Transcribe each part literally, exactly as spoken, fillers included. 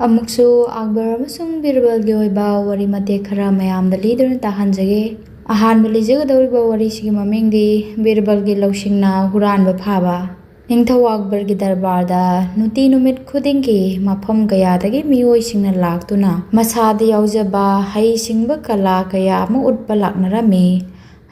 ꯑꯃꯨꯛꯁꯨ ꯑꯛꯕꯔ ꯑꯃꯁꯨꯡ ꯕꯤꯔꯕꯜꯒꯤ ꯑꯣꯏꯕ ꯋꯥꯔꯤ ꯃꯇꯦꯛ ꯈꯔ ꯃꯌꯥꯝꯗ ꯂꯤꯗꯨꯅ ꯇꯥꯍꯟꯖꯒꯦ꯫ ꯑꯍꯥꯟꯕ ꯂꯤꯖꯒꯗꯧꯔꯤꯕ ꯋꯥꯔꯤꯁꯤꯒꯤ ꯃꯃꯤꯡꯗꯤ ꯕꯤꯔꯕꯜꯒꯤ ꯂꯧꯁꯤꯡꯅ ꯍꯨꯔꯥꯟꯕ ꯐꯥꯕ꯫ ꯅꯤꯡꯊꯧ ꯑꯛꯕꯔꯒꯤ ꯗꯔꯕꯥꯔꯗ ꯅꯨꯡꯇꯤ ꯅꯨꯃꯤꯠ ꯈꯨꯗꯤꯡꯒꯤ ꯃꯐꯝ ꯀꯌꯥꯗꯒꯤ ꯃꯤꯑꯣꯏꯁꯤꯡꯅ ꯂꯥꯛꯇꯨꯅ ꯃꯁꯥꯗ ꯌꯥꯎꯖꯕ ꯍꯩꯁꯤꯡꯕ ꯀꯂꯥ ꯀꯌꯥ ꯑꯃ ꯎꯠꯄ ꯂꯥꯛꯅꯔꯝꯃꯤ꯫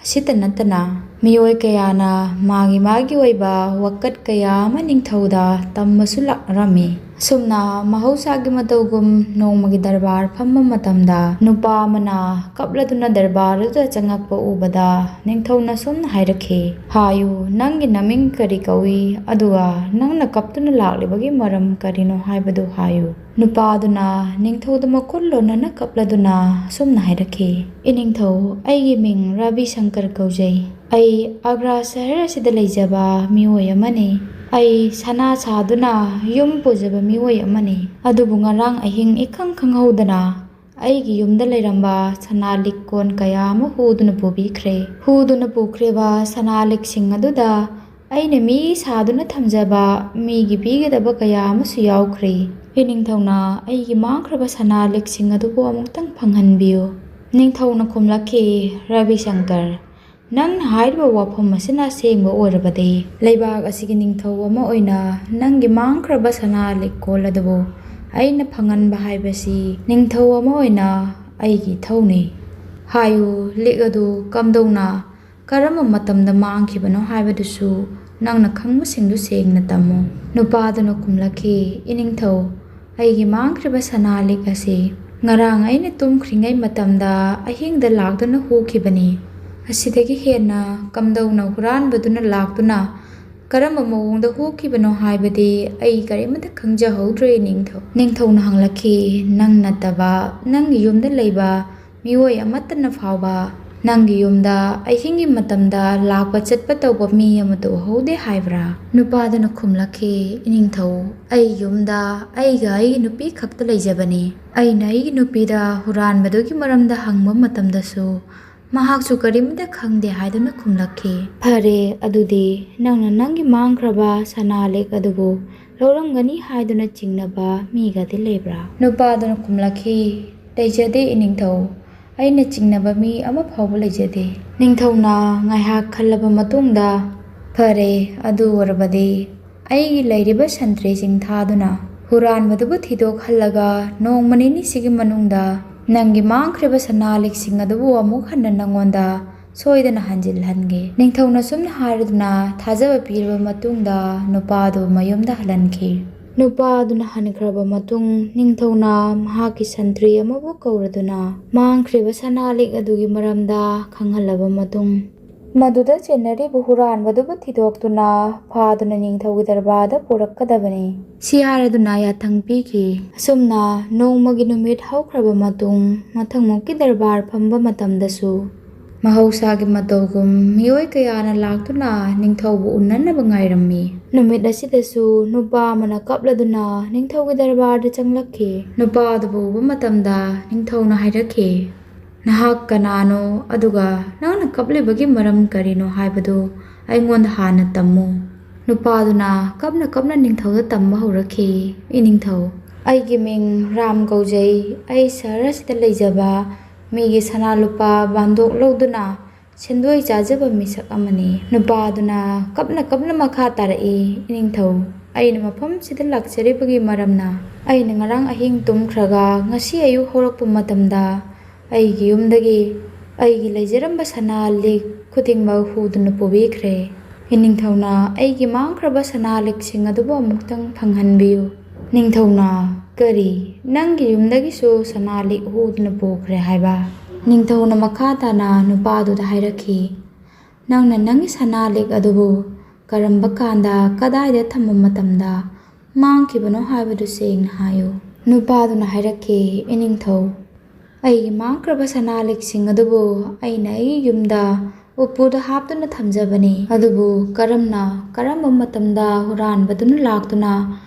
ꯑꯁꯤꯇ ꯅꯠꯇꯅ ꯃꯤꯑꯣꯏ ꯀꯌꯥꯅ ꯃꯥꯒꯤ ꯃꯥꯒꯤ ꯑꯣꯏꯕ ꯋꯥꯀꯠ ꯀꯌꯥ ꯑꯃ ꯅꯤꯡꯊꯧꯗ ꯇꯝꯕꯁꯨ ꯂꯥꯛꯅꯔꯝꯃꯤ꯫ ꯑꯁꯨꯝꯅ ꯃꯍꯧꯁꯥꯒꯤ ꯃꯇꯧꯒꯨꯝ ꯅꯣꯡꯃꯒꯤ ꯗꯔꯕꯥꯔ ꯐꯝꯕ ꯃꯇꯝꯗ ꯅꯨꯄꯥ ꯑꯃꯅ ꯀꯞꯂꯗꯨꯅ ꯗꯔꯕꯥꯔ ꯑꯗꯨꯗ ꯆꯪꯉꯛꯄ ꯎꯕꯗ ꯅꯤꯡꯊꯧꯅ ꯑꯁꯨꯝꯅ ꯍꯥꯏꯔꯛꯈꯤ, "ꯍꯥꯏꯌꯨ, ꯅꯪꯒꯤ ꯅꯃꯤꯡ ꯀꯔꯤ ꯀꯧꯏ? ꯑꯗꯨꯒ ꯅꯪꯅ ꯀꯞꯇꯨꯅ ꯂꯥꯛꯂꯤꯕꯒꯤ ꯃꯔꯝ ꯀꯔꯤꯅꯣ ꯍꯥꯏꯕꯗꯨ ꯍꯥꯏꯌꯨ?" ꯅꯨꯄꯥ ꯑꯗꯨꯅ ꯅꯤꯡꯊꯧꯗ ꯃꯈꯨꯠ ꯂꯣꯟꯅꯅ ꯀꯞꯂꯗꯨꯅ ꯑꯁꯨꯝꯅ ꯍꯥꯏꯔꯛꯈꯤ, "ꯏꯅꯤꯡꯊꯧ, ꯑꯩꯒꯤ ꯃꯤꯡ ꯔꯕꯤ ꯁꯪꯀꯔ ꯀꯧꯖꯩ꯫ ꯑꯩ ꯑꯒ꯭ꯔꯥ ꯁꯍꯔ ꯑꯁꯤꯗ ꯂꯩꯖꯕ ꯃꯤꯑꯣꯏ ꯑꯃꯅꯤ꯫ ꯑꯩ ꯁꯅꯥ ꯁꯥꯗꯨꯅ ꯌꯨꯝ ꯄꯨꯖꯕ ꯃꯤꯑꯣꯏ ꯑꯃꯅꯤ꯫ ꯑꯗꯨꯕꯨ ꯉꯔꯥꯡ ꯑꯍꯤꯡ ꯏꯈꯪ ꯈꯪꯍꯧꯗꯅ ꯑꯩꯒꯤ ꯌꯨꯝꯗ ꯂꯩꯔꯝꯕ ꯁꯅꯥ ꯂꯤꯛ ꯀꯣꯟ ꯀꯌꯥ ꯑꯃ ꯍꯨꯗꯨꯅ ꯄꯨꯕꯤꯈ꯭ꯔꯦ꯫ ꯍꯨꯗꯨꯅ ꯄꯨꯈ꯭ꯔꯤꯕ ꯁꯅꯥ ꯂꯤꯛꯁꯤꯡ ꯑꯗꯨꯗ ꯑꯩꯅ ꯃꯤ ꯁꯥꯗꯨꯅ ꯊꯝꯖꯕ ꯃꯤꯒꯤ ꯄꯤꯒꯗꯕ ꯀꯌꯥ ꯑꯃꯁꯨ ꯌꯥꯎꯈ꯭ꯔꯦ꯫ ꯏꯅꯤꯡꯊꯧꯅ ꯑꯩꯒꯤ ꯃꯥꯡꯈ꯭ꯔꯕ ꯁꯅꯥ ꯂꯤꯛꯁꯤꯡ ꯑꯗꯨꯕꯨ ꯑꯃꯨꯛꯇꯪ ꯐꯪꯍꯟꯕꯤꯌꯨ꯫" ꯅꯤꯡꯊꯧꯅ ꯈꯨꯝꯂꯛꯈꯤ, "ꯔꯕꯤ ꯁꯪꯀꯔ, ꯅꯪꯅ ꯍꯥꯏꯔꯤꯕ ꯋꯥꯐꯝ ꯑꯁꯤꯅ ꯑꯁꯦꯡꯕ ꯑꯣꯏꯔꯕꯗꯤ, ꯂꯩꯕꯥꯛ ꯑꯁꯤꯒꯤ ꯅꯤꯡꯊꯧ ꯑꯃ ꯑꯣꯏꯅ ꯅꯪꯒꯤ ꯃꯥꯡꯈ꯭ꯔꯕ ꯁꯅꯥ ꯂꯤꯛꯀꯣꯜ ꯑꯗꯨꯕꯨ ꯑꯩꯅ ꯐꯪꯍꯟꯕ ꯍꯥꯏꯕꯁꯤ ꯅꯤꯡꯊꯧ ꯑꯃ ꯑꯣꯏꯅ ꯑꯩꯒꯤ ꯏꯊꯧꯅꯤ꯫ ꯍꯥꯏꯌꯨ, ꯂꯤꯛ ꯑꯗꯨ ꯀꯝꯗꯧꯅ, ꯀꯔꯝꯕ ꯃꯇꯝꯗ ꯃꯥꯡꯈꯤꯕꯅꯣ ꯍꯥꯏꯕꯗꯨꯁꯨ ꯅꯪꯅ ꯈꯪꯕꯁꯤꯡꯗꯨ ꯁꯦꯡꯅ ꯇꯝꯃꯨ꯫" ꯅꯨꯄꯥꯗꯨꯅ ꯈꯨꯝꯂꯛꯈꯤ, "ꯏꯅꯤꯡꯊꯧ, ꯑꯩꯒꯤ ꯃꯥꯡꯈ꯭ꯔꯤꯕ ꯁꯅꯥ ꯂꯤꯛ ꯑꯁꯤ ꯉꯔꯥꯡ ꯑꯩꯅ ꯇꯨꯝꯈ꯭ꯔꯤꯉꯩ ꯃꯇꯝꯗ ꯑꯍꯤꯡꯗ ꯂꯥꯛꯇꯨꯅ ꯍꯨꯈꯤꯕꯅꯤ꯫ ꯑꯁꯤꯗꯒꯤ ꯍꯦꯟꯅ ꯀꯝꯗꯧꯅ ꯍꯨꯔꯥꯟꯕꯗꯨꯅ ꯂꯥꯛꯇꯨꯅ ꯀꯔꯝꯕ ꯃꯑꯣꯡꯗ ꯍꯨꯈꯤꯕꯅꯣ ꯍꯥꯏꯕꯗꯤ ꯑꯩ ꯀꯔꯤꯃꯠꯇ ꯈꯪꯖꯍꯧꯗ꯭ꯔꯦ, ꯅꯤꯡꯊꯧ꯫" ꯅꯤꯡꯊꯧꯅ ꯍꯪꯂꯛꯈꯤ, "ꯅꯪ ꯅꯠꯇꯕ ꯅꯪꯒꯤ ꯌꯨꯝꯗ ꯂꯩꯕ ꯃꯤꯑꯣꯏ ꯑꯃꯠꯇꯅ ꯐꯥꯎꯕ ꯅꯪꯒꯤ ꯌꯨꯝꯗ ꯑꯍꯤꯡꯒꯤ ꯃꯇꯝꯗ ꯂꯥꯛꯄ ꯆꯠꯄ ꯇꯧꯕ ꯃꯤ ꯑꯃꯠꯇ ꯎꯍꯧꯗꯦ ꯍꯥꯏꯕ꯭ꯔꯥ?" ꯅꯨꯄꯥꯗꯨꯅ ꯈꯨꯝꯂꯛꯈꯤ, "ꯏꯅꯤꯡꯊꯧ, ꯑꯩ ꯌꯨꯝꯗ ꯑꯩꯒ ꯑꯩꯒꯤ ꯅꯨꯄꯤ ꯈꯛꯇ ꯂꯩꯖꯕꯅꯤ꯫ ꯑꯩꯅ ꯑꯩꯒꯤ ꯅꯨꯄꯤꯗ ꯍꯨꯔꯥꯟꯕꯗꯨꯒꯤ ꯃꯔꯝꯗ ꯍꯪꯕ ꯃꯇꯝꯗꯁꯨ ꯃꯍꯥꯛꯁꯨ ꯀꯔꯤꯃꯇ ꯈꯪꯗꯦ ꯍꯥꯏꯗꯨꯅ ꯈꯨꯝꯂꯛꯈꯤ꯫" "ꯐꯔꯦ, ꯑꯗꯨꯗꯤ ꯅꯪꯅ ꯅꯪꯒꯤ ꯃꯥꯡꯈ꯭ꯔꯕ ꯁꯅꯥ ꯂꯤꯛ ꯑꯗꯨꯕꯨ ꯂꯧꯔꯝꯒꯅꯤ ꯍꯥꯏꯗꯨꯅ ꯆꯤꯡꯅꯕ ꯃꯤꯒꯗꯤ ꯂꯩꯕ꯭ꯔꯥ?" ꯅꯨꯄꯥꯗꯨꯅ ꯈꯨꯝꯂꯛꯈꯤ, "ꯂꯩꯖꯗꯦ ꯏꯅꯤꯡꯊꯧ, ꯑꯩꯅ ꯆꯤꯡꯅꯕ ꯃꯤ ꯑꯃ ꯐꯥꯎꯕ ꯂꯩꯖꯗꯦ꯫" ꯅꯤꯡꯊꯧꯅ ꯉꯥꯏꯍꯥꯛ ꯈꯜꯂꯕ ꯃꯇꯨꯡꯗ, "ꯐꯔꯦ, ꯑꯗꯨ ꯑꯣꯏꯔꯕꯗꯤ ꯑꯩꯒꯤ ꯂꯩꯔꯤꯕ ꯁꯟꯇ꯭ꯔꯤꯁꯤꯡ ꯊꯥꯗꯨꯅ ꯍꯨꯔꯥꯟꯕꯗꯨꯕꯨ ꯊꯤꯗꯣꯛꯍꯜꯂꯒ ꯅꯣꯡꯃ ꯅꯤꯅꯤꯁꯤꯒꯤ ꯃꯅꯨꯡꯗ ꯅꯪꯒꯤ ꯃꯥꯡꯈ꯭ꯔꯤꯕ ꯁꯅꯥ ꯂꯤꯛꯁꯤꯡ ꯑꯗꯨꯕꯨ ꯑꯃꯨꯛ ꯍꯟꯅ ꯅꯪꯉꯣꯟꯗ ꯁꯣꯏꯗꯅ ꯍꯟꯖꯤꯜꯍꯟꯒꯦ꯫" ꯅꯤꯡꯊꯧꯅ ꯁꯨꯝꯅ ꯍꯥꯏꯔꯗꯨꯅ ꯊꯥꯖꯕ ꯄꯤꯔꯕ ꯃꯇꯨꯡꯗ ꯅꯨꯄꯥꯗꯨ ꯃꯌꯨꯝꯗ ꯍꯜꯍꯟꯈꯤ꯫ ꯅꯨꯄꯥ ꯑꯗꯨꯅ ꯍꯟꯈ꯭ꯔꯕ ꯃꯇꯨꯡ ꯅꯤꯡꯊꯧꯅ ꯃꯍꯥꯛꯀꯤ ꯁꯟꯇ꯭ꯔꯤ ꯑꯃꯕꯨ ꯀꯧꯔꯗꯨꯅ ꯃꯥꯡꯈ꯭ꯔꯤꯕ ꯁꯅꯥ ꯂꯤꯛ ꯑꯗꯨꯒꯤ ꯃꯔꯝꯗ ꯈꯪꯍꯜꯂꯕ ꯃꯇꯨꯡ, ꯃꯗꯨꯗ ꯆꯦꯟꯅꯔꯤꯕ ꯍꯨꯔꯥꯟꯕꯗꯨꯕꯨ ꯊꯤꯗꯣꯛꯇꯨꯅ ꯐꯥꯗꯨꯅ ꯅꯤꯡꯊꯧꯒꯤ ꯗꯔꯕꯥꯔꯗ ꯄꯨꯔꯛꯀꯗꯕꯅꯤ꯫ ꯁꯤ ꯍꯥꯏꯔꯗꯨꯅ ꯌꯥꯊꯪ ꯄꯤꯈꯤ꯫ ꯑꯁꯨꯝꯅ ꯅꯣꯡꯃꯒꯤ ꯅꯨꯃꯤꯠ ꯍꯧꯈ꯭ꯔꯕ ꯃꯇꯨꯡ ꯃꯊꯪꯃꯨꯛꯀꯤ ꯗꯔꯕꯥꯔ ꯐꯝꯕ ꯃꯇꯝꯗꯁꯨ ꯃꯍꯧꯁꯥꯒꯤ ꯃꯇꯧꯒꯨꯝ ꯃꯤꯑꯣꯏ ꯀꯌꯥꯅ ꯂꯥꯛꯇꯨꯅ ꯅꯤꯡꯊꯧꯕꯨ ꯎꯅꯅꯕ ꯉꯥꯏꯔꯝꯃꯤ꯫ ꯅꯨꯃꯤꯠ ꯑꯁꯤꯗꯁꯨ ꯅꯨꯄꯥ ꯑꯃꯅ ꯀꯞꯂꯗꯨꯅ ꯅꯤꯡꯊꯧꯒꯤ ꯗꯔꯕꯥꯔꯗ ꯆꯪꯂꯛꯈꯤ꯫ ꯅꯨꯄꯥ ꯑꯗꯨꯕꯨ ꯎꯕ ꯃꯇꯝꯗ ꯅꯤꯡꯊꯧꯅ ꯍꯥꯏꯔꯛꯈꯤ, "ꯅꯍꯥꯛ ꯀꯅꯥꯅꯣ? ꯑꯗꯨꯒ ꯅꯪꯅ ꯀꯞꯂꯤꯕꯒꯤ ꯃꯔꯝ ꯀꯔꯤꯅꯣ ꯍꯥꯏꯕꯗꯨ ꯑꯩꯉꯣꯟꯗ ꯍꯥꯟꯅ ꯇꯝꯃꯨ꯫" ꯅꯨꯄꯥꯗꯨꯅ ꯀꯞꯅ ꯀꯞꯅ ꯅꯤꯡꯊꯧꯗ ꯇꯝꯕ ꯍꯧꯔꯛꯈꯤ, "ꯏꯅꯤꯡꯊꯧ, ꯑꯩꯒꯤ ꯃꯤꯡ ꯔꯥꯝ ꯀꯧꯖꯩ꯫ ꯑꯩ ꯁꯍꯔ ꯑꯁꯤꯗ ꯂꯩꯖꯕ ꯃꯤꯒꯤ ꯁꯅꯥ ꯂꯨꯄꯥ ꯕꯥꯟꯗꯣꯛ ꯂꯧꯗꯨꯅ ꯁꯦꯟꯗꯣꯏ ꯆꯥꯖꯕ ꯃꯤꯁꯛ ꯑꯃꯅꯤ꯫" ꯅꯨꯄꯥꯗꯨꯅ ꯀꯞꯅ ꯀꯞꯅ ꯃꯈꯥ ꯇꯥꯔꯛꯏ, "ꯏꯅꯤꯡꯊꯧ, ꯑꯩꯅ ꯃꯐꯝꯁꯤꯗ ꯂꯥꯛꯆꯔꯤꯕꯒꯤ ꯃꯔꯝꯅ ꯑꯩꯅ ꯉꯔꯥꯡ ꯑꯍꯤꯡ ꯇꯨꯝꯈ꯭ꯔꯒ ꯉꯁꯤ ꯑꯌꯨꯛ ꯍꯧꯔꯛꯄ ꯃꯇꯝꯗ ꯑꯩꯒꯤ ꯌꯨꯝꯗꯒꯤ ꯑꯩꯒꯤ ꯂꯩꯖꯔꯝꯕ ꯁꯅꯥ ꯂꯤꯛ ꯈꯨꯗꯤꯡꯃꯛ ꯍꯨꯗꯨꯅ ꯄꯨꯕꯤꯈ꯭ꯔꯦ꯫ ꯏꯅꯤꯡꯊꯧꯅ ꯑꯩꯒꯤ ꯃꯥꯡꯈ꯭ꯔꯕ ꯁꯅꯥ ꯂꯤꯛꯁꯤꯡ ꯑꯗꯨꯕꯨ ꯑꯃꯨꯛꯇꯪ ꯐꯪꯍꯟꯕꯤꯌꯨ꯫" ꯅꯤꯡꯊꯧꯅ, "ꯀꯔꯤ? ꯅꯪꯒꯤ ꯌꯨꯝꯗꯒꯤꯁꯨ ꯁꯅꯥ ꯂꯤꯛ ꯍꯨꯗꯨꯅ ꯄꯨꯈ꯭ꯔꯦ ꯍꯥꯏꯕ?" ꯅꯤꯡꯊꯧꯅ ꯃꯈꯥ ꯇꯥꯅ ꯅꯨꯄꯥꯗꯨꯗ ꯍꯥꯏꯔꯛꯈꯤ, "ꯅꯪꯅ ꯅꯪꯒꯤ ꯁꯅꯥ ꯂꯤꯛ ꯑꯗꯨꯕꯨ ꯀꯔꯝꯕ ꯀꯥꯟꯗ ꯀꯗꯥꯏꯗ ꯊꯝꯕ ꯃꯇꯝꯗ ꯃꯥꯡꯈꯤꯕꯅꯣ ꯍꯥꯏꯕꯗꯨ ꯁꯦꯡꯅ ꯍꯥꯏꯌꯨ꯫" ꯅꯨꯄꯥꯗꯨꯅ ꯍꯥꯏꯔꯛꯈꯤ, "ꯏꯅꯤꯡꯊꯧ, ꯑꯩꯒꯤ ꯃꯥꯡꯈ꯭ꯔꯕ ꯁꯅꯥ ꯂꯤꯛꯁꯤꯡ ꯑꯗꯨꯕꯨ ꯑꯩꯅ ꯑꯩꯒꯤ ꯌꯨꯝꯗ ꯎꯄꯨꯗ ꯍꯥꯞꯇꯨꯅ ꯊꯝꯖꯕꯅꯤ꯫ ꯑꯗꯨꯕꯨ ꯀꯔꯝꯅ, ꯀꯔꯝꯕ ꯃꯇꯝꯗ ꯍꯨꯔꯥꯟꯕꯗꯨꯅ ꯂꯥꯛꯇꯨꯅ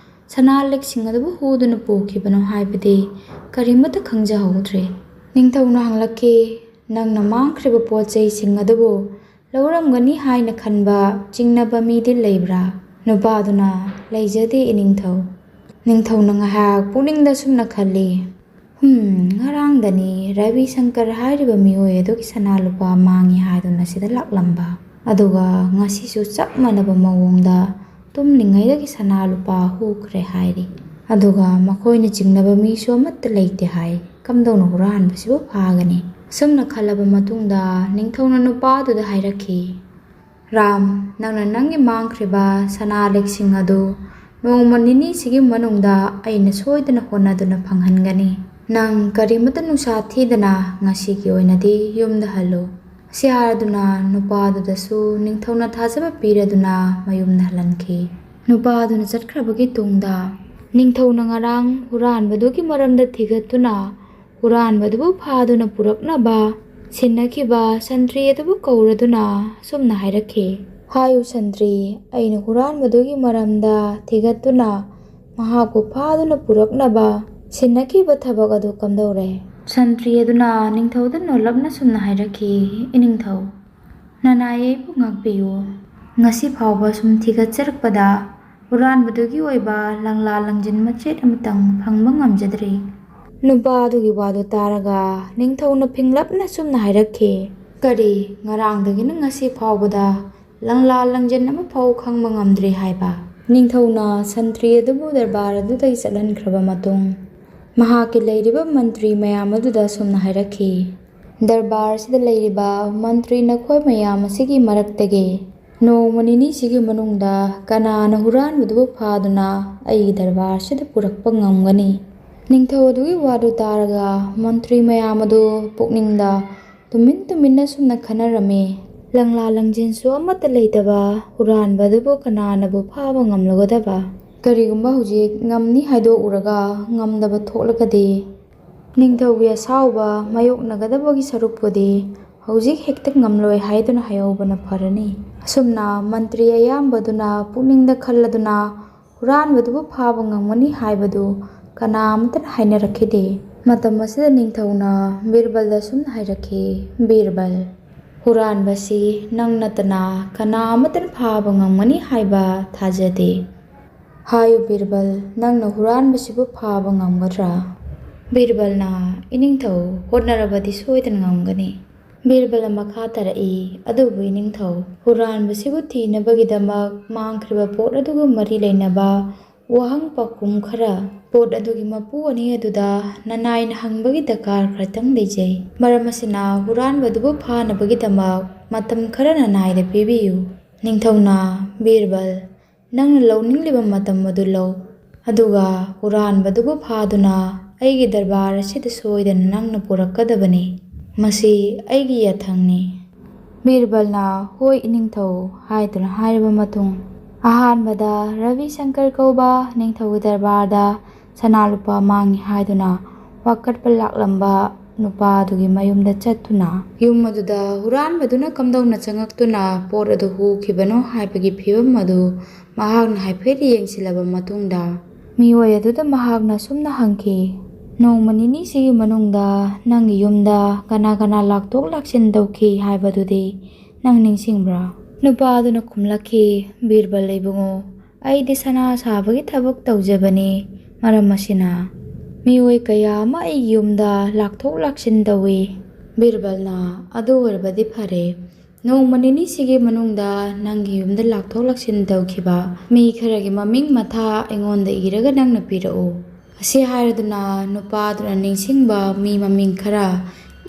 ꯁꯅꯥ ꯂꯤꯛꯁꯤꯡ ꯑꯗꯨꯕꯨ ꯍꯨꯗꯨꯅ ꯄꯨꯈꯤꯕꯅꯣ ꯍꯥꯏꯕꯗꯤ ꯀꯔꯤꯃꯠꯇ ꯈꯪꯖꯍꯧꯗ꯭ꯔꯦ꯫" ꯅꯤꯡꯊꯧꯅ ꯍꯪꯂꯛꯈꯤ, "ꯅꯪꯅ ꯃꯥꯡꯈ꯭ꯔꯤꯕ ꯄꯣꯠ ꯆꯩꯁꯤꯡ ꯑꯗꯨꯕꯨ ꯂꯧꯔꯝꯒꯅꯤ ꯍꯥꯏꯅ ꯈꯟꯕ ꯆꯤꯡꯅꯕ ꯃꯤꯗꯤ ꯂꯩꯕ꯭ꯔꯥ?" ꯅꯨꯄꯥꯗꯨꯅ, "ꯂꯩꯖꯗꯦ, ꯏꯅꯤꯡꯊꯧ꯫" ꯅꯤꯡꯊꯧꯅ ꯉꯥꯏꯍꯥꯛ ꯄꯨꯛꯅꯤꯡꯗ ꯁꯨꯝꯅ ꯈꯜꯂꯤ, "ꯍꯨꯝ, ꯉꯔꯥꯡꯗꯅꯤ ꯔꯕꯤ ꯁꯪꯀꯔ ꯍꯥꯏꯔꯤꯕ ꯃꯤꯑꯣꯏ ꯑꯗꯨꯒꯤ ꯁꯅꯥ ꯂꯨꯄꯥ ꯃꯥꯡꯉꯤ ꯍꯥꯏꯗꯨꯅ ꯁꯤꯗ ꯂꯥꯛꯂꯝꯕ, ꯑꯗꯨꯒ ꯉꯁꯤꯁꯨ ꯆꯞ ꯃꯥꯟꯅꯕ ꯃꯑꯣꯡꯗ ꯇꯨꯝꯂꯤꯉꯩꯗꯒꯤ ꯁꯅꯥ ꯂꯨꯄꯥ ꯍꯨꯈ꯭ꯔꯦ ꯍꯥꯏꯔꯤ꯫ ꯑꯗꯨꯒ ꯃꯈꯣꯏꯅ ꯆꯤꯡꯅꯕ ꯃꯤꯁꯨ ꯑꯃꯠꯇ ꯂꯩꯇꯦ ꯍꯥꯏ꯫ ꯀꯝꯗꯧꯅ ꯍꯨꯔꯥꯟꯕꯁꯤꯕꯨ ꯐꯥꯒꯅꯤ?" ꯑꯁꯨꯝꯅ ꯈꯜꯂꯕ ꯃꯇꯨꯡꯗ ꯅꯤꯡꯊꯧꯅ ꯅꯨꯄꯥꯗꯨꯗ ꯍꯥꯏꯔꯛꯈꯤ, "ꯔꯥꯝ, ꯅꯪꯅ ꯅꯪꯒꯤ ꯃꯥꯡꯈ꯭ꯔꯤꯕ ꯁꯅꯥ ꯂꯤꯛꯁꯤꯡ ꯑꯗꯨ ꯅꯣꯡꯃ ꯅꯤꯅꯤꯁꯤꯒꯤ ꯃꯅꯨꯡꯗ ꯑꯩꯅ ꯁꯣꯏꯗꯅ ꯍꯣꯠꯅꯗꯨꯅ ꯐꯪꯍꯟꯒꯅꯤ꯫ ꯅꯪ ꯀꯔꯤꯃꯠꯇ ꯅꯨꯡꯁꯥ ꯊꯤꯗꯅ ꯉꯁꯤꯒꯤ ꯑꯣꯏꯅꯗꯤ ꯌꯨꯝꯗ ꯍꯜꯂꯨ꯫" ꯑꯁꯤ ꯍꯥꯏꯔꯗꯨꯅ ꯅꯨꯄꯥꯗꯨꯗꯁꯨ ꯅꯤꯡꯊꯧꯅ ꯊꯥꯖꯕ ꯄꯤꯔꯗꯨꯅ ꯃꯌꯨꯝꯗ ꯍꯜꯍꯟꯈꯤ꯫ ꯅꯨꯄꯥꯗꯨꯅ ꯆꯠꯈ꯭ꯔꯕꯒꯤ ꯇꯨꯡꯗ ꯅꯤꯡꯊꯧꯅ ꯉꯔꯥꯡ ꯍꯨꯔꯥꯟꯕꯗꯨꯒꯤ ꯃꯔꯝꯗ ꯊꯤꯒꯠꯇꯨꯅ ꯍꯨꯔꯥꯟꯕꯗꯨꯕꯨ ꯐꯥꯗꯨꯅ ꯄꯨꯔꯛꯅꯕ ꯁꯤꯟꯅꯈꯤꯕ ꯁꯟꯇ꯭ꯔꯤ ꯑꯗꯨꯕꯨ ꯀꯧꯔꯗꯨꯅ ꯑꯁꯨꯝꯅ ꯍꯥꯏꯔꯛꯈꯤ, "ꯍꯥꯏꯌꯨ ꯁꯟꯇ꯭ꯔꯤ, ꯑꯩꯅ ꯍꯨꯔꯥꯟꯕꯗꯨꯒꯤ ꯃꯔꯝꯗ ꯊꯤꯒꯠꯇꯨꯅ ꯃꯍꯥꯛꯄꯨ ꯐꯥꯗꯨꯅ ꯄꯨꯔꯛꯅꯕ ꯁꯤꯟꯅꯈꯤꯕ ꯊꯕꯛ ꯑꯗꯨ ꯀꯝꯗꯧꯔꯦ?" ꯁꯟꯇ꯭ꯔꯤ ꯑꯗꯨꯅ ꯅꯤꯡꯊꯧꯗ ꯅꯣꯜꯂꯞꯅ ꯁꯨꯝꯅ ꯍꯥꯏꯔꯛꯈꯤ, "ꯏꯅꯤꯡꯊꯧ, ꯅꯅꯥꯏ ꯑꯩꯕꯨ ꯉꯥꯛꯄꯤꯌꯨ꯫ ꯉꯁꯤ ꯐꯥꯎꯕ ꯁꯨꯝ ꯊꯤꯒꯠꯆꯔꯛꯄꯗ ꯍꯨꯔꯥꯟꯕꯗꯨꯒꯤ ꯑꯣꯏꯕ ꯂꯪꯂꯥ ꯂꯪꯖꯤꯟ ꯃꯆꯦꯠ ꯑꯃꯇꯪ ꯐꯪꯕ ꯉꯝꯖꯗ꯭ꯔꯤ꯫" ꯅꯨꯄꯥ ꯑꯗꯨꯒꯤ ꯋꯥꯗꯨ ꯇꯥꯔꯒ ꯅꯤꯡꯊꯧꯅ ꯐꯤꯡꯂꯞꯅ ꯁꯨꯝꯅ ꯍꯥꯏꯔꯛꯈꯤ, "ꯀꯔꯤ, ꯉꯔꯥꯡꯗꯒꯤꯅ ꯉꯁꯤ ꯐꯥꯎꯕꯗ ꯂꯪꯂꯥ ꯂꯪꯖꯤꯟ ꯑꯃꯐꯥꯎ ꯈꯪꯕ ꯉꯝꯗ꯭ꯔꯤ ꯍꯥꯏꯕ?" ꯅꯤꯡꯊꯧꯅ ꯁꯟꯇ꯭ꯔꯤ ꯑꯗꯨꯕꯨ ꯗꯔꯕꯥꯔ ꯑꯗꯨꯗꯒꯤ ꯆꯠꯍꯟꯈ꯭ꯔꯕ ꯃꯇꯨꯡ, ꯃꯍꯥꯛꯀꯤ ꯂꯩꯔꯤꯕ ꯃꯟꯇ꯭ꯔꯤ ꯃꯌꯥꯝ ꯑꯗꯨꯗ ꯁꯨꯝꯅ ꯍꯥꯏꯔꯛꯈꯤ, "ꯗꯔꯕꯥꯔꯁꯤꯗ ꯂꯩꯔꯤꯕ ꯃꯟꯇ꯭ꯔꯤ ꯅꯈꯣꯏ ꯃꯌꯥꯝ ꯑꯁꯤꯒꯤ ꯃꯔꯛꯇꯒꯤ ꯅꯣꯡꯃ ꯅꯤꯅꯤꯁꯤꯒꯤ ꯃꯅꯨꯡꯗ ꯀꯅꯥꯅ ꯍꯨꯔꯥꯟꯕꯗꯨꯕꯨ ꯐꯥꯗꯨꯅ ꯑꯩꯒꯤ ꯗꯔꯕꯥꯔꯁꯤꯗ ꯄꯨꯔꯛꯄ ꯉꯝꯒꯅꯤ?" ꯅꯤꯡꯊꯧ ꯑꯗꯨꯒꯤ ꯋꯥꯗꯨ ꯇꯥꯔꯒ ꯃꯟꯇ꯭ꯔꯤ ꯃꯌꯥꯝ ꯑꯗꯨ ꯄꯨꯛꯅꯤꯡꯗ ꯇꯨꯃꯤꯟ ꯇꯨꯃꯤꯟꯅ ꯁꯨꯝꯅ ꯈꯟꯅꯔꯝꯃꯤ, "ꯂꯪꯂꯥ ꯂꯪꯖꯤꯟꯁꯨ ꯑꯃꯠꯇ ꯂꯩꯇꯕ ꯍꯨꯔꯥꯟꯕ ꯑꯗꯨꯕꯨ ꯀꯅꯥꯅꯕꯨ ꯐꯥꯕ ꯉꯝꯂꯒꯗꯕ? ꯀꯔꯤꯒꯨꯝꯕ ꯍꯧꯖꯤꯛ ꯉꯝꯅꯤ ꯍꯥꯏꯗꯣꯛꯎꯔꯒ ꯉꯝꯗꯕ ꯊꯣꯛꯂꯒꯗꯤ? ꯅꯤꯡꯊꯧꯒꯤ ꯑꯁꯥꯎꯕ ꯃꯥꯌꯣꯛꯅꯒꯗꯕꯒꯤ ꯁꯔꯨꯛꯄꯨꯗꯤ ꯍꯧꯖꯤꯛ ꯍꯦꯛꯇ ꯉꯝꯂꯣꯏ ꯍꯥꯏꯗꯨꯅ ꯍꯥꯏꯍꯧꯕꯅ ꯐꯔꯅꯤ꯫" ꯑꯁꯨꯝꯅ ꯃꯟꯇ꯭ꯔꯤ ꯑꯌꯥꯝꯕꯗꯨꯅ ꯄꯨꯛꯅꯤꯡꯗ ꯈꯜꯂꯗꯨꯅ ꯍꯨꯔꯥꯟꯕꯗꯨꯕꯨ ꯐꯥꯕ ꯉꯝꯒꯅꯤ ꯍꯥꯏꯕꯗꯨ ꯀꯅꯥ ꯑꯃꯠꯇꯅ ꯍꯥꯏꯅꯔꯛꯈꯤꯗꯦ꯫ ꯃꯇꯝ ꯑꯁꯤꯗ ꯅꯤꯡꯊꯧꯅ ꯕꯤꯔꯕꯜꯗ ꯑꯁꯨꯝꯅ ꯍꯥꯏꯔꯛꯈꯤ, "ꯕꯤꯔꯕꯜ, "ꯍꯨꯔꯥꯟꯕꯁꯤ ꯅꯪ ꯅꯠꯇꯅ ꯀꯅꯥ ꯑꯃꯠꯇꯅ ꯐꯥꯕ ꯉꯝꯒꯅꯤ ꯍꯥꯏꯕ ꯊꯥꯖꯗꯦ꯫ ꯍꯥꯏꯌꯨ ꯕꯤꯔꯕꯜ, ꯅꯪꯅ ꯍꯨꯔꯥꯟꯕꯁꯤꯕꯨ ꯐꯥꯕ ꯉꯝꯒꯗ꯭ꯔꯥ?" ꯕꯤꯔꯕꯜꯅ, "ꯏꯅꯤꯡꯊꯧ, ꯍꯣꯠꯅꯔꯕꯗꯤ ꯁꯣꯏꯗꯅ ꯉꯝꯒꯅꯤ꯫" ꯕꯤꯔꯕꯜꯅ ꯃꯈꯥ ꯇꯥꯔꯛꯏ, "ꯑꯗꯨꯕꯨ ꯏꯅꯤꯡꯊꯧ, ꯍꯨꯔꯥꯟꯕꯁꯤꯕꯨ ꯊꯤꯅꯕꯒꯤꯗꯃꯛ ꯃꯥꯡꯈ꯭ꯔꯤꯕ ꯄꯣꯠ ꯑꯗꯨꯒ ꯃꯔꯤ ꯂꯩꯅꯕ ꯋꯥꯍꯪ ꯄꯥꯎꯈꯨꯝ ꯈꯔ ꯄꯣꯠ ꯑꯗꯨꯒꯤ ꯃꯄꯨ ꯑꯅꯤ ꯑꯗꯨꯗ ꯅꯅꯥꯏꯅ ꯍꯪꯕꯒꯤ ꯗꯔꯀꯥꯔ ꯈꯔꯇꯪ ꯂꯩꯖꯩ꯫ ꯃꯔꯝ ꯑꯁꯤꯅ ꯍꯨꯔꯥꯟꯕꯗꯨꯕꯨ ꯐꯥꯅꯕꯒꯤꯗꯃꯛ ꯃꯇꯝ ꯈꯔ ꯅꯅꯥꯏꯗ ꯄꯤꯕꯤꯌꯨ꯫" ꯅꯤꯡꯊꯧꯅ, "ꯕꯤꯔꯕꯜ, ꯅꯪꯅ ꯂꯧꯅꯤꯡꯂꯤꯕ ꯃꯇꯝ ꯑꯗꯨ ꯂꯧ, ꯑꯗꯨꯒ ꯍꯨꯔꯥꯟꯕꯗꯨꯕꯨ ꯐꯥꯗꯨꯅ ꯑꯩꯒꯤ ꯗꯔꯕꯥꯔ ꯑꯁꯤꯗ ꯁꯣꯏꯗꯅ ꯅꯪꯅ ꯄꯨꯔꯛꯀꯗꯕꯅꯤ꯫ ꯃꯁꯤ ꯑꯩꯒꯤ ꯌꯥꯊꯪꯅꯤ꯫" ꯕꯤꯔꯕꯜꯅ, "ꯍꯣꯏ ꯏꯅꯤꯡꯊꯧ" ꯍꯥꯏꯗꯨꯅ ꯍꯥꯏꯔꯕ ꯃꯇꯨꯡ, ꯑꯍꯥꯟꯕꯗ ꯔꯕꯤ ꯁꯪꯀꯔ ꯀꯧꯕ ꯅꯤꯡꯊꯧꯒꯤ ꯗꯔꯕꯥꯔꯗ ꯁꯅꯥ ꯂꯨꯄꯥ ꯃꯥꯡꯉꯤ ꯍꯥꯏꯗꯨꯅ ꯋꯥꯀꯠꯄ ꯂꯥꯛꯂꯝꯕ ꯅꯨꯄꯥ ꯑꯗꯨꯒꯤ ꯃꯌꯨꯝꯗ ꯆꯠꯇꯨꯅ, ꯌꯨꯝ ꯑꯗꯨꯗ ꯍꯨꯔꯥꯟꯕꯗꯨꯅ ꯀꯝꯗꯧꯅ ꯆꯪꯉꯛꯇꯨꯅ ꯄꯣꯠ ꯑꯗꯨ ꯍꯨꯈꯤꯕꯅꯣ ꯍꯥꯏꯕꯒꯤ ꯐꯤꯕꯝ ꯑꯗꯨ ꯃꯍꯥꯛꯅ ꯍꯥꯏꯐꯦꯠ ꯌꯦꯡꯁꯤꯜꯂꯕ ꯃꯇꯨꯡꯗ, ꯃꯤꯑꯣꯏ ꯑꯗꯨꯗ ꯃꯍꯥꯛꯅ ꯑꯁꯨꯝꯅ ꯍꯪꯈꯤ, "ꯅꯣꯡꯃ ꯅꯤꯅꯤꯁꯤꯒꯤ ꯃꯅꯨꯡꯗ ꯅꯪꯒꯤ ꯌꯨꯝꯗ ꯀꯅꯥ ꯀꯅꯥ ꯂꯥꯛꯊꯣꯛ ꯂꯥꯛꯁꯤꯟ ꯇꯧꯈꯤ ꯍꯥꯏꯕꯗꯨꯗꯤ ꯅꯪ ꯅꯤꯡꯁꯤꯡꯕ꯭ꯔꯥ?" ꯅꯨꯄꯥ ꯑꯗꯨꯅ ꯈꯨꯝꯂꯛꯈꯤ, "ꯕꯤꯔꯕꯜ ꯏꯕꯨꯡꯉꯣ, ꯑꯩꯗꯤ ꯁꯅꯥ ꯁꯥꯕꯒꯤ ꯊꯕꯛ ꯇꯧꯖꯕꯅꯤ꯫ ꯃꯔꯝ ꯑꯁꯤꯅ ꯃꯤꯑꯣꯏ ꯀꯌꯥ ꯑꯃ ꯑꯩꯒꯤ ꯌꯨꯝꯗ ꯂꯥꯛꯊꯣꯛ ꯂꯥꯛꯁꯤꯟ ꯇꯧꯏ꯫" ꯕꯤꯔꯕꯜꯅ, "ꯑꯗꯨ ꯑꯣꯏꯔꯕꯗꯤ ꯐꯔꯦ, ꯅꯣꯡꯃ ꯅꯤꯅꯤꯁꯤꯒꯤ ꯃꯅꯨꯡꯗ ꯅꯪꯒꯤ ꯌꯨꯝꯗ ꯂꯥꯛꯊꯣꯛ ꯂꯥꯛꯁꯤꯟ ꯇꯧꯈꯤꯕ ꯃꯤ ꯈꯔꯒꯤ ꯃꯃꯤꯡ ꯃꯊꯥ ꯑꯩꯉꯣꯟꯗ ꯏꯔꯒ ꯅꯪꯅ ꯄꯤꯔꯛꯎ꯫" ꯑꯁꯤ ꯍꯥꯏꯔꯗꯨꯅ ꯅꯨꯄꯥꯗꯨꯅ ꯅꯤꯡꯁꯤꯡꯕ ꯃꯤ ꯃꯃꯤꯡ ꯈꯔ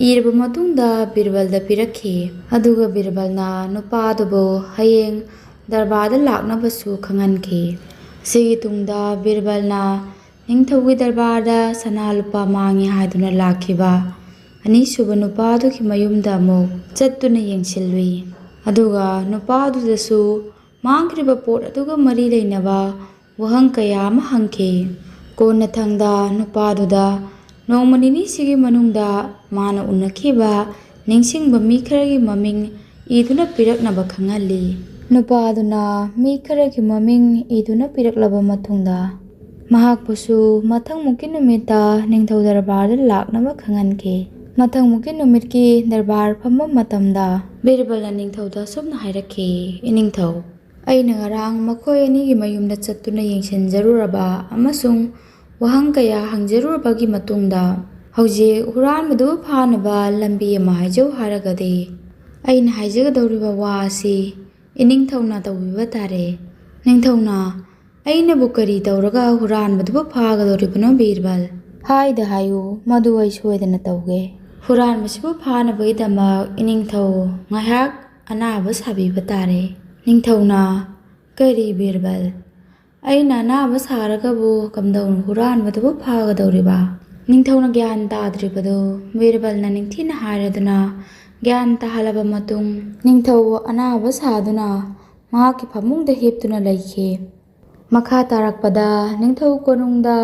ꯏꯔꯕ ꯃꯇꯨꯡꯗ ꯕꯤꯔꯕꯜꯗ ꯄꯤꯔꯛꯈꯤ꯫ ꯑꯗꯨꯒ ꯕꯤꯔꯕꯜꯅ ꯅꯨꯄꯥꯗꯨꯕꯨ ꯍꯌꯦꯡ ꯗꯔꯕꯥꯔꯗ ꯂꯥꯛꯅꯕꯁꯨ ꯈꯪꯍꯟꯈꯤ꯫ ꯑꯁꯤꯒꯤ ꯇꯨꯡꯗ ꯕꯤꯔꯕꯜꯅ ꯅꯤꯡꯊꯧꯒꯤ ꯗꯔꯕꯥꯔꯗ ꯁꯅꯥ ꯂꯨꯄꯥ ꯃꯥꯡꯉꯤ ꯍꯥꯏꯗꯨꯅ ꯂꯥꯛꯈꯤꯕ ꯑꯅꯤꯁꯨꯕ ꯅꯨꯄꯥꯗꯨꯒꯤ ꯃꯌꯨꯝꯗ ꯑꯃꯨꯛ ꯆꯠꯇꯨꯅ ꯌꯦꯡꯁꯤꯜꯂꯨꯏ꯫ ꯑꯗꯨꯒ ꯅꯨꯄꯥꯗꯨꯗꯁꯨ ꯃꯥꯡꯈ꯭ꯔꯤꯕ ꯄꯣꯠ ꯑꯗꯨꯒ ꯃꯔꯤ ꯂꯩꯅꯕ ꯋꯥꯍꯪ ꯀꯌꯥ ꯑꯃ ꯍꯪꯈꯤ꯫ ꯀꯣꯟꯅꯊꯪꯗ ꯅꯨꯄꯥꯗꯨꯗ ꯅꯣꯡꯃ ꯅꯤꯅꯤꯁꯤꯒꯤ ꯃꯅꯨꯡꯗ ꯃꯥꯅ ꯎꯅꯈꯤꯕ ꯅꯤꯡꯁꯤꯡꯕ ꯃꯤ ꯈꯔꯒꯤ ꯃꯃꯤꯡ ꯏꯗꯨꯅ ꯄꯤꯔꯛꯅꯕ ꯈꯪꯍꯜꯂꯤ꯫ ꯅꯨꯄꯥ ꯑꯗꯨꯅ ꯃꯤ ꯈꯔꯒꯤ ꯃꯃꯤꯡ ꯏꯗꯨꯅ ꯄꯤꯔꯛꯂꯕ ꯃꯇꯨꯡꯗ, ꯃꯍꯥꯛꯄꯨꯁꯨ ꯃꯊꯪꯃꯨꯛꯀꯤ ꯅꯨꯃꯤꯠꯇ ꯅꯤꯡꯊꯧ ꯗꯔꯕꯥꯔꯗ ꯂꯥꯛꯅꯕ ꯈꯪꯍꯟꯈꯤ꯫ ꯃꯊꯪꯃꯨꯛꯀꯤ ꯅꯨꯃꯤꯠꯀꯤ ꯗꯔꯕꯥꯔ ꯐꯝꯕ ꯃꯇꯝꯗ ꯕꯤꯔꯕꯜꯅ ꯅꯤꯡꯊꯧꯗ ꯑꯁꯨꯝꯅ ꯍꯥꯏꯔꯛꯈꯤ, "ꯏꯅꯤꯡꯊꯧ, ꯑꯩꯅ ꯉꯔꯥꯡ ꯃꯈꯣꯏ ꯑꯅꯤꯒꯤ ꯃꯌꯨꯝꯗ ꯆꯠꯇꯨꯅ ꯌꯦꯡꯁꯤꯟꯖꯔꯨꯔꯕ ꯑꯃꯁꯨꯡ ꯋꯥꯍꯪ ꯀꯌꯥ ꯍꯪꯖꯔꯨꯔꯕꯒꯤ ꯃꯇꯨꯡꯗ ꯍꯧꯖꯤꯛ ꯍꯨꯔꯥꯟꯕꯗꯨ ꯐꯥꯅꯕ ꯂꯝꯕꯤ ꯑꯃ ꯍꯥꯏꯖꯧ ꯍꯥꯏꯔꯒꯗꯤ ꯑꯩꯅ ꯍꯥꯏꯖꯒꯗꯧꯔꯤꯕ ꯋꯥ ꯑꯁꯤ ꯏꯅꯤꯡꯊꯧꯅ ꯇꯧꯕꯤꯕ ꯇꯥꯔꯦ꯫ ꯅꯤꯡꯊꯧꯅ, ꯑꯩꯅꯕꯨ ꯀꯔꯤ ꯇꯧꯔꯒ ꯍꯨꯔꯥꯟꯕꯗꯨꯕꯨ ꯐꯥꯒꯗꯧꯔꯤꯕꯅꯣ ꯕꯤꯔꯕꯜ? ꯍꯥꯏꯗ ꯍꯥꯏꯌꯨ, ꯃꯗꯨ ꯑꯩ ꯁꯣꯏꯗꯅ ꯇꯧꯒꯦ꯫ ꯍꯨꯔꯥꯟꯕꯁꯤꯕꯨ ꯐꯥꯅꯕꯒꯤꯗꯃꯛ ꯏꯅꯤꯡꯊꯧ ꯉꯥꯏꯍꯥꯛ ꯑꯅꯥꯕ ꯁꯥꯕꯤꯕ ꯇꯥꯔꯦ꯫" ꯅꯤꯡꯊꯧꯅ, "ꯀꯔꯤ ꯕꯤꯔꯕꯜ? ꯑꯩꯅ ꯑꯅꯥꯕ ꯁꯥꯔꯒꯕꯨ ꯀꯝꯗꯧꯅ ꯍꯨꯔꯥꯟꯕꯗꯨꯕꯨ ꯐꯥꯒꯗꯧꯔꯤꯕ?" ꯅꯤꯡꯊꯧꯅ ꯒ꯭ꯌꯥꯟ ꯇꯥꯗ꯭ꯔꯤꯕꯗꯨ ꯕꯤꯔꯕꯜꯅ ꯅꯤꯡꯊꯤꯅ ꯍꯥꯏꯔꯗꯨꯅ ꯒ꯭ꯌꯥꯟ ꯇꯥꯍꯜꯂꯕ ꯃꯇꯨꯡ ꯅꯤꯡꯊꯧ ꯑꯅꯥꯕ ꯁꯥꯗꯨꯅ ꯃꯍꯥꯛꯀꯤ ꯐꯃꯨꯡꯗ ꯍꯤꯞꯇꯨꯅ ꯂꯩꯈꯤ꯫ ꯃꯈꯥ ꯇꯥꯔꯛꯄꯗ ꯅꯤꯡꯊꯧ ꯀꯣꯅꯨꯡꯗ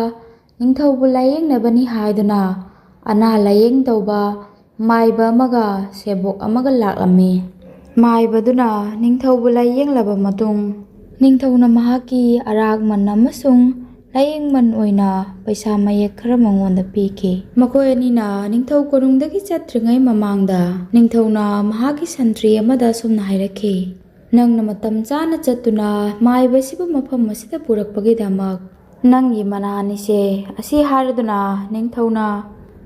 ꯅꯤꯡꯊꯧꯕꯨ ꯂꯥꯌꯦꯡꯅꯕꯅꯤ ꯍꯥꯏꯗꯨꯅ ꯑꯅꯥ ꯂꯥꯌꯦꯡ ꯇꯧꯕ ꯃꯥꯏꯕ ꯑꯃꯒ ꯁꯦꯕꯣꯛ ꯑꯃꯒ ꯂꯥꯛꯂꯝꯃꯤ꯫ ꯃꯥꯏꯕꯗꯨꯅ ꯅꯤꯡꯊꯧꯕꯨ ꯂꯥꯌꯦꯡꯂꯕ ꯃꯇꯨꯡ ꯅꯤꯡꯊꯧꯅ ꯃꯍꯥꯛꯀꯤ ꯑꯔꯥꯛꯃꯟ ꯑꯃꯁꯨꯡ ꯂꯥꯌꯦꯡꯃꯟ ꯑꯣꯏꯅ ꯄꯩꯁꯥ ꯃꯌꯦꯛ ꯈꯔ ꯃꯉꯣꯟꯗ ꯄꯤꯈꯤ꯫ ꯃꯈꯣꯏ ꯑꯅꯤꯅ ꯅꯤꯡꯊꯧ ꯀꯣꯅꯨꯡꯗꯒꯤ ꯆꯠꯇ꯭ꯔꯤꯉꯩ ꯃꯃꯥꯡꯗ ꯅꯤꯡꯊꯧꯅ ꯃꯍꯥꯛꯀꯤ ꯁꯟꯇ꯭ꯔꯤ ꯑꯃꯗ ꯑꯁꯨꯝꯅ ꯍꯥꯏꯔꯛꯈꯤ, "ꯅꯪꯅ ꯃꯇꯝ ꯆꯥꯅ ꯆꯠꯇꯨꯅ ꯃꯥꯏꯕ ꯑꯁꯤꯕꯨ ꯃꯐꯝ ꯑꯁꯤꯗ ꯄꯨꯔꯛꯄꯒꯤꯗꯃꯛ ꯅꯪꯒꯤ ꯃꯅꯥꯅꯤꯁꯦ" ꯑꯁꯤ ꯍꯥꯏꯔꯗꯨꯅ ꯅꯤꯡꯊꯧꯅ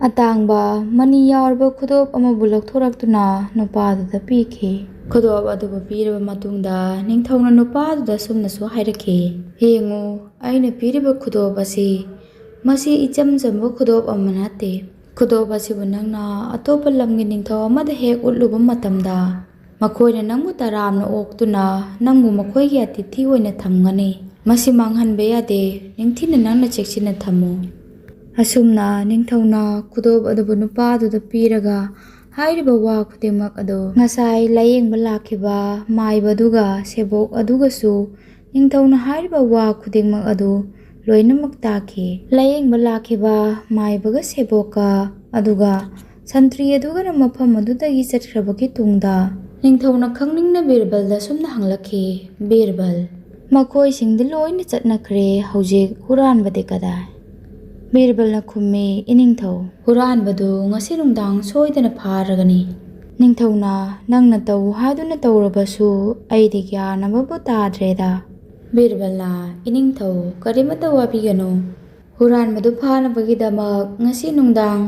ꯑꯇꯥꯡꯕ ꯃꯅꯤ ꯌꯥꯎꯔꯕ ꯈꯨꯗꯣꯞ ꯑꯃꯕꯨ ꯂꯧꯊꯣꯔꯛꯇꯨꯅ ꯅꯨꯄꯥꯗꯨꯗ ꯄꯤꯈꯤ꯫ ꯈꯨꯗꯣꯞ ꯑꯗꯨꯕꯨ ꯄꯤꯔꯕ ꯃꯇꯨꯡꯗ ꯅꯤꯡꯊꯧꯅ ꯅꯨꯄꯥꯗꯨꯗ ꯑꯁꯨꯝꯅꯁꯨ ꯍꯥꯏꯔꯛꯈꯤ, "ꯌꯦꯡꯉꯨ, ꯑꯩꯅ ꯄꯤꯔꯤꯕ ꯈꯨꯗꯣꯞ ꯑꯁꯤ ꯃꯁꯤ ꯏꯆꯝ ꯆꯝꯕ ꯈꯨꯗꯣꯞ ꯑꯃ ꯅꯠꯇꯦ꯫ ꯈꯨꯗꯣꯞ ꯑꯁꯤꯕꯨ ꯅꯪꯅ ꯑꯇꯣꯞꯄ ꯂꯝꯒꯤ ꯅꯤꯡꯊꯧ ꯑꯃꯗ ꯍꯦꯛ ꯎꯠꯂꯨꯕ ꯃꯇꯝꯗ ꯃꯈꯣꯏꯅ ꯅꯪꯕꯨ ꯇꯔꯥꯝꯅ ꯑꯣꯛꯇꯨꯅ ꯅꯪꯕꯨ ꯃꯈꯣꯏꯒꯤ ꯑꯇꯤꯊꯤ ꯑꯣꯏꯅ ꯊꯝꯒꯅꯤ꯫ ꯃꯁꯤ ꯃꯥꯡꯍꯟꯕ ꯌꯥꯗꯦ꯫ ꯅꯤꯡꯊꯤꯅ ꯅꯪꯅ ꯆꯦꯛꯁꯤꯟꯅ ꯊꯝꯃꯨ꯫" ꯑꯁꯨꯝꯅ ꯅꯤꯡꯊꯧꯅ ꯈꯨꯗꯣꯞ ꯑꯗꯨꯕꯨ ꯅꯨꯄꯥꯗꯨꯗ ꯄꯤꯔꯒ ꯍꯥꯏꯔꯤꯕ ꯋꯥ ꯈꯨꯗꯤꯡꯃꯛ ꯑꯗꯨ ꯉꯁꯥꯏ ꯂꯥꯌꯦꯡꯕ ꯂꯥꯛꯈꯤꯕ ꯃꯥꯏꯕꯗꯨꯒ ꯁꯦꯕꯣꯛ ꯑꯗꯨꯒꯁꯨ ꯅꯤꯡꯊꯧꯅ ꯍꯥꯏꯔꯤꯕ ꯋꯥ ꯈꯨꯗꯤꯡꯃꯛ ꯑꯗꯨ ꯂꯣꯏꯅꯃꯛ ꯇꯥꯈꯤ꯫ ꯂꯥꯌꯦꯡꯕ ꯂꯥꯛꯈꯤꯕ ꯃꯥꯏꯕꯒ ꯁꯦꯕꯣꯛꯀ ꯑꯗꯨꯒ ꯁꯟꯇ꯭ꯔꯤ ꯑꯗꯨꯒꯅ ꯃꯐꯝ ꯑꯗꯨꯗꯒꯤ ꯆꯠꯈ꯭ꯔꯕꯒꯤ ꯇꯨꯡꯗ ꯅꯤꯡꯊꯧꯅ ꯈꯪꯅꯤꯡꯅ ꯕꯤꯔꯕꯜꯗ ꯑꯁꯨꯝꯅ ꯍꯪꯂꯛꯈꯤ, "ꯕꯤꯔꯕꯜ, ꯃꯈꯣꯏꯁꯤꯡꯗꯤ ꯂꯣꯏꯅ ꯆꯠꯅꯈ꯭ꯔꯦ, ꯍꯧꯖꯤꯛ ꯍꯨꯔꯥꯟꯕꯗꯤ ꯀꯗꯥꯏ?" ꯕꯤꯔꯕꯜꯅ ꯈꯨꯝꯃꯤ, "ꯏꯅꯤꯡꯊꯧ, ꯍꯨꯔꯥꯟꯕꯗꯨ ꯉꯁꯤ ꯅꯨꯡꯗꯥꯡ ꯁꯣꯏꯗꯅ ꯐꯥꯔꯒꯅꯤ꯫ ꯅꯤꯡꯊꯧꯅ ꯅꯪꯅ ꯇꯧ ꯍꯥꯏꯗꯨꯅ ꯇꯧꯔꯕꯁꯨ ꯑꯩꯗꯤ ꯒ꯭ꯌꯥꯟ ꯑꯃꯕꯨ ꯇꯥꯗ꯭ꯔꯦꯗ꯫" ꯕꯤꯔꯕꯜꯅ, "ꯏꯅꯤꯡꯊꯧ, ꯀꯔꯤꯃꯠꯇ ꯋꯥꯕꯤꯒꯅꯨ꯫ ꯍꯨꯔꯥꯟꯕꯗꯨ ꯐꯥꯅꯕꯒꯤꯗꯃꯛ ꯉꯁꯤ ꯅꯨꯡꯗꯥꯡ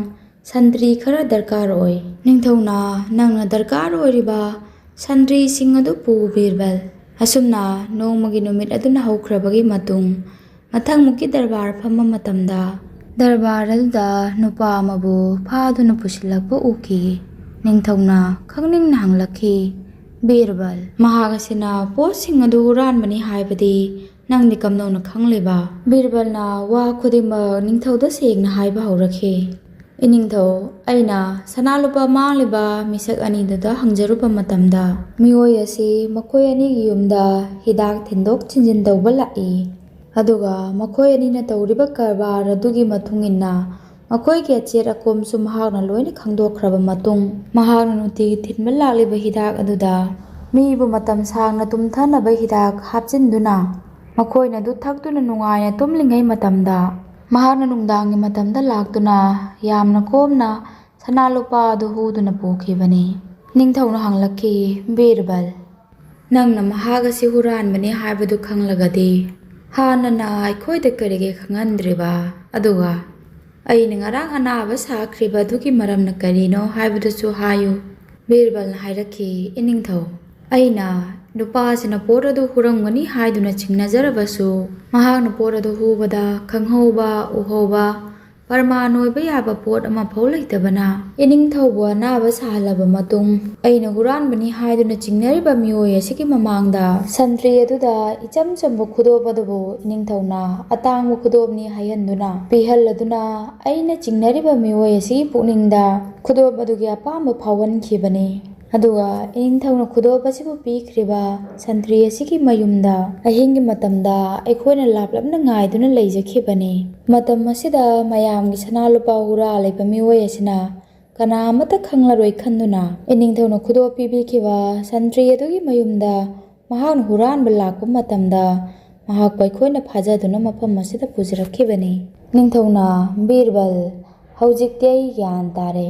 ꯁꯟꯇ꯭ꯔꯤ ꯈꯔ ꯗꯔꯀꯥꯔ ꯑꯣꯏ꯫ ꯅꯤꯡꯊꯧꯅ ꯅꯪꯅ ꯗꯔꯀꯥꯔ ꯑꯣꯏꯔꯤꯕ ꯁꯟꯇ꯭ꯔꯤꯁꯤꯡ ꯑꯗꯨ ꯄꯨ, ꯕꯤꯔꯕꯜ꯫" ꯑꯁꯨꯝꯅ ꯅꯣꯡꯃꯒꯤ ꯅꯨꯃꯤꯠ ꯑꯗꯨꯅ ꯍꯧꯈ꯭ꯔꯕꯒꯤ ꯃꯇꯨꯡ, ꯃꯊꯪꯃꯨꯛꯀꯤ ꯗꯔꯕꯥꯔ ꯐꯝꯕ ꯃꯇꯝꯗ, ꯗꯔꯕꯥꯔ ꯑꯗꯨꯗ ꯅꯨꯄꯥ ꯑꯃꯕꯨ ꯐꯥꯗꯨꯅ ꯄꯨꯁꯤꯜꯂꯛꯄ ꯎꯈꯤ꯫ ꯅꯤꯡꯊꯧꯅ ꯈꯪꯅꯤꯡꯅ ꯍꯪꯂꯛꯈꯤ, "ꯕꯤꯔꯕꯜ, ꯃꯍꯥꯛ ꯑꯁꯤꯅ ꯄꯣꯠꯁꯤꯡ ꯑꯗꯨ ꯍꯨꯔꯥꯟꯕꯅꯤ ꯍꯥꯏꯕꯗꯤ ꯅꯪꯗꯤ ꯀꯝꯗꯧꯅ ꯈꯪꯂꯤꯕ?" ꯕꯤꯔꯕꯜꯅ ꯋꯥ ꯈꯨꯗꯤꯡꯃꯛ ꯅꯤꯡꯊꯧꯗ ꯁꯦꯡꯅ ꯍꯥꯏꯕ ꯍꯧꯔꯛꯈꯤ꯫ "ꯏꯅꯤꯡꯊꯧ, ꯑꯩꯅ ꯁꯅꯥ ꯂꯨꯄꯥ ꯃꯥꯡꯂꯤꯕ ꯃꯤꯁꯛ ꯑꯅꯤꯗꯨꯗ ꯍꯪꯖꯔꯨꯕ ꯃꯇꯝꯗ, ꯃꯤꯑꯣꯏ ꯑꯁꯤ ꯃꯈꯣꯏ ꯑꯅꯤꯒꯤ ꯌꯨꯝꯗ ꯍꯤꯗꯥꯛ ꯊꯤꯟꯗꯣꯛ ꯊꯤꯟꯖꯤꯟ ꯇꯧꯕ ꯂꯥꯛꯏ꯫ ꯑꯗꯨꯒ ꯃꯈꯣꯏ ꯑꯅꯤꯅ ꯇꯧꯔꯤꯕ ꯀꯔꯕꯥꯔ ꯑꯗꯨꯒꯤ ꯃꯇꯨꯡ ꯏꯟꯅ ꯃꯈꯣꯏꯒꯤ ꯑꯆꯦꯠ ꯑꯀꯣꯝꯁꯨ ꯃꯍꯥꯛꯅ ꯂꯣꯏꯅ ꯈꯪꯗꯣꯛꯈ꯭ꯔꯕ ꯃꯇꯨꯡ, ꯃꯍꯥꯛꯅ ꯅꯨꯡꯇꯤꯒꯤ ꯊꯤꯟꯕ ꯂꯥꯛꯂꯤꯕ ꯍꯤꯗꯥꯛ ꯑꯗꯨꯗ ꯃꯤꯕꯨ ꯃꯇꯝ ꯁꯥꯡꯅ ꯇꯨꯝꯊꯅꯕ ꯍꯤꯗꯥꯛ ꯍꯥꯞꯆꯤꯟꯗꯨꯅ ꯃꯈꯣꯏꯅ ꯑꯗꯨ ꯊꯛꯇꯨꯅ ꯅꯨꯡꯉꯥꯏꯅ ꯇꯨꯝꯂꯤꯉꯩ ꯃꯇꯝꯗ, ꯃꯍꯥꯛꯅ ꯅꯨꯡꯗꯥꯡꯒꯤ ꯃꯇꯝꯗ ꯂꯥꯛꯇꯨꯅ ꯌꯥꯝꯅ ꯀꯣꯝꯅ ꯁꯅꯥ ꯂꯨꯄꯥ ꯑꯗꯨ ꯍꯨꯗꯨꯅ ꯄꯨꯈꯤꯕꯅꯤ꯫" ꯅꯤꯡꯊꯧꯅ ꯍꯪꯂꯛꯈꯤ, "ꯕꯤꯔꯕꯜ, ꯅꯪꯅ ꯃꯍꯥꯛ ꯑꯁꯤ ꯍꯨꯔꯥꯟꯕꯅꯤ ꯍꯥꯏꯕꯗꯨ ꯈꯪꯂꯒꯗꯤ ꯍꯥꯟꯅꯅ ꯑꯩꯈꯣꯏꯗ ꯀꯔꯤꯒꯤ ꯈꯪꯍꯟꯗ꯭ꯔꯤꯕ? ꯑꯗꯨꯒ ꯑꯩꯅ ꯉꯔꯥꯡ ꯑꯅꯥꯕ ꯁꯥꯈ꯭ꯔꯤꯕ ꯑꯗꯨꯒꯤ ꯃꯔꯝꯅ ꯀꯔꯤꯅꯣ ꯍꯥꯏꯕꯗꯨꯁꯨ ꯍꯥꯏꯌꯨ꯫" ꯕꯤꯔꯕꯜꯅ ꯍꯥꯏꯔꯛꯈꯤ, "ꯏꯅꯤꯡꯊꯧ, ꯑꯩꯅ ꯅꯨꯄꯥꯁꯤꯅ ꯄꯣꯠ ꯑꯗꯨ ꯍꯨꯔꯝꯒꯅꯤ ꯍꯥꯏꯗꯨꯅ ꯆꯤꯡꯅꯖꯔꯕꯁꯨ, ꯃꯍꯥꯛꯅ ꯄꯣꯠ ꯑꯗꯨ ꯍꯨꯕꯗ ꯈꯪꯍꯧꯕ, ꯎꯍꯧꯕ, ꯄ꯭ꯔꯃꯥꯟ ꯑꯣꯏꯕ ꯌꯥꯕ ꯄꯣꯠ ꯑꯃꯐꯥꯎ ꯂꯩꯇꯕꯅ, ꯏꯅꯤꯡꯊꯧꯕꯨ ꯑꯅꯥꯕ ꯁꯥꯍꯜꯂꯕ ꯃꯇꯨꯡ, ꯑꯩꯅ ꯍꯨꯔꯥꯟꯕꯅꯤ ꯍꯥꯏꯗꯨꯅ ꯆꯤꯡꯅꯔꯤꯕ ꯃꯤꯑꯣꯏ ꯑꯁꯤꯒꯤ ꯃꯃꯥꯡꯗ ꯁꯟꯇ꯭ꯔꯤ ꯑꯗꯨꯗ ꯏꯆꯝ ꯆꯝꯕ ꯈꯨꯗꯣꯞ ꯑꯗꯨꯕꯨ ꯏꯅꯤꯡꯊꯧꯅ ꯑꯇꯥꯡꯕ ꯈꯨꯗꯣꯞꯅꯤ ꯍꯥꯏꯍꯟꯗꯨꯅ ꯄꯤꯍꯜꯂꯗꯨꯅ, ꯑꯩꯅ ꯆꯤꯡꯅꯔꯤꯕ ꯃꯤꯑꯣꯏ ꯑꯁꯤꯒꯤ ꯄꯨꯛꯅꯤꯡꯗ ꯈꯨꯗꯣꯞ ꯑꯗꯨꯒꯤ ꯑꯄꯥꯝꯕ ꯐꯥꯎꯍꯟꯈꯤꯕꯅꯤ꯫ ꯑꯗꯨꯒ ꯏꯅꯤꯡꯊꯧꯅ ꯈꯨꯗꯣꯞ ꯑꯁꯤꯕꯨ ꯄꯤꯈ꯭ꯔꯤꯕ ꯁꯟꯇ꯭ꯔꯤ ꯑꯁꯤꯒꯤ ꯃꯌꯨꯝꯗ ꯑꯍꯤꯡꯒꯤ ꯃꯇꯝꯗ ꯑꯩꯈꯣꯏꯅ ꯂꯥꯞꯂꯞꯅ ꯉꯥꯏꯗꯨꯅ ꯂꯩꯖꯈꯤꯕꯅꯤ꯫ ꯃꯇꯝ ꯑꯁꯤꯗ ꯃꯌꯥꯝꯒꯤ ꯁꯅꯥ ꯂꯨꯄꯥ ꯍꯨꯔꯥꯜꯂꯤꯕ ꯃꯤꯑꯣꯏ ꯑꯁꯤꯅ ꯀꯅꯥ ꯑꯃꯠꯇ ꯈꯪꯂꯔꯣꯏ ꯈꯟꯗꯨꯅ, ꯏꯅꯤꯡꯊꯧꯅ ꯈꯨꯗꯣꯞ ꯄꯤꯕꯤꯈꯤꯕ ꯁꯟꯇ꯭ꯔꯤ ꯑꯗꯨꯒꯤ ꯃꯌꯨꯝꯗ ꯃꯍꯥꯛꯅ ꯍꯨꯔꯥꯟꯕ ꯂꯥꯛꯄ ꯃꯇꯝꯗ, ꯃꯍꯥꯛꯄꯨ ꯑꯩꯈꯣꯏꯅ ꯐꯥꯖꯗꯨꯅ ꯃꯐꯝ ꯑꯁꯤꯗ ꯄꯨꯖꯔꯛꯈꯤꯕꯅꯤ꯫ ꯅꯤꯡꯊꯧꯅ, "ꯕꯤꯔꯕꯜ, ꯍꯧꯖꯤꯛꯇꯤ ꯑꯩ ꯒ꯭ꯌꯥꯟ ꯇꯥꯔꯦ꯫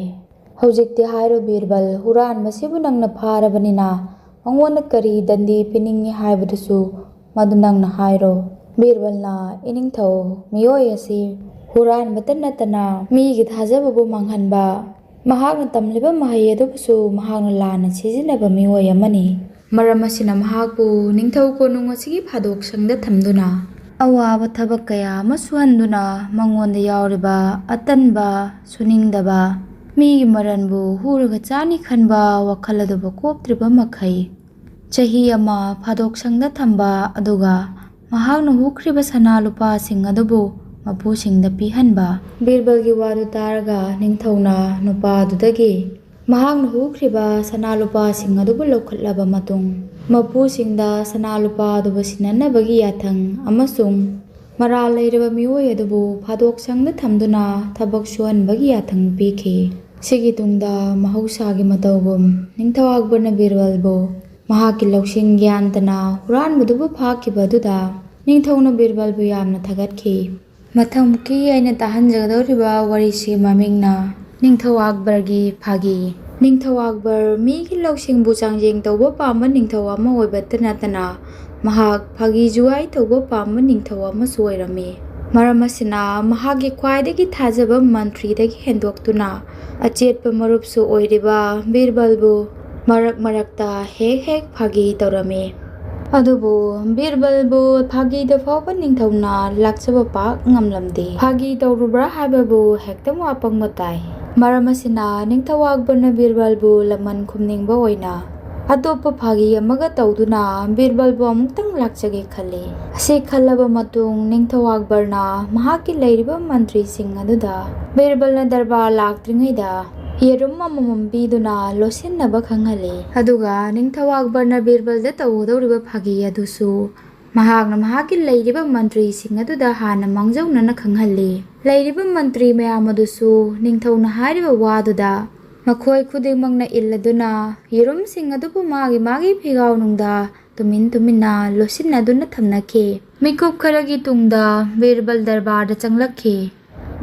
ꯍꯧꯖꯤꯛꯇꯤ ꯍꯥꯏꯔꯣ ꯕꯤꯔꯕꯜ, ꯍꯨꯔꯥꯟꯕꯁꯤꯕꯨ ꯅꯪꯅ ꯐꯥꯔꯕꯅꯤꯅ ꯃꯉꯣꯟꯗ ꯀꯔꯤ ꯗꯟꯗꯤ ꯄꯤꯅꯤꯡꯉꯤ ꯍꯥꯏꯕꯗꯨꯁꯨ ꯃꯗꯨ ꯅꯪꯅ ꯍꯥꯏꯔꯣ꯫" ꯕꯤꯔꯕꯜꯅ, "ꯏꯅꯤꯡꯊꯧ, ꯃꯤꯑꯣꯏ ꯑꯁꯤ ꯍꯨꯔꯥꯟꯕꯇ ꯅꯠꯇꯅ ꯃꯤꯒꯤ ꯊꯥꯖꯕꯕꯨ ꯃꯥꯡꯍꯟꯕ, ꯃꯍꯥꯛꯅ ꯇꯝꯂꯤꯕ ꯃꯍꯩ ꯑꯗꯨꯕꯨꯁꯨ ꯃꯍꯥꯛꯅ ꯂꯥꯟꯅ ꯁꯤꯖꯤꯟꯅꯕ ꯃꯤꯑꯣꯏ ꯑꯃꯅꯤ꯫ ꯃꯔꯝ ꯑꯁꯤꯅ ꯃꯍꯥꯛꯄꯨ ꯅꯤꯡꯊꯧ ꯀꯣꯅꯨꯡ ꯑꯁꯤꯒꯤ ꯐꯥꯗꯣꯛꯁꯪꯗ ꯊꯝꯗꯨꯅ ꯑꯋꯥꯕ ꯊꯕꯛ ꯀꯌꯥ ꯑꯃ ꯁꯨꯍꯟꯗꯨꯅ ꯃꯉꯣꯟꯗ ꯌꯥꯎꯔꯤꯕ ꯑꯇꯟꯕ, ꯁꯨꯅꯤꯡꯗꯕ, ꯃꯤꯒꯤ ꯃꯔꯟꯕꯨ ꯍꯨꯔꯒ ꯆꯥꯅꯤ ꯈꯟꯕ ꯋꯥꯈꯜ ꯑꯗꯨꯕꯨ ꯀꯣꯛꯇ꯭ꯔꯤꯕ ꯃꯈꯩ ꯆꯍꯤ ꯑꯃ ꯐꯥꯗꯣꯛꯁꯪꯗ ꯊꯝꯕ, ꯑꯗꯨꯒ ꯃꯍꯥꯛꯅ ꯍꯨꯈ꯭ꯔꯤꯕ ꯁꯅꯥ ꯂꯨꯄꯥꯁꯤꯡ ꯑꯗꯨꯕꯨ ꯃꯄꯨꯁꯤꯡꯗ ꯄꯤꯍꯟꯕ꯫" ꯕꯤꯔꯕꯜꯒꯤ ꯋꯥꯗꯨ ꯇꯥꯔꯒ ꯅꯤꯡꯊꯧꯅ ꯅꯨꯄꯥ ꯑꯗꯨꯗꯒꯤ ꯃꯍꯥꯛꯅ ꯍꯨꯈ꯭ꯔꯤꯕ ꯁꯅꯥ ꯂꯨꯄꯥꯁꯤꯡ ꯑꯗꯨꯕꯨ ꯂꯧꯈꯠꯂꯕ ꯃꯇꯨꯡ, ꯃꯄꯨꯁꯤꯡꯗ ꯁꯅꯥ ꯂꯨꯄꯥ ꯑꯗꯨꯕꯨ ꯁꯤꯟꯅꯅꯕꯒꯤ ꯌꯥꯊꯪ ꯑꯃꯁꯨꯡ ꯃꯔꯥꯜ ꯂꯩꯔꯕ ꯃꯤꯑꯣꯏ ꯑꯗꯨꯕꯨ ꯐꯥꯗꯣꯛꯁꯪꯗ ꯊꯝꯗꯨꯅ ꯊꯕꯛ ꯁꯨꯍꯟꯕꯒꯤ ꯌꯥꯊꯪ ꯄꯤꯈꯤ꯫ ꯁꯤꯒꯤ ꯇꯨꯡꯗ ꯃꯍꯧꯁꯥꯒꯤ ꯃꯇꯧꯒꯨꯝ ꯅꯤꯡꯊꯧ ꯑꯛꯕꯔꯅ ꯕꯤꯔꯕꯜꯕꯨ ꯃꯍꯥꯛꯀꯤ ꯂꯧꯁꯤꯡ ꯒ꯭ꯌꯥꯟꯇꯅ ꯍꯨꯔꯥꯟꯕꯗꯨꯕꯨ ꯐꯥꯈꯤꯕ ꯑꯗꯨꯗ ꯅꯤꯡꯊꯧꯅ ꯕꯤꯔꯕꯜꯕꯨ ꯌꯥꯝꯅ ꯊꯥꯒꯠꯈꯤ꯫ ꯃꯊꯪꯃꯨꯛꯀꯤ ꯑꯩꯅ ꯇꯥꯍꯟꯖꯒꯗꯧꯔꯤꯕ ꯋꯥꯔꯤꯁꯤ ꯃꯃꯤꯡꯅ ꯅꯤꯡꯊꯧ ꯑꯛꯕꯔꯒꯤ ꯐꯥꯒꯤ꯫ ꯅꯤꯡꯊꯧ ꯑꯛꯕꯔ ꯃꯤꯒꯤ ꯂꯧꯁꯤꯡꯕꯨ ꯆꯥꯡꯌꯦꯡ ꯇꯧꯕ ꯄꯥꯝꯕ ꯅꯤꯡꯊꯧ ꯑꯃ ꯑꯣꯏꯕꯇ ꯅꯠꯇꯅ ꯃꯍꯥꯛ ꯐꯥꯒꯤ ꯖꯨꯒꯥꯏ ꯇꯧꯕ ꯄꯥꯝꯕ ꯅꯤꯡꯊꯧ ꯑꯃꯁꯨ ꯑꯣꯏꯔꯝꯃꯤ꯫ ꯃꯔꯝ ꯑꯁꯤꯅ ꯃꯍꯥꯛꯀꯤ ꯈ꯭ꯋꯥꯏꯗꯒꯤ ꯊꯥꯖꯕ ꯃꯟꯇ꯭ꯔꯤꯗꯒꯤ ꯍꯦꯟꯗꯣꯛꯇꯨꯅ ꯑꯆꯦꯠꯄ ꯃꯔꯨꯞꯁꯨ ꯑꯣꯏꯔꯤꯕ ꯕꯤꯔꯕꯜꯕꯨ ꯃꯔꯛ ꯃꯔꯛꯇ ꯍꯦꯛ ꯍꯦꯛ ꯐꯥꯒꯤ ꯇꯧꯔꯝꯃꯤ꯫ ꯑꯗꯨꯕꯨ ꯕꯤꯔꯕꯜꯕꯨ ꯐꯥꯒꯤꯗ ꯐꯥꯎꯕ ꯅꯤꯡꯊꯧꯅ ꯂꯥꯛꯆꯕ ꯄꯥꯛ ꯉꯝꯂꯝꯗꯦ꯫ ꯐꯥꯒꯤ ꯇꯧꯔꯨꯕ꯭ꯔꯥ ꯍꯥꯏꯕꯕꯨ ꯍꯦꯛꯇ ꯋꯥ ꯄꯪꯕ ꯇꯥꯏ꯫ ꯃꯔꯝ ꯑꯁꯤꯅ ꯅꯤꯡꯊꯧ ꯑꯛꯕꯔꯅ ꯕꯤꯔꯕꯜꯕꯨ ꯂꯃꯟ ꯈꯨꯝꯅꯤꯡꯕ ꯑꯣꯏꯅ ꯑꯇꯣꯞꯄ ꯐꯥꯒꯤ ꯑꯃꯒ ꯇꯧꯗꯨꯅ ꯕꯤꯔꯕꯜꯕꯨ ꯑꯃꯨꯛꯇꯪ ꯂꯥꯛꯆꯒꯦ ꯈꯜꯂꯤ꯫ ꯑꯁꯤ ꯈꯜꯂꯕ ꯃꯇꯨꯡ ꯅꯤꯡꯊꯧ ꯑꯛꯕꯔꯅ ꯃꯍꯥꯛꯀꯤ ꯂꯩꯔꯤꯕ ꯃꯟꯇ꯭ꯔꯤꯁꯤꯡ ꯑꯗꯨꯗ ꯕꯤꯔꯕꯜꯅ ꯗꯔꯕꯥꯔ ꯂꯥꯛꯇ꯭ꯔꯤꯉꯩꯗ ꯌꯦꯔꯨꯝ ꯑꯃꯃꯝ ꯄꯤꯗꯨꯅ ꯂꯣꯠꯁꯤꯟꯅꯕ ꯈꯪꯍꯜꯂꯤ꯫ ꯑꯗꯨꯒ ꯅꯤꯡꯊꯧ ꯑꯛꯕꯔꯅ ꯕꯤꯔꯕꯜꯗ ꯇꯧꯒꯗꯧꯔꯤꯕ ꯐꯥꯒꯤ ꯑꯗꯨꯁꯨ ꯃꯍꯥꯛꯅ ꯃꯍꯥꯛꯀꯤ ꯂꯩꯔꯤꯕ ꯃꯟꯇ꯭ꯔꯤꯁꯤꯡ ꯑꯗꯨꯗ ꯍꯥꯟꯅ ꯃꯥꯡꯖꯧꯅꯅ ꯈꯪꯍꯜꯂꯤ꯫ ꯂꯩꯔꯤꯕ ꯃꯟꯇ꯭ꯔꯤ ꯃꯌꯥꯝ ꯑꯗꯨꯁꯨ ꯅꯤꯡꯊꯧꯅ ꯍꯥꯏꯔꯤꯕ ꯋꯥꯗꯨꯗ ꯃꯈꯣꯏ ꯈꯨꯗꯤꯡꯃꯛꯅ ꯏꯜꯂꯗꯨꯅ ꯌꯦꯔꯨꯝꯁꯤꯡ ꯑꯗꯨꯕꯨ ꯃꯥꯒꯤ ꯃꯥꯒꯤ ꯐꯤꯒꯥꯎꯅꯨꯡꯗ ꯇꯨꯃꯤꯟ ꯇꯨꯃꯤꯟꯅ ꯂꯣꯠꯁꯤꯟꯅꯗꯨꯅ ꯊꯝꯅꯈꯤ꯫ ꯃꯤꯀꯨꯞ ꯈꯔꯒꯤ ꯇꯨꯡꯗ ꯕꯤꯔꯕꯜ ꯗꯔꯕꯥꯔꯗ ꯆꯪꯂꯛꯈꯤ꯫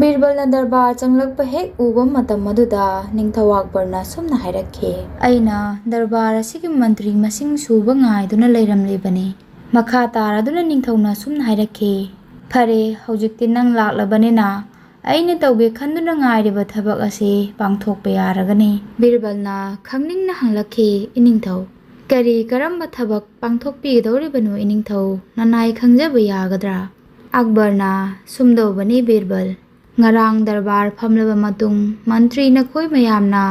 ꯕꯤꯔꯕꯜꯅ ꯗꯔꯕꯥꯔ ꯆꯪꯂꯛꯄ ꯍꯦꯛ ꯎꯕ ꯃꯇꯝ ꯑꯗꯨꯗ ꯅꯤꯡꯊꯧ ꯑꯛꯕꯔꯅ ꯁꯨꯝꯅ ꯍꯥꯏꯔꯛꯈꯤ, "ꯑꯩꯅ ꯗꯔꯕꯥꯔ ꯑꯁꯤꯒꯤ ꯃꯟꯇ꯭ꯔꯤ ꯃꯁꯤꯡ ꯁꯨꯕ ꯉꯥꯏꯗꯨꯅ ꯂꯩꯔꯝꯂꯤꯕꯅꯤ꯫" ꯃꯈꯥ ꯇꯥꯔꯗꯨꯅ ꯅꯤꯡꯊꯧꯅ ꯁꯨꯝꯅ ꯍꯥꯏꯔꯛꯈꯤ, "ꯐꯔꯦ, ꯍꯧꯖꯤꯛꯇꯤ ꯅꯪ ꯂꯥꯛꯂꯕꯅꯤꯅ ꯑꯩꯅ ꯇꯧꯒꯦ ꯈꯟꯗꯨꯅ ꯉꯥꯏꯔꯤꯕ ꯊꯕꯛ ꯑꯁꯤ ꯄꯥꯡꯊꯣꯛꯄ ꯌꯥꯔꯒꯅꯤ꯫" ꯕꯤꯔꯕꯜꯅ ꯈꯪꯅꯤꯡꯅ ꯍꯪꯂꯛꯈꯤ, "ꯏꯅꯤꯡꯊꯧ, ꯀꯔꯤ ꯀꯔꯝꯕ ꯊꯕꯛ ꯄꯥꯡꯊꯣꯛꯄꯤꯒꯗꯧꯔꯤꯕꯅꯣ ꯏꯅꯤꯡꯊꯧ? ꯅꯅꯥꯏ ꯈꯪꯖꯕ ꯌꯥꯒꯗ꯭ꯔꯥ?" ꯑꯛꯕꯔꯅ ꯁꯨꯝꯗꯧꯕꯅꯤ ꯕꯤꯔꯕꯜ, ꯉꯔꯥꯡ ꯗꯔꯕꯥꯔ ꯐꯝꯂꯕ ꯃꯇꯨꯡ ꯃꯟꯇ꯭ꯔꯤ ꯅꯈꯣꯏ ꯃꯌꯥꯝꯅ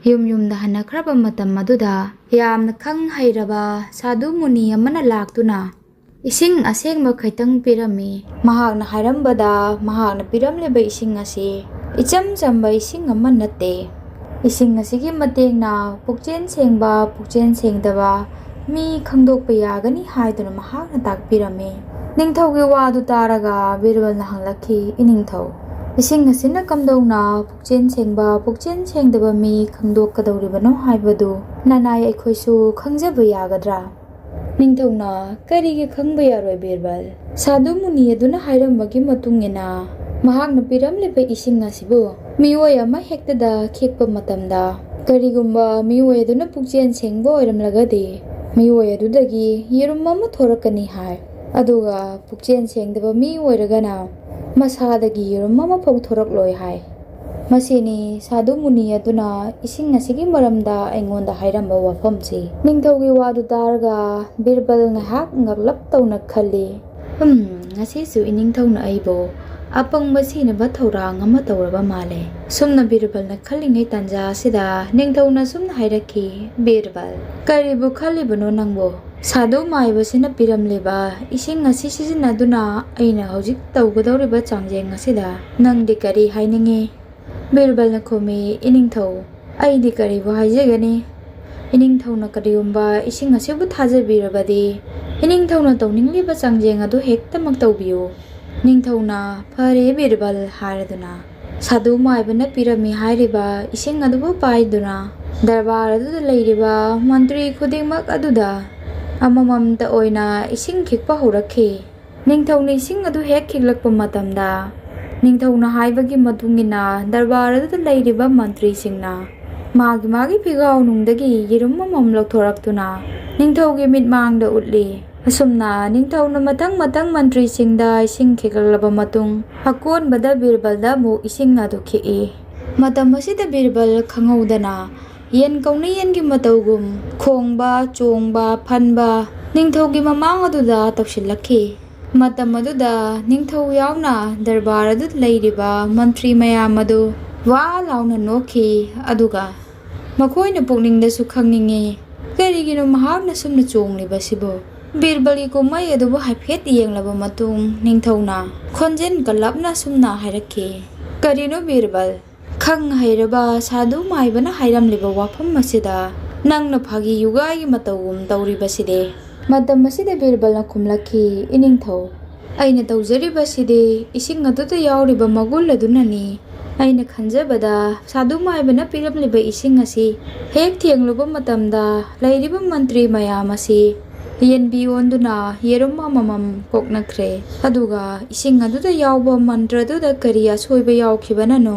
ꯌꯨꯝ ꯌꯨꯝꯗ ꯍꯟꯅꯈ꯭ꯔꯕ ꯃꯇꯝ ꯑꯗꯨꯗ ꯌꯥꯝꯅ ꯈꯪ ꯍꯩꯔꯕ ꯁꯥꯗꯨ ꯃꯨꯅꯤ ꯑꯃꯅ ꯂꯥꯛꯇꯨꯅ ꯏꯁꯤꯡ ꯑꯁꯦꯡꯕ ꯈꯤꯇꯪ ꯄꯤꯔꯝꯃꯤ꯫ ꯃꯍꯥꯛꯅ ꯍꯥꯏꯔꯝꯕꯗ ꯃꯍꯥꯛꯅ ꯄꯤꯔꯝꯂꯤꯕ ꯏꯁꯤꯡ ꯑꯁꯤ ꯏꯆꯝ ꯆꯝꯕ ꯏꯁꯤꯡ ꯑꯃ ꯅꯠꯇꯦ꯫ ꯏꯁꯤꯡ ꯑꯁꯤꯒꯤ ꯃꯇꯦꯡꯅ ꯄꯨꯛꯆꯦꯟ ꯁꯦꯡꯕ, ꯄꯨꯛꯆꯦꯟ ꯁꯦꯡꯗꯕ ꯃꯤ ꯈꯪꯗꯣꯛꯄ ꯌꯥꯒꯅꯤ ꯍꯥꯏꯗꯨꯅ ꯃꯍꯥꯛꯅ ꯇꯥꯛꯄꯤꯔꯝꯃꯤ꯫ ꯅꯤꯡꯊꯧꯒꯤ ꯋꯥꯗꯨ ꯇꯥꯔꯒ ꯕꯤꯔꯕꯜꯅ ꯍꯪꯂꯛꯈꯤ, "ꯏꯅꯤꯡꯊꯧ, ꯏꯁꯤꯡ ꯑꯁꯤꯅ ꯀꯝꯗꯧꯅ ꯄꯨꯛꯆꯦꯟ ꯁꯦꯡꯕ, ꯄꯨꯛꯆꯦꯟ ꯁꯦꯡꯗꯕ ꯃꯤ ꯈꯪꯗꯣꯛꯀꯗꯧꯔꯤꯕꯅꯣ ꯍꯥꯏꯕꯗꯨ ꯅꯅꯥꯏ ꯑꯩꯈꯣꯏꯁꯨ ꯈꯪꯖꯕ ꯌꯥꯒꯗ꯭ꯔꯥ?" ꯅꯤꯡꯊꯧꯅ, "ꯀꯔꯤꯒꯤ ꯈꯪꯕ ꯌꯥꯔꯣꯏ ꯕꯤꯔꯕꯜ? ꯁꯥꯗꯨ ꯃꯨꯅꯤ ꯑꯗꯨꯅ ꯍꯥꯏꯔꯝꯕꯒꯤ ꯃꯇꯨꯡ ꯏꯟꯅ ꯃꯍꯥꯛꯅ ꯄꯤꯔꯝꯂꯤꯕ ꯏꯁꯤꯡ ꯑꯁꯤꯕꯨ ꯃꯤꯑꯣꯏ ꯑꯃ ꯍꯦꯛꯇꯗ ꯈꯤꯛꯄ ꯃꯇꯝꯗ, ꯀꯔꯤꯒꯨꯝꯕ ꯃꯤꯑꯣꯏ ꯑꯗꯨꯅ ꯄꯨꯛꯆꯦꯟ ꯁꯦꯡꯕ ꯑꯣꯏꯔꯝꯂꯒꯗꯤ ꯃꯤꯑꯣꯏ ꯑꯗꯨꯗꯒꯤ ꯌꯦꯔꯨꯝ ꯑꯃ ꯊꯣꯔꯛꯀꯅꯤ ꯍꯥꯏ꯫ ꯑꯗꯨꯒ ꯄꯨꯛꯆꯦꯟ ꯁꯦꯡꯗꯕ ꯃꯤ ꯑꯣꯏꯔꯒꯅ ꯃꯁꯥꯗꯒꯤ ꯌꯦꯔꯨꯝ ꯑꯃꯐꯥꯎ ꯊꯣꯔꯛꯂꯣꯏ ꯍꯥꯏ꯫ ꯃꯁꯤꯅꯤ ꯁꯥꯗꯨ ꯃꯨꯅꯤ ꯑꯗꯨꯅ ꯏꯁꯤꯡ ꯑꯁꯤꯒꯤ ꯃꯔꯝꯗ ꯑꯩꯉꯣꯟꯗ ꯍꯥꯏꯔꯝꯕ ꯋꯥꯐꯝꯁꯤ꯫" ꯅꯤꯡꯊꯧꯒꯤ ꯋꯥꯗꯨ ꯇꯥꯔꯒ ꯕꯤꯔꯕꯜ ꯉꯥꯏꯍꯥꯛ ꯉꯛꯂꯞ ꯇꯧꯅ ꯈꯜꯂꯤ, "ꯍꯝ, ꯉꯁꯤꯁꯨ ꯏꯅꯤꯡꯊꯧꯅ ꯑꯩꯕꯨ ꯑꯄꯪꯕ ꯁꯤꯅꯕ ꯊꯧꯔꯥꯡ ꯑꯃ ꯇꯧꯔꯕ ꯃꯥꯜꯂꯦ꯫" ꯁꯨꯝꯅ ꯕꯤꯔꯕꯜꯅ ꯈꯜꯂꯤꯉꯩ ꯇꯥꯟꯖꯥ ꯑꯁꯤꯗ ꯅꯤꯡꯊꯧꯅ ꯁꯨꯝꯅ ꯍꯥꯏꯔꯛꯈꯤ, "ꯕꯤꯔꯕꯜ, ꯀꯔꯤꯕꯨ ꯈꯜꯂꯤꯕꯅꯣ ꯅꯪꯕꯨ? ꯁꯥꯗꯨ ꯃꯥꯏꯕꯁꯤꯅ ꯄꯤꯔꯝꯂꯤꯕ ꯏꯁꯤꯡ ꯑꯁꯤ ꯁꯤꯖꯤꯟꯅꯗꯨꯅ ꯑꯩꯅ ꯍꯧꯖꯤꯛ ꯇꯧꯒꯗꯧꯔꯤꯕ ꯆꯥꯡꯖꯦꯡ ꯑꯁꯤꯗ ꯅꯪꯗꯤ ꯀꯔꯤ ꯍꯥꯏꯅꯤꯡꯉꯤ?" ꯕꯤꯔꯕꯜꯅ ꯈꯨꯝꯃꯤ, "ꯏꯅꯤꯡꯊꯧ, ꯑꯩꯗꯤ ꯀꯔꯤꯕꯨ ꯍꯥꯏꯖꯒꯅꯤ? ꯏꯅꯤꯡꯊꯧꯅ ꯀꯔꯤꯒꯨꯝꯕ ꯏꯁꯤꯡ ꯑꯁꯤꯕꯨ ꯊꯥꯖꯕꯤꯔꯕꯗꯤ, ꯏꯅꯤꯡꯊꯧꯅ ꯇꯧꯅꯤꯡꯂꯤꯕ ꯆꯥꯡꯖꯦꯡ ꯑꯗꯨ ꯍꯦꯛꯇꯃꯛ ꯇꯧꯕꯤꯌꯨ꯫" ꯅꯤꯡꯊꯧꯅ, "ꯐꯔꯦ ꯕꯤꯔꯕꯜ" ꯍꯥꯏꯔꯗꯨꯅ ꯁꯥꯗꯨ ꯃꯥꯏꯕꯅ ꯄꯤꯔꯝꯃꯤ ꯍꯥꯏꯔꯤꯕ ꯏꯁꯤꯡ ꯑꯗꯨꯕꯨ ꯄꯥꯏꯗꯨꯅ ꯗꯔꯕꯥꯔ ꯑꯗꯨꯗ ꯂꯩꯔꯤꯕ ꯃꯟꯇ꯭ꯔꯤ ꯈꯨꯗꯤꯡꯃꯛ ꯑꯗꯨꯗ ꯑꯃꯃꯝꯇ ꯑꯣꯏꯅ ꯏꯁꯤꯡ ꯈꯤꯛꯄ ꯍꯧꯔꯛꯈꯤ꯫ ꯅꯤꯡꯊꯧꯅ ꯏꯁꯤꯡ ꯑꯗꯨ ꯍꯦꯛ ꯈꯤꯛꯂꯛꯄ ꯃꯇꯝꯗ, ꯅꯤꯡꯊꯧꯅ ꯍꯥꯏꯕꯒꯤ ꯃꯇꯨꯡ ꯏꯟꯅ ꯗꯔꯕꯥꯔ ꯑꯗꯨꯗ ꯂꯩꯔꯤꯕ ꯃꯟꯇ꯭ꯔꯤꯁꯤꯡꯅ ꯃꯥꯒꯤ ꯃꯥꯒꯤ ꯐꯤꯒꯥꯎꯅꯨꯡꯗꯒꯤ ꯌꯦꯔꯨꯝ ꯑꯃꯃꯝ ꯂꯧꯊꯣꯔꯛꯇꯨꯅ ꯅꯤꯡꯊꯧꯒꯤ ꯃꯤꯠꯃꯥꯡꯗ ꯎꯠꯂꯤ꯫ ꯑꯁꯨꯝꯅ ꯅꯤꯡꯊꯧꯅ ꯃꯊꯪ ꯃꯊꯪ ꯃꯟꯇ꯭ꯔꯤꯁꯤꯡꯗ ꯏꯁꯤꯡ ꯈꯤꯛꯂꯛꯂꯕ ꯃꯇꯨꯡ, ꯑꯀꯣꯟꯕꯗ ꯕꯤꯔꯕꯜꯗ ꯑꯃꯨꯛ ꯏꯁꯤꯡ ꯑꯗꯨ ꯈꯤꯛꯏ꯫ ꯃꯇꯝ ꯑꯁꯤꯗ ꯕꯤꯔꯕꯜ ꯈꯪꯍꯧꯗꯅ ꯌꯦꯟ ꯀꯧꯅ ꯌꯦꯟꯒꯤ ꯃꯇꯧꯒꯨꯝ ꯈꯣꯡꯕ, ꯆꯣꯡꯕ, ꯐꯟꯕ ꯅꯤꯡꯊꯧꯒꯤ ꯃꯃꯥꯡ ꯑꯗꯨꯗ ꯇꯧꯁꯤꯜꯂꯛꯈꯤ꯫ ꯃꯇꯝ ꯑꯗꯨꯗ ꯅꯤꯡꯊꯧ ꯌꯥꯎꯅ ꯗꯔꯕꯥꯔ ꯑꯗꯨꯗ ꯂꯩꯔꯤꯕ ꯃꯟꯇ꯭ꯔꯤ ꯃꯌꯥꯝ ꯑꯗꯨ ꯋꯥ ꯂꯥꯎꯅ ꯅꯣꯛꯈꯤ, ꯑꯗꯨꯒ ꯃꯈꯣꯏꯅ ꯄꯨꯛꯅꯤꯡꯗꯁꯨ ꯈꯪꯅꯤꯡꯉꯤ, ꯀꯔꯤꯒꯤꯅꯣ ꯃꯍꯥꯛꯅ ꯁꯨꯝꯅ ꯆꯣꯡꯂꯤꯕꯁꯤꯕꯨ? ꯕꯤꯔꯕꯜꯒꯤ ꯀꯨꯝꯍꯩ ꯑꯗꯨꯕꯨ ꯍꯥꯏꯐꯦꯠ ꯌꯦꯡꯂꯕ ꯃꯇꯨꯡ, ꯅꯤꯡꯊꯧꯅ ꯈꯣꯟꯖꯦꯜ ꯀꯜꯂꯞꯅ ꯁꯨꯝꯅ ꯍꯥꯏꯔꯛꯈꯤ, "ꯀꯔꯤꯅꯣ ꯕꯤꯔꯕꯜ? ꯈꯪ ꯍꯩꯔꯕ ꯁꯥꯗꯨ ꯃꯥꯏꯕꯅ ꯍꯥꯏꯔꯝꯂꯤꯕ ꯋꯥꯐꯝ ꯑꯁꯤꯗ ꯅꯪꯅ ꯐꯥꯒꯤ ꯌꯨꯒꯥꯏꯒꯤ ꯃꯇꯧꯒꯨꯝ ꯇꯧꯔꯤꯕꯁꯤꯗꯤ?" ꯃꯇꯝ ꯑꯁꯤꯗ ꯕꯤꯔꯕꯜꯅ ꯈꯨꯝꯂꯛꯈꯤ, "ꯏꯅꯤꯡꯊꯧ, ꯑꯩꯅ ꯇꯧꯖꯔꯤꯕꯁꯤꯗꯤ ꯏꯁꯤꯡ ꯑꯗꯨꯗ ꯌꯥꯎꯔꯤꯕ ꯃꯒꯨꯟ ꯑꯗꯨꯅꯅꯤ꯫ ꯑꯩꯅ ꯈꯟꯖꯕꯗ ꯁꯥꯗꯨ ꯃꯥꯏꯕꯅ ꯄꯤꯔꯝꯂꯤꯕ ꯏꯁꯤꯡ ꯑꯁꯤ ꯍꯦꯛ ꯊꯦꯡꯂꯨꯕ ꯃꯇꯝꯗ ꯂꯩꯔꯤꯕ ꯃꯟꯇ꯭ꯔꯤ ꯃꯌꯥꯝ ꯑꯁꯤ ꯌꯦꯟꯕꯤ ꯑꯣꯟꯗꯨꯅ ꯌꯦꯔꯨꯝ ꯑꯃꯃꯝ ꯀꯣꯛꯅꯈ꯭ꯔꯦ꯫ ꯑꯗꯨꯒ ꯏꯁꯤꯡ ꯑꯗꯨꯗ ꯌꯥꯎꯕ ꯃꯟꯇ꯭ꯔꯗꯨꯗ ꯀꯔꯤ ꯑꯁꯣꯏꯕ ꯌꯥꯎꯈꯤꯕꯅꯅꯣ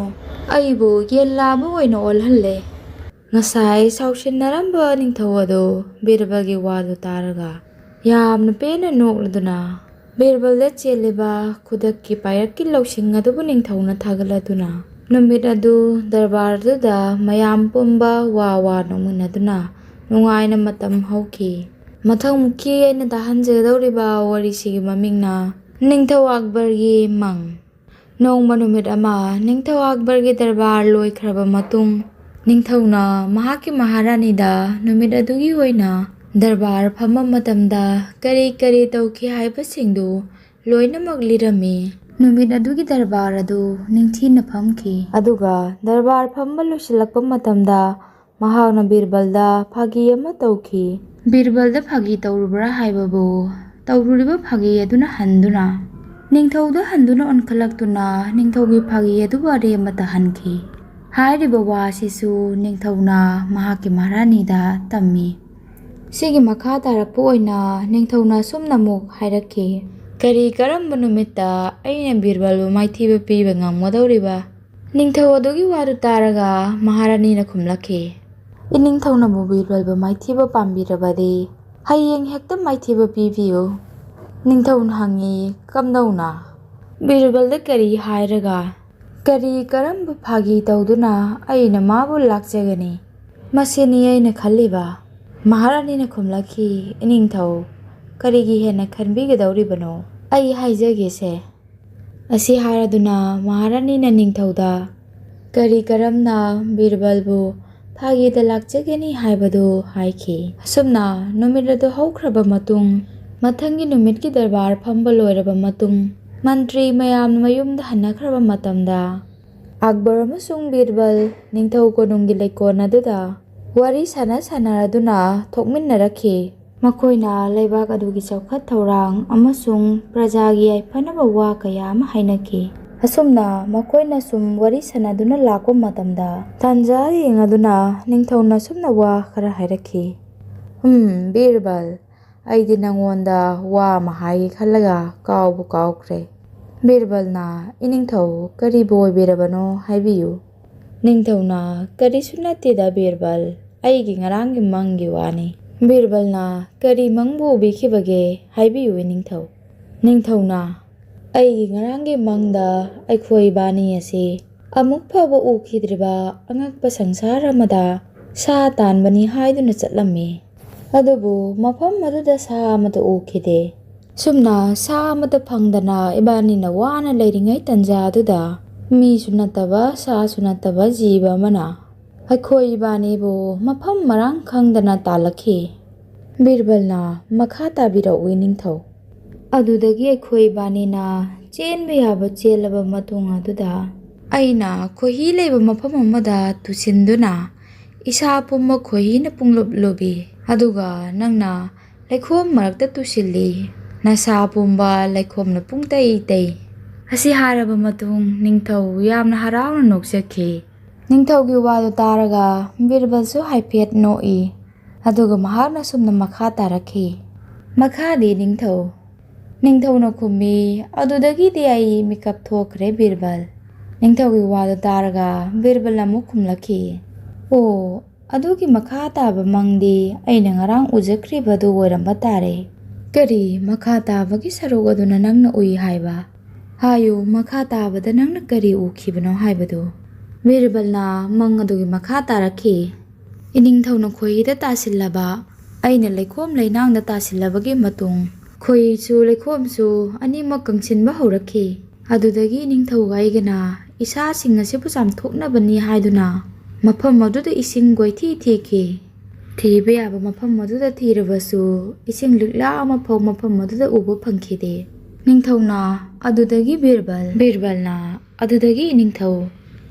ꯑꯩꯕꯨ ꯌꯦꯟ ꯂꯥꯕ ꯑꯣꯏꯅ ꯑꯣꯜꯍꯜꯂꯦ꯫" ꯉꯁꯥꯏ ꯁꯥꯎꯁꯤꯟꯅꯔꯝꯕ ꯅꯤꯡꯊꯧ ꯑꯗꯨ ꯕꯤꯔꯕꯜꯒꯤ ꯋꯥꯗꯨ ꯇꯥꯔꯒ ꯌꯥꯝꯅ ꯄꯦꯟꯅ ꯅꯣꯛꯂꯗꯨꯅ ꯕꯤꯔꯕꯜꯗ ꯆꯦꯜꯂꯤꯕ ꯈꯨꯗꯛꯀꯤ ꯄꯥꯏꯔꯛꯀꯤ ꯂꯧꯁꯤꯡ ꯑꯗꯨꯕꯨ ꯅꯤꯡꯊꯧꯅ ꯊꯥꯒꯠꯂꯗꯨꯅ ꯅꯨꯃꯤꯠ ꯑꯗꯨ ꯗꯔꯕꯥꯔ ꯑꯗꯨꯗ ꯃꯌꯥꯝ ꯄꯨꯝꯕ ꯋꯥ ꯋꯥ ꯅꯣꯛꯃꯤꯟꯅꯗꯨꯅ ꯅꯨꯡꯉꯥꯏꯅ ꯃꯇꯝ ꯍꯧꯈꯤ꯫ ꯃꯊꯪꯃꯨꯛꯀꯤ ꯑꯩꯅ ꯇꯥꯍꯟꯖꯒꯗꯧꯔꯤꯕ ꯋꯥꯔꯤꯁꯤꯒꯤ ꯃꯃꯤꯡꯅ ꯅꯤꯡꯊꯧ ꯑꯛꯕꯔꯒꯤ ꯃꯪ꯫ ꯅꯣꯡꯃ ꯅꯨꯃꯤꯠ ꯑꯃ ꯅꯤꯡꯊꯧ ꯑꯛꯕꯔꯒꯤ ꯗꯔꯕꯥꯔ ꯂꯣꯏꯈ꯭ꯔꯕ ꯃꯇꯨꯡ, ꯅꯤꯡꯊꯧꯅ ꯃꯍꯥꯛꯀꯤ ꯃꯍꯥꯔꯥꯅꯤꯗ ꯅꯨꯃꯤꯠ ꯑꯗꯨꯒꯤ ꯑꯣꯏꯅ ꯗꯔꯕꯥꯔ ꯐꯝꯕ ꯃꯇꯝꯗ ꯀꯔꯤ ꯀꯔꯤ ꯇꯧꯈꯤ ꯍꯥꯏꯕꯁꯤꯡꯗꯨ ꯂꯣꯏꯅꯃꯛ ꯂꯤꯔꯝꯃꯤ꯫ ꯅꯨꯃꯤꯠ ꯑꯗꯨꯒꯤ ꯗꯔꯕꯥꯔ ꯑꯗꯨ ꯅꯤꯡꯊꯤꯅ ꯐꯝꯈꯤ꯫ ꯑꯗꯨꯒ ꯗꯔꯕꯥꯔ ꯐꯝꯕ ꯂꯣꯏꯁꯤꯜꯂꯛꯄ ꯃꯇꯝꯗ ꯃꯍꯥꯛꯅ ꯕꯤꯔꯕꯜꯗ ꯐꯥꯒꯤ ꯑꯃ ꯇꯧꯈꯤ꯫ ꯕꯤꯔꯕꯜꯗ ꯐꯥꯒꯤ ꯇꯧꯔꯨꯕ꯭ꯔꯥ ꯍꯥꯏꯕꯕꯨ, ꯇꯧꯔꯨꯔꯤꯕ ꯐꯥꯒꯤ ꯑꯗꯨꯅ ꯍꯟꯗꯨꯅ ꯅꯤꯡꯊꯧꯗ ꯍꯟꯗꯨꯅ ꯑꯣꯟꯈꯠꯂꯛꯇꯨꯅ ꯅꯤꯡꯊꯧꯒꯤ ꯐꯥꯒꯤ ꯑꯗꯨꯕꯨ ꯑꯔꯦꯝꯕ ꯇꯥꯍꯟꯈꯤ꯫ ꯍꯥꯏꯔꯤꯕ ꯋꯥ ꯑꯁꯤꯁꯨ ꯅꯤꯡꯊꯧꯅ ꯃꯍꯥꯛꯀꯤ ꯃꯍꯥꯔꯥꯅꯤꯗ ꯇꯝꯃꯤ꯫ ꯁꯤꯒꯤ ꯃꯈꯥ ꯇꯥꯔꯛꯄ ꯑꯣꯏꯅ ꯅꯤꯡꯊꯧꯅ ꯑꯁꯨꯝꯅ ꯑꯃꯨꯛ ꯍꯥꯏꯔꯛꯈꯤ, "ꯀꯔꯤ ꯀꯔꯝꯕ ꯅꯨꯃꯤꯠꯇ ꯑꯩꯅ ꯕꯤꯔꯕꯜꯕꯨ ꯃꯥꯏꯊꯤꯕ ꯄꯤꯕ ꯉꯝꯒꯗꯧꯔꯤꯕ?" ꯅꯤꯡꯊꯧ ꯑꯗꯨꯒꯤ ꯋꯥꯗꯨ ꯇꯥꯔꯒ ꯃꯍꯥꯔꯥꯅꯤꯅ ꯈꯨꯝꯂꯛꯈꯤ, "ꯏꯅꯤꯡꯊꯧꯅꯕꯨ ꯕꯤꯔꯕꯜꯕꯨ ꯃꯥꯏꯊꯤꯕ ꯄꯥꯝꯕꯤꯔꯕꯗꯤ ꯍꯌꯦꯡ ꯍꯦꯛꯇ ꯃꯥꯏꯊꯤꯕ ꯄꯤꯕꯤꯌꯨ꯫" ꯅꯤꯡꯊꯧꯅ ꯍꯪꯉꯤ, "ꯀꯝꯗꯧꯅ? ꯕꯤꯔꯕꯜꯗ ꯀꯔꯤ ꯍꯥꯏꯔꯒ, ꯀꯔꯤ ꯀꯔꯝꯕ ꯐꯥꯒꯤ ꯇꯧꯗꯨꯅ ꯑꯩꯅ ꯃꯥꯕꯨ ꯂꯥꯛꯆꯒꯅꯤ? ꯃꯁꯤꯅꯤ ꯑꯩꯅ ꯈꯜꯂꯤꯕ꯫" ꯃꯍꯥꯔꯥꯅꯤꯅ ꯈꯨꯝꯂꯛꯈꯤ, "ꯏꯅꯤꯡꯊꯧ, ꯀꯔꯤꯒꯤ ꯍꯦꯟꯅ ꯈꯟꯕꯤꯒꯗꯧꯔꯤꯕꯅꯣ? ꯑꯩ ꯍꯥꯏꯖꯒꯦꯁꯦ꯫" ꯑꯁꯤ ꯍꯥꯏꯔꯗꯨꯅ ꯃꯍꯥꯔꯥꯅꯤꯅ ꯅꯤꯡꯊꯧꯗ, "ꯀꯔꯤ ꯀꯔꯝꯅ ꯕꯤꯔꯕꯜꯕꯨ ꯐꯥꯒꯤꯗ ꯂꯥꯛꯆꯒꯅꯤ ꯍꯥꯏꯕꯗꯨ ꯍꯥꯏꯈꯤ꯫" ꯑꯁꯨꯝꯅ ꯅꯨꯃꯤꯠ ꯑꯗꯨ ꯍꯧꯈ꯭ꯔꯕ ꯃꯇꯨꯡ, ꯃꯊꯪꯒꯤ ꯅꯨꯃꯤꯠꯀꯤ ꯗꯔꯕꯥꯔ ꯐꯝꯕ ꯂꯣꯏꯔꯕ ꯃꯇꯨꯡ, ꯃꯟꯇ꯭ꯔꯤ ꯃꯌꯥꯝ ꯃꯌꯨꯝꯗ ꯍꯟꯅꯈ꯭ꯔꯕ ꯃꯇꯝꯗ, ꯑꯛꯕꯔ ꯑꯃꯁꯨꯡ ꯕꯤꯔꯕꯜ ꯅꯤꯡꯊꯧ ꯀꯣꯅꯨꯡꯒꯤ ꯂꯩꯀꯣꯜ ꯑꯗꯨꯗ ꯋꯥꯔꯤ ꯁꯥꯟꯅ ꯁꯥꯟꯅꯔꯗꯨꯅ ꯊꯣꯛꯃꯤꯟꯅꯔꯛꯈꯤ꯫ ꯃꯈꯣꯏꯅ ꯂꯩꯕꯥꯛ ꯑꯗꯨꯒꯤ ꯆꯥꯎꯈꯠ ꯊꯧꯔꯥꯡ ꯑꯃꯁꯨꯡ ꯄ꯭ꯔꯖꯥꯒꯤ ꯌꯥꯏꯐꯅꯕ ꯋꯥ ꯀꯌꯥ ꯑꯃ ꯍꯥꯏꯅꯈꯤ꯫ ꯑꯁꯨꯝꯅ ꯃꯈꯣꯏꯅ ꯁꯨꯝ ꯋꯥꯔꯤ ꯁꯥꯟꯅꯗꯨꯅ ꯂꯥꯛꯄ ꯃꯇꯝꯗ, ꯇꯥꯟꯖꯥ ꯌꯦꯡꯂꯗꯨꯅ ꯅꯤꯡꯊꯧꯅ ꯑꯁꯨꯝꯅ ꯋꯥ ꯈꯔ ꯍꯥꯏꯔꯛꯈꯤ, "ꯎꯝ, ꯕꯤꯔꯕꯜ, ꯑꯩꯗꯤ ꯅꯪꯉꯣꯟꯗ ꯋꯥ ꯑꯃ ꯍꯥꯏꯒꯦ ꯈꯜꯂꯒ ꯀꯥꯎꯕꯨ ꯀꯥꯎꯈ꯭ꯔꯦ꯫" ꯕꯤꯔꯕꯜꯅ, "ꯏꯅꯤꯡꯊꯧ, ꯀꯔꯤꯕꯨ ꯑꯣꯏꯕꯤꯔꯕꯅꯣ? ꯍꯥꯏꯕꯤꯌꯨ꯫" ꯅꯤꯡꯊꯧꯅ, "ꯀꯔꯤꯁꯨ ꯅꯠꯇꯦꯗ ꯕꯤꯔꯕꯜ, ꯑꯩꯒꯤ ꯉꯔꯥꯡꯒꯤ ꯃꯪꯒꯤ ꯋꯥꯅꯤ꯫" ꯕꯤꯔꯕꯜꯅ, "ꯀꯔꯤ ꯃꯪꯕꯨ ꯎꯕꯤꯈꯤꯕꯒꯦ? ꯍꯥꯏꯕꯤꯌꯨ ꯏꯅꯤꯡꯊꯧ꯫" ꯅꯤꯡꯊꯧꯅ, "ꯑꯩꯒꯤ ꯉꯔꯥꯡꯒꯤ ꯃꯪꯗ ꯑꯩꯈꯣꯏ ꯏꯕꯥꯅꯤ ꯑꯁꯤ ꯑꯃꯨꯛ ꯐꯥꯎꯕ ꯎꯈꯤꯗ꯭ꯔꯤꯕ ꯑꯉꯛꯄ ꯁꯪꯁꯥꯔ ꯑꯃꯗ ꯁꯥ ꯇꯥꯟꯕꯅꯤ ꯍꯥꯏꯗꯨꯅ ꯆꯠꯂꯝꯃꯤ꯫ ꯑꯗꯨꯕꯨ ꯃꯐꯝ ꯑꯗꯨꯗ ꯁꯥ ꯑꯃꯠꯇ ꯎꯈꯤꯗꯦ꯫ ꯁꯨꯝꯅ ꯁꯥ ꯑꯃꯠꯇ ꯐꯪꯗꯅ ꯏꯕꯥꯅꯤꯅ ꯋꯥꯅ ꯂꯩꯔꯤꯉꯩ ꯇꯟꯖꯥ ꯑꯗꯨꯗ, ꯃꯤꯁꯨ ꯅꯠꯇꯕ, ꯁꯥꯁꯨ ꯅꯠꯇꯕ ꯖꯤꯕ ꯑꯃꯅ ꯑꯩꯈꯣꯏ ꯏꯕꯥꯅꯤꯕꯨ ꯃꯐꯝ ꯃꯔꯥꯡ ꯈꯪꯗꯅ ꯇꯥꯜꯂꯛꯈꯤ꯫" ꯕꯤꯔꯕꯜꯅ, "ꯃꯈꯥ ꯇꯥꯕꯤꯔꯛꯎ ꯏꯅꯤꯡꯊꯧ꯫" ꯑꯗꯨꯗꯒꯤ ꯑꯩꯈꯣꯏ ꯏꯕꯥꯅꯤꯅ ꯆꯦꯟꯕ ꯌꯥꯕ ꯆꯦꯜꯂꯕ ꯃꯇꯨꯡ ꯑꯗꯨꯗ, ꯑꯩꯅ ꯈꯣꯏꯍꯤ ꯂꯩꯕ ꯃꯐꯝ ꯑꯃꯗ ꯇꯨꯁꯤꯟꯗꯨꯅ ꯏꯁꯥ ꯄꯨꯝꯕ ꯈꯣꯏꯍꯤꯅ ꯄꯨꯡꯂꯨꯞ ꯂꯨꯞꯏ, ꯑꯗꯨꯒ ꯅꯪꯅ ꯂꯩꯈꯣꯝ ꯃꯔꯛꯇ ꯇꯨꯁꯤꯜꯂꯤ, ꯅꯁꯥ ꯄꯨꯝꯕ ꯂꯩꯈꯣꯝꯅ ꯄꯨꯡꯇꯩ ꯇꯩ꯫ ꯑꯁꯤ ꯍꯥꯏꯔꯕ ꯃꯇꯨꯡ ꯅꯤꯡꯊꯧ ꯌꯥꯝꯅ ꯍꯔꯥꯎꯅ ꯅꯣꯛꯆꯈꯤ꯫ ꯅꯤꯡꯊꯧꯒꯤ ꯋꯥꯗꯨ ꯇꯥꯔꯒ ꯕꯤꯔꯕꯜꯁꯨ ꯍꯥꯏꯐꯦꯠ ꯅꯣꯛꯏ꯫ ꯑꯗꯨꯒ ꯃꯍꯥꯛꯅ ꯁꯨꯝꯅ ꯃꯈꯥ ꯇꯥꯔꯛꯈꯤ, "ꯃꯈꯥꯗꯤ ꯅꯤꯡꯊꯧ?" ꯅꯤꯡꯊꯧꯅ ꯈꯨꯝꯃꯤ, "ꯑꯗꯨꯗꯒꯤꯗꯤ ꯑꯩ ꯃꯤꯀꯞ ꯊꯣꯛꯈ꯭ꯔꯦ ꯕꯤꯔꯕꯜ꯫" ꯅꯤꯡꯊꯧꯒꯤ ꯋꯥꯗꯨ ꯇꯥꯔꯒ ꯕꯤꯔꯕꯜꯅ ꯑꯃꯨꯛ ꯈꯨꯝꯂꯛꯈꯤ, "ꯑꯣ, ꯑꯗꯨꯒꯤ ꯃꯈꯥ ꯇꯥꯕ ꯃꯪꯗꯤ ꯑꯩꯅ ꯉꯔꯥꯡ ꯎꯖꯈ꯭ꯔꯤꯕꯗꯨ ꯑꯣꯏꯔꯝꯕ ꯇꯥꯔꯦ꯫" "ꯀꯔꯤ? ꯃꯈꯥ ꯇꯥꯕꯒꯤ ꯁꯔꯨꯛ ꯑꯗꯨꯅ ꯅꯪꯅ ꯎꯏ ꯍꯥꯏꯕ? ꯍꯥꯏꯌꯨ, ꯃꯈꯥ ꯇꯥꯕꯗ ꯅꯪꯅ ꯀꯔꯤ ꯎꯈꯤꯕꯅꯣ ꯍꯥꯏꯕꯗꯨ?" ꯕꯤꯔꯕꯜꯅ ꯃꯪ ꯑꯗꯨꯒꯤ ꯃꯈꯥ ꯇꯥꯔꯛꯈꯤ, "ꯏꯅꯤꯡꯊꯧꯅ ꯈꯣꯏꯍꯤꯗ ꯇꯥꯁꯤꯜꯂꯕ, ꯑꯩꯅ ꯂꯩꯈꯣꯝ ꯂꯩꯅꯥꯡꯗ ꯇꯥꯁꯤꯜꯂꯕꯒꯤ ꯃꯇꯨꯡ, ꯈꯣꯏꯍꯤꯁꯨ ꯂꯩꯈꯣꯝꯁꯨ ꯑꯅꯤꯃꯛ ꯀꯪꯁꯤꯟꯕ ꯍꯧꯔꯛꯈꯤ꯫ ꯑꯗꯨꯗꯒꯤ ꯏꯅꯤꯡꯊꯧꯒ ꯑꯩꯒꯅ ꯏꯁꯥꯁꯤꯡ ꯑꯁꯤꯕꯨ ꯆꯥꯝꯊꯣꯛꯅꯕꯅꯤ ꯍꯥꯏꯗꯨꯅ ꯃꯐꯝ ꯑꯗꯨꯗ ꯏꯁꯤꯡ ꯀꯣꯏꯊꯤ ꯊꯤꯈꯤ꯫ ꯊꯤꯕ ꯌꯥꯕ ꯃꯐꯝ ꯑꯗꯨꯗ ꯊꯤꯔꯕꯁꯨ ꯏꯁꯤꯡ ꯂꯤꯛꯂꯥ ꯑꯃꯐꯥꯎ ꯃꯐꯝ ꯑꯗꯨꯗ ꯎꯕ ꯐꯪꯈꯤꯗꯦ꯫" ꯅꯤꯡꯊꯧꯅ ꯑꯗꯨꯗꯒꯤ ꯕꯤꯔꯕꯜ, ꯕꯤꯔꯕꯜꯅ ꯑꯗꯨꯗꯒꯤ ꯅꯤꯡꯊꯧ,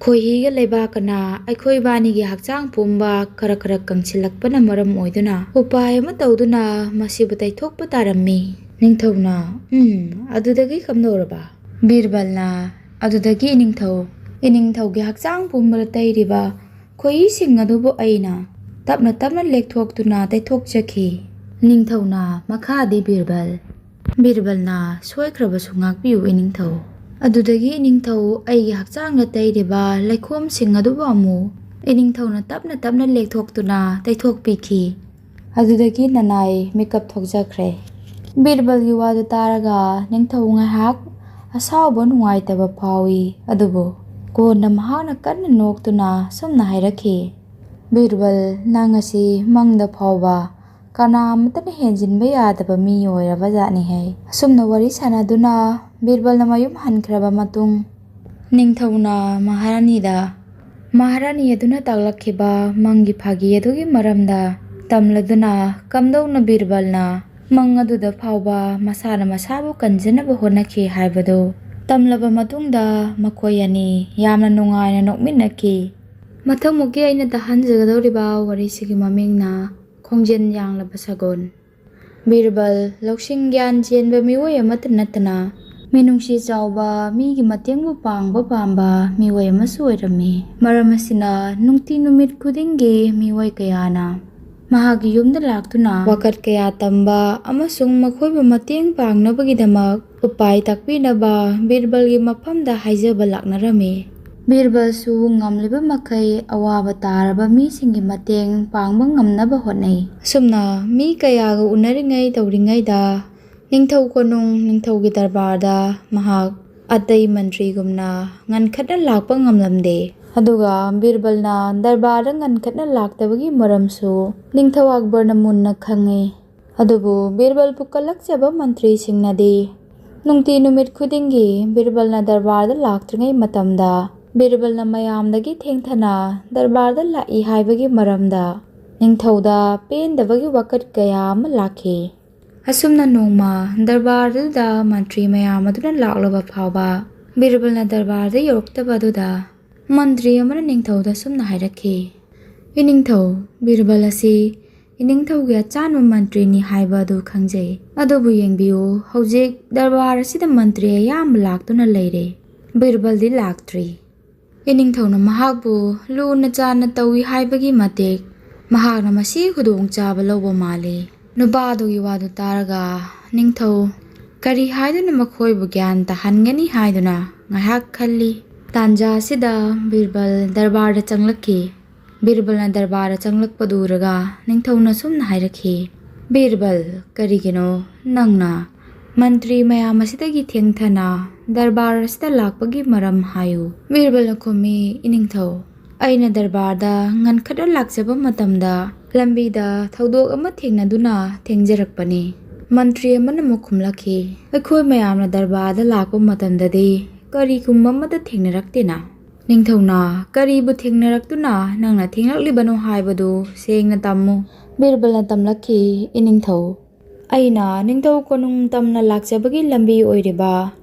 "ꯈꯣꯏꯍꯤꯒ ꯂꯩꯕꯥꯛꯀꯅ ꯑꯩꯈꯣꯏꯕꯥꯅꯤꯒꯤ ꯍꯛꯆꯥꯡ ꯄꯨꯝꯕ ꯈꯔ ꯈꯔ ꯀꯪꯁꯤꯜꯂꯛꯄꯅ ꯃꯔꯝ ꯑꯣꯏꯗꯨꯅ ꯎꯄꯥꯏ ꯑꯃ ꯇꯧꯗꯨꯅ ꯃꯁꯤꯕꯨ ꯇꯩꯊꯣꯛꯄ ꯇꯥꯔꯝꯃꯤ꯫" ꯅꯤꯡꯊꯧꯅ, "ꯎꯝ, ꯑꯗꯨꯗꯒꯤ ꯀꯝꯗꯧꯔꯕ?" ꯕꯤꯔꯕꯜꯅ, "ꯑꯗꯨꯗꯒꯤ ꯏꯅꯤꯡꯊꯧ, ꯏꯅꯤꯡꯊꯧꯒꯤ ꯍꯛꯆꯥꯡ ꯄꯨꯝꯕꯗ ꯇꯩꯔꯤꯕ ꯈꯣꯏꯍꯤꯁꯤꯡ ꯑꯗꯨꯕꯨ ꯑꯩꯅ ꯇꯞꯅ ꯇꯞꯅ ꯂꯦꯛꯊꯣꯛꯇꯨꯅ ꯇꯩꯊꯣꯛꯆꯈꯤ꯫" ꯅꯤꯡꯊꯧꯅ ꯃꯈꯥꯗꯤ ꯕꯤꯔꯕꯜ, ꯕꯤꯔꯕꯜꯅ, "ꯁꯣꯏꯈ꯭ꯔꯕꯁꯨ ꯉꯥꯛꯄꯤꯌꯨ ꯏꯅꯤꯡꯊꯧ꯫" ꯑꯗꯨꯗꯒꯤ ꯏꯅꯤꯡꯊꯧ ꯑꯩꯒꯤ ꯍꯛꯆꯥꯡꯗ ꯇꯩꯔꯤꯕ ꯂꯩꯈꯣꯝꯁꯤꯡ ꯑꯗꯨꯕꯨ ꯑꯃꯨꯛ ꯏꯅꯤꯡꯊꯧꯅ ꯇꯞꯅ ꯇꯞꯅ ꯂꯦꯛꯊꯣꯛꯇꯨꯅ ꯇꯩꯊꯣꯛꯄꯤꯈꯤ꯫ ꯑꯗꯨꯗꯒꯤ ꯅꯅꯥꯏ ꯃꯤꯀꯞ ꯊꯣꯛꯆꯈ꯭ꯔꯦ꯫ ꯕꯤꯔꯕꯜꯒꯤ ꯋꯥꯗꯨ ꯇꯥꯔꯒ ꯅꯤꯡꯊꯧ ꯉꯥꯏꯍꯥꯛ ꯑꯁꯥꯎꯕ ꯅꯨꯡꯉꯥꯏꯇꯕ ꯐꯥꯎꯏ, ꯑꯗꯨꯕꯨ ꯀꯣꯟꯅ ꯃꯍꯥꯛꯅ ꯀꯟꯅ ꯅꯣꯛꯇꯨꯅ ꯑꯁꯨꯝꯅ ꯍꯥꯏꯔꯛꯈꯤ, "ꯕꯤꯔꯕꯜ, ꯅꯪ ꯑꯁꯤ ꯃꯪꯗ ꯐꯥꯎꯕ ꯀꯅꯥ ꯑꯃꯠꯇꯅ ꯍꯦꯟꯖꯤꯟꯕ ꯌꯥꯗꯕ ꯃꯤ ꯑꯣꯏꯔꯕ ꯖꯥꯠꯅꯤꯍꯦ꯫" ꯑꯁꯨꯝꯅ ꯋꯥꯔꯤ ꯁꯥꯟꯅꯗꯨꯅ ꯕꯤꯔꯕꯜꯅ ꯃꯌꯨꯝ ꯍꯟꯈ꯭ꯔꯕ ꯃꯇꯨꯡ, ꯅꯤꯡꯊꯧꯅ ꯃꯍꯥꯔꯥꯅꯤꯗ ꯃꯍꯥꯔꯥꯅꯤ ꯑꯗꯨꯅ ꯇꯥꯛꯂꯛꯈꯤꯕ ꯃꯪꯒꯤ ꯐꯥꯒꯤ ꯑꯗꯨꯒꯤ ꯃꯔꯝꯗ ꯇꯝꯂꯗꯨꯅ ꯀꯝꯗꯧꯅ ꯕꯤꯔꯕꯜꯅ ꯃꯪ ꯑꯗꯨꯗ ꯐꯥꯎꯕ ꯃꯁꯥꯅ ꯃꯁꯥꯕꯨ ꯀꯟꯖꯅꯕ ꯍꯣꯠꯅꯈꯤ ꯍꯥꯏꯕꯗꯨ ꯇꯝꯂꯕ ꯃꯇꯨꯡꯗ ꯃꯈꯣꯏ ꯑꯅꯤ ꯌꯥꯝꯅ ꯅꯨꯡꯉꯥꯏꯅ ꯅꯣꯛꯃꯤꯟꯅꯈꯤ꯫ ꯃꯊꯪꯃꯨꯛꯀꯤ ꯑꯩꯅ ꯇꯥꯍꯟꯖꯒꯗꯧꯔꯤꯕ ꯋꯥꯔꯤꯁꯤꯒꯤ ꯃꯃꯤꯡꯅ ꯈꯣꯡꯖꯦꯜ ꯌꯥꯡꯂꯕ ꯁꯒꯣꯜ꯫ ꯕꯤꯔꯕꯜ ꯂꯧꯁꯤꯡ ꯒ꯭ꯌꯥꯟ ꯆꯦꯟꯕ ꯃꯤꯑꯣꯏ ꯑꯃꯠꯇ ꯅꯠꯇꯅ, ꯃꯤꯅꯨꯡꯁꯤ ꯆꯥꯎꯕ, ꯃꯤꯒꯤ ꯃꯇꯦꯡꯕꯨ ꯄꯥꯡꯕ ꯄꯥꯝꯕ ꯃꯤꯑꯣꯏ ꯑꯃꯁꯨ ꯑꯣꯏꯔꯝꯃꯤ꯫ ꯃꯔꯝ ꯑꯁꯤꯅ ꯅꯨꯡꯇꯤ ꯅꯨꯃꯤꯠ ꯈꯨꯗꯤꯡꯒꯤ ꯃꯤꯑꯣꯏ ꯀꯌꯥꯅ ꯃꯍꯥꯛꯀꯤ ꯌꯨꯝꯗ ꯂꯥꯛꯇꯨꯅ ꯋꯥꯀꯠ ꯀꯌꯥ ꯇꯝꯕ ꯑꯃꯁꯨꯡ ꯃꯈꯣꯏꯕꯨ ꯃꯇꯦꯡ ꯄꯥꯡꯅꯕꯒꯤꯗꯃꯛ ꯎꯄꯥꯏ ꯇꯥꯛꯄꯤꯅꯕ ꯕꯤꯔꯕꯜꯒꯤ ꯃꯐꯝꯗ ꯍꯥꯏꯖꯕ ꯂꯥꯛꯅꯔꯝꯃꯤ꯫ ꯕꯤꯔꯕꯜꯁꯨ ꯉꯝꯂꯤꯕ ꯃꯈꯩ ꯑꯋꯥꯕ ꯇꯥꯔꯕ ꯃꯤꯁꯤꯡꯒꯤ ꯃꯇꯦꯡ ꯄꯥꯡꯕ ꯉꯝꯅꯕ ꯍꯣꯠꯅꯩ꯫ ꯑꯁꯨꯝꯅ ꯃꯤ ꯀꯌꯥꯒ ꯎꯅꯔꯤꯉꯩ ꯇꯧꯔꯤꯉꯩꯗ ꯅꯤꯡꯊꯧ ꯀꯣꯅꯨꯡ ꯅꯤꯡꯊꯧꯒꯤ ꯗꯔꯕꯥꯔꯗ ꯃꯍꯥꯛ ꯑꯇꯩ ꯃꯟꯇ꯭ꯔꯤꯒꯨꯝꯅ ꯉꯟꯈꯠꯅ ꯂꯥꯛꯄ ꯉꯝꯂꯝꯗꯦ꯫ ꯑꯗꯨꯒ ꯕꯤꯔꯕꯜꯅ ꯗꯔꯕꯥꯔꯗ ꯉꯟꯈꯠꯅ ꯂꯥꯛꯇꯕꯒꯤ ꯃꯔꯝꯁꯨ ꯅꯤꯡꯊꯧ ꯑꯛꯕꯔꯅ ꯃꯨꯟꯅ ꯈꯪꯉꯤ꯫ ꯑꯗꯨꯕꯨ ꯕꯤꯔꯕꯜꯕꯨ ꯀꯜꯂꯛꯆꯕ ꯃꯟꯇ꯭ꯔꯤꯁꯤꯡꯅꯗꯤ ꯅꯨꯡꯇꯤ ꯅꯨꯃꯤꯠ ꯈꯨꯗꯤꯡꯒꯤ ꯕꯤꯔꯕꯜꯅ ꯗꯔꯕꯥꯔꯗ ꯂꯥꯛꯇ꯭ꯔꯤꯉꯩ ꯃꯇꯝꯗ ꯕꯤꯔꯕꯜꯅ ꯃꯌꯥꯝꯗꯒꯤ ꯊꯦꯡꯊꯅ ꯗꯔꯕꯥꯔꯗ ꯂꯥꯛꯏ ꯍꯥꯏꯕꯒꯤ ꯃꯔꯝꯗ ꯅꯤꯡꯊꯧꯗ ꯄꯦꯟꯗꯕꯒꯤ ꯋꯥꯀꯠ ꯀꯌꯥ ꯑꯃ ꯂꯥꯛꯈꯤ꯫ ꯑꯁꯨꯝꯅ ꯅꯣꯡꯃ ꯗꯔꯕꯥꯔꯗꯨꯗ ꯃꯟꯇ꯭ꯔꯤ ꯃꯌꯥꯝ ꯑꯗꯨꯅ ꯂꯥꯛꯂꯕ ꯐꯥꯎꯕ ꯕꯤꯔꯕꯜꯅ ꯗꯔꯕꯥꯔꯗ ꯌꯧꯔꯛꯇꯕ ꯑꯗꯨꯗ ꯃꯟꯇ꯭ꯔꯤ ꯑꯃꯅ ꯅꯤꯡꯊꯧꯗ ꯑꯁꯨꯝꯅ ꯍꯥꯏꯔꯛꯈꯤ, "ꯏꯅꯤꯡꯊꯧ, ꯕꯤꯔꯕꯜ ꯑꯁꯤ ꯏꯅꯤꯡꯊꯧꯒꯤ ꯑꯆꯥꯟꯕ ꯃꯟꯇ꯭ꯔꯤꯅꯤ ꯍꯥꯏꯕ ꯑꯗꯨ ꯈꯪꯖꯩ꯫ ꯑꯗꯨꯕꯨ ꯌꯦꯡꯕꯤꯌꯨ, ꯍꯧꯖꯤꯛ ꯗꯔꯕꯥꯔ ꯑꯁꯤꯗ ꯃꯟꯇ꯭ꯔꯤ ꯑꯌꯥꯝꯕ ꯂꯥꯛꯇꯨꯅ ꯂꯩꯔꯦ꯫ ꯕꯤꯔꯕꯜꯗꯤ ꯂꯥꯛꯇ꯭ꯔꯤ꯫" ꯏꯅꯤꯡꯊꯧꯅ ꯃꯍꯥꯛꯄꯨ ꯂꯨꯅ ꯆꯥꯟꯅ ꯇꯧꯏ ꯍꯥꯏꯕꯒꯤ ꯃꯇꯤꯛ ꯃꯍꯥꯛꯅ ꯃꯁꯤ ꯈꯨꯗꯣꯡꯆꯥꯕ ꯂꯧꯕ ꯃꯥꯜꯂꯤ꯫ ꯅꯨꯄꯥ ꯑꯗꯨꯒꯤ ꯋꯥꯗꯨ ꯇꯥꯔꯒ ꯅꯤꯡꯊꯧ ꯀꯔꯤ ꯍꯥꯏꯗꯨꯅ ꯃꯈꯣꯏꯕꯨ ꯒ꯭ꯌꯥꯟ ꯇꯥꯍꯟꯒꯅꯤ ꯍꯥꯏꯗꯨꯅ ꯉꯥꯏꯍꯥꯛ ꯈꯜꯂꯤ꯫ ꯇꯥꯟꯖꯥ ꯑꯁꯤꯗ ꯕꯤꯔꯕꯜ ꯗꯔꯕꯥꯔꯗ ꯆꯪꯂꯛꯈꯤ꯫ ꯕꯤꯔꯕꯜꯅ ꯗꯔꯕꯥꯔꯗ ꯆꯪꯂꯛꯄꯗꯨ ꯎꯔꯒ ꯅꯤꯡꯊꯧꯅ ꯁꯨꯝꯅ ꯍꯥꯏꯔꯛꯈꯤ, "ꯕꯤꯔꯕꯜ, ꯀꯔꯤꯒꯤꯅꯣ ꯅꯪꯅ ꯃꯟꯇ꯭ꯔꯤ ꯃꯌꯥꯝ ꯑꯁꯤꯗꯒꯤ ꯊꯦꯡꯊꯅ ꯗꯔꯕꯥꯔ ꯑꯁꯤꯗ ꯂꯥꯛꯄꯒꯤ ꯃꯔꯝ ꯍꯥꯏꯌꯨ?" ꯕꯤꯔꯕꯜꯅ ꯈꯨꯝꯃꯤ, "ꯏꯅꯤꯡꯊꯧ, ꯑꯩꯅ ꯗꯔꯕꯥꯔꯗ ꯉꯟꯈꯠꯅ ꯂꯥꯛꯆꯕ ꯃꯇꯝꯗ ꯂꯝꯕꯤꯗ ꯊꯧꯗꯣꯛ ꯑꯃ ꯊꯦꯡꯅꯗꯨꯅ ꯊꯦꯡꯖꯔꯛꯄꯅꯤ꯫" ꯃꯟꯇ꯭ꯔꯤ ꯑꯃꯅ ꯑꯃꯨꯛ ꯈꯨꯝꯂꯛꯈꯤ, "ꯑꯩꯈꯣꯏ ꯃꯌꯥꯝꯅ ꯗꯔꯕꯥꯔꯗ ꯂꯥꯛꯄ ꯃꯇꯝꯗꯗꯤ ꯀꯔꯤꯒꯨꯝꯕ ꯑꯃꯠꯇ ꯊꯦꯡꯅꯔꯛꯇꯦꯅ꯫ ꯅꯤꯡꯊꯧꯅ ꯀꯔꯤꯕꯨ ꯊꯦꯡꯅꯔꯛꯇꯨꯅ ꯅꯪꯅ ꯊꯦꯡꯂꯛꯂꯤꯕꯅꯣ ꯍꯥꯏꯕꯗꯨ ꯁꯦꯡꯅ ꯇꯝꯃꯨ꯫" ꯕꯤꯔꯕꯜꯅ ꯇꯝꯂꯛꯈꯤ, "ꯏꯅꯤꯡꯊꯧ, ꯑꯩꯅ ꯅꯤꯡꯊꯧ ꯀꯣꯅꯨꯡ ꯇꯝꯅ ꯂꯥꯛꯆꯕꯒꯤ ꯂꯝꯕꯤ ꯑꯣꯏꯔꯤꯕ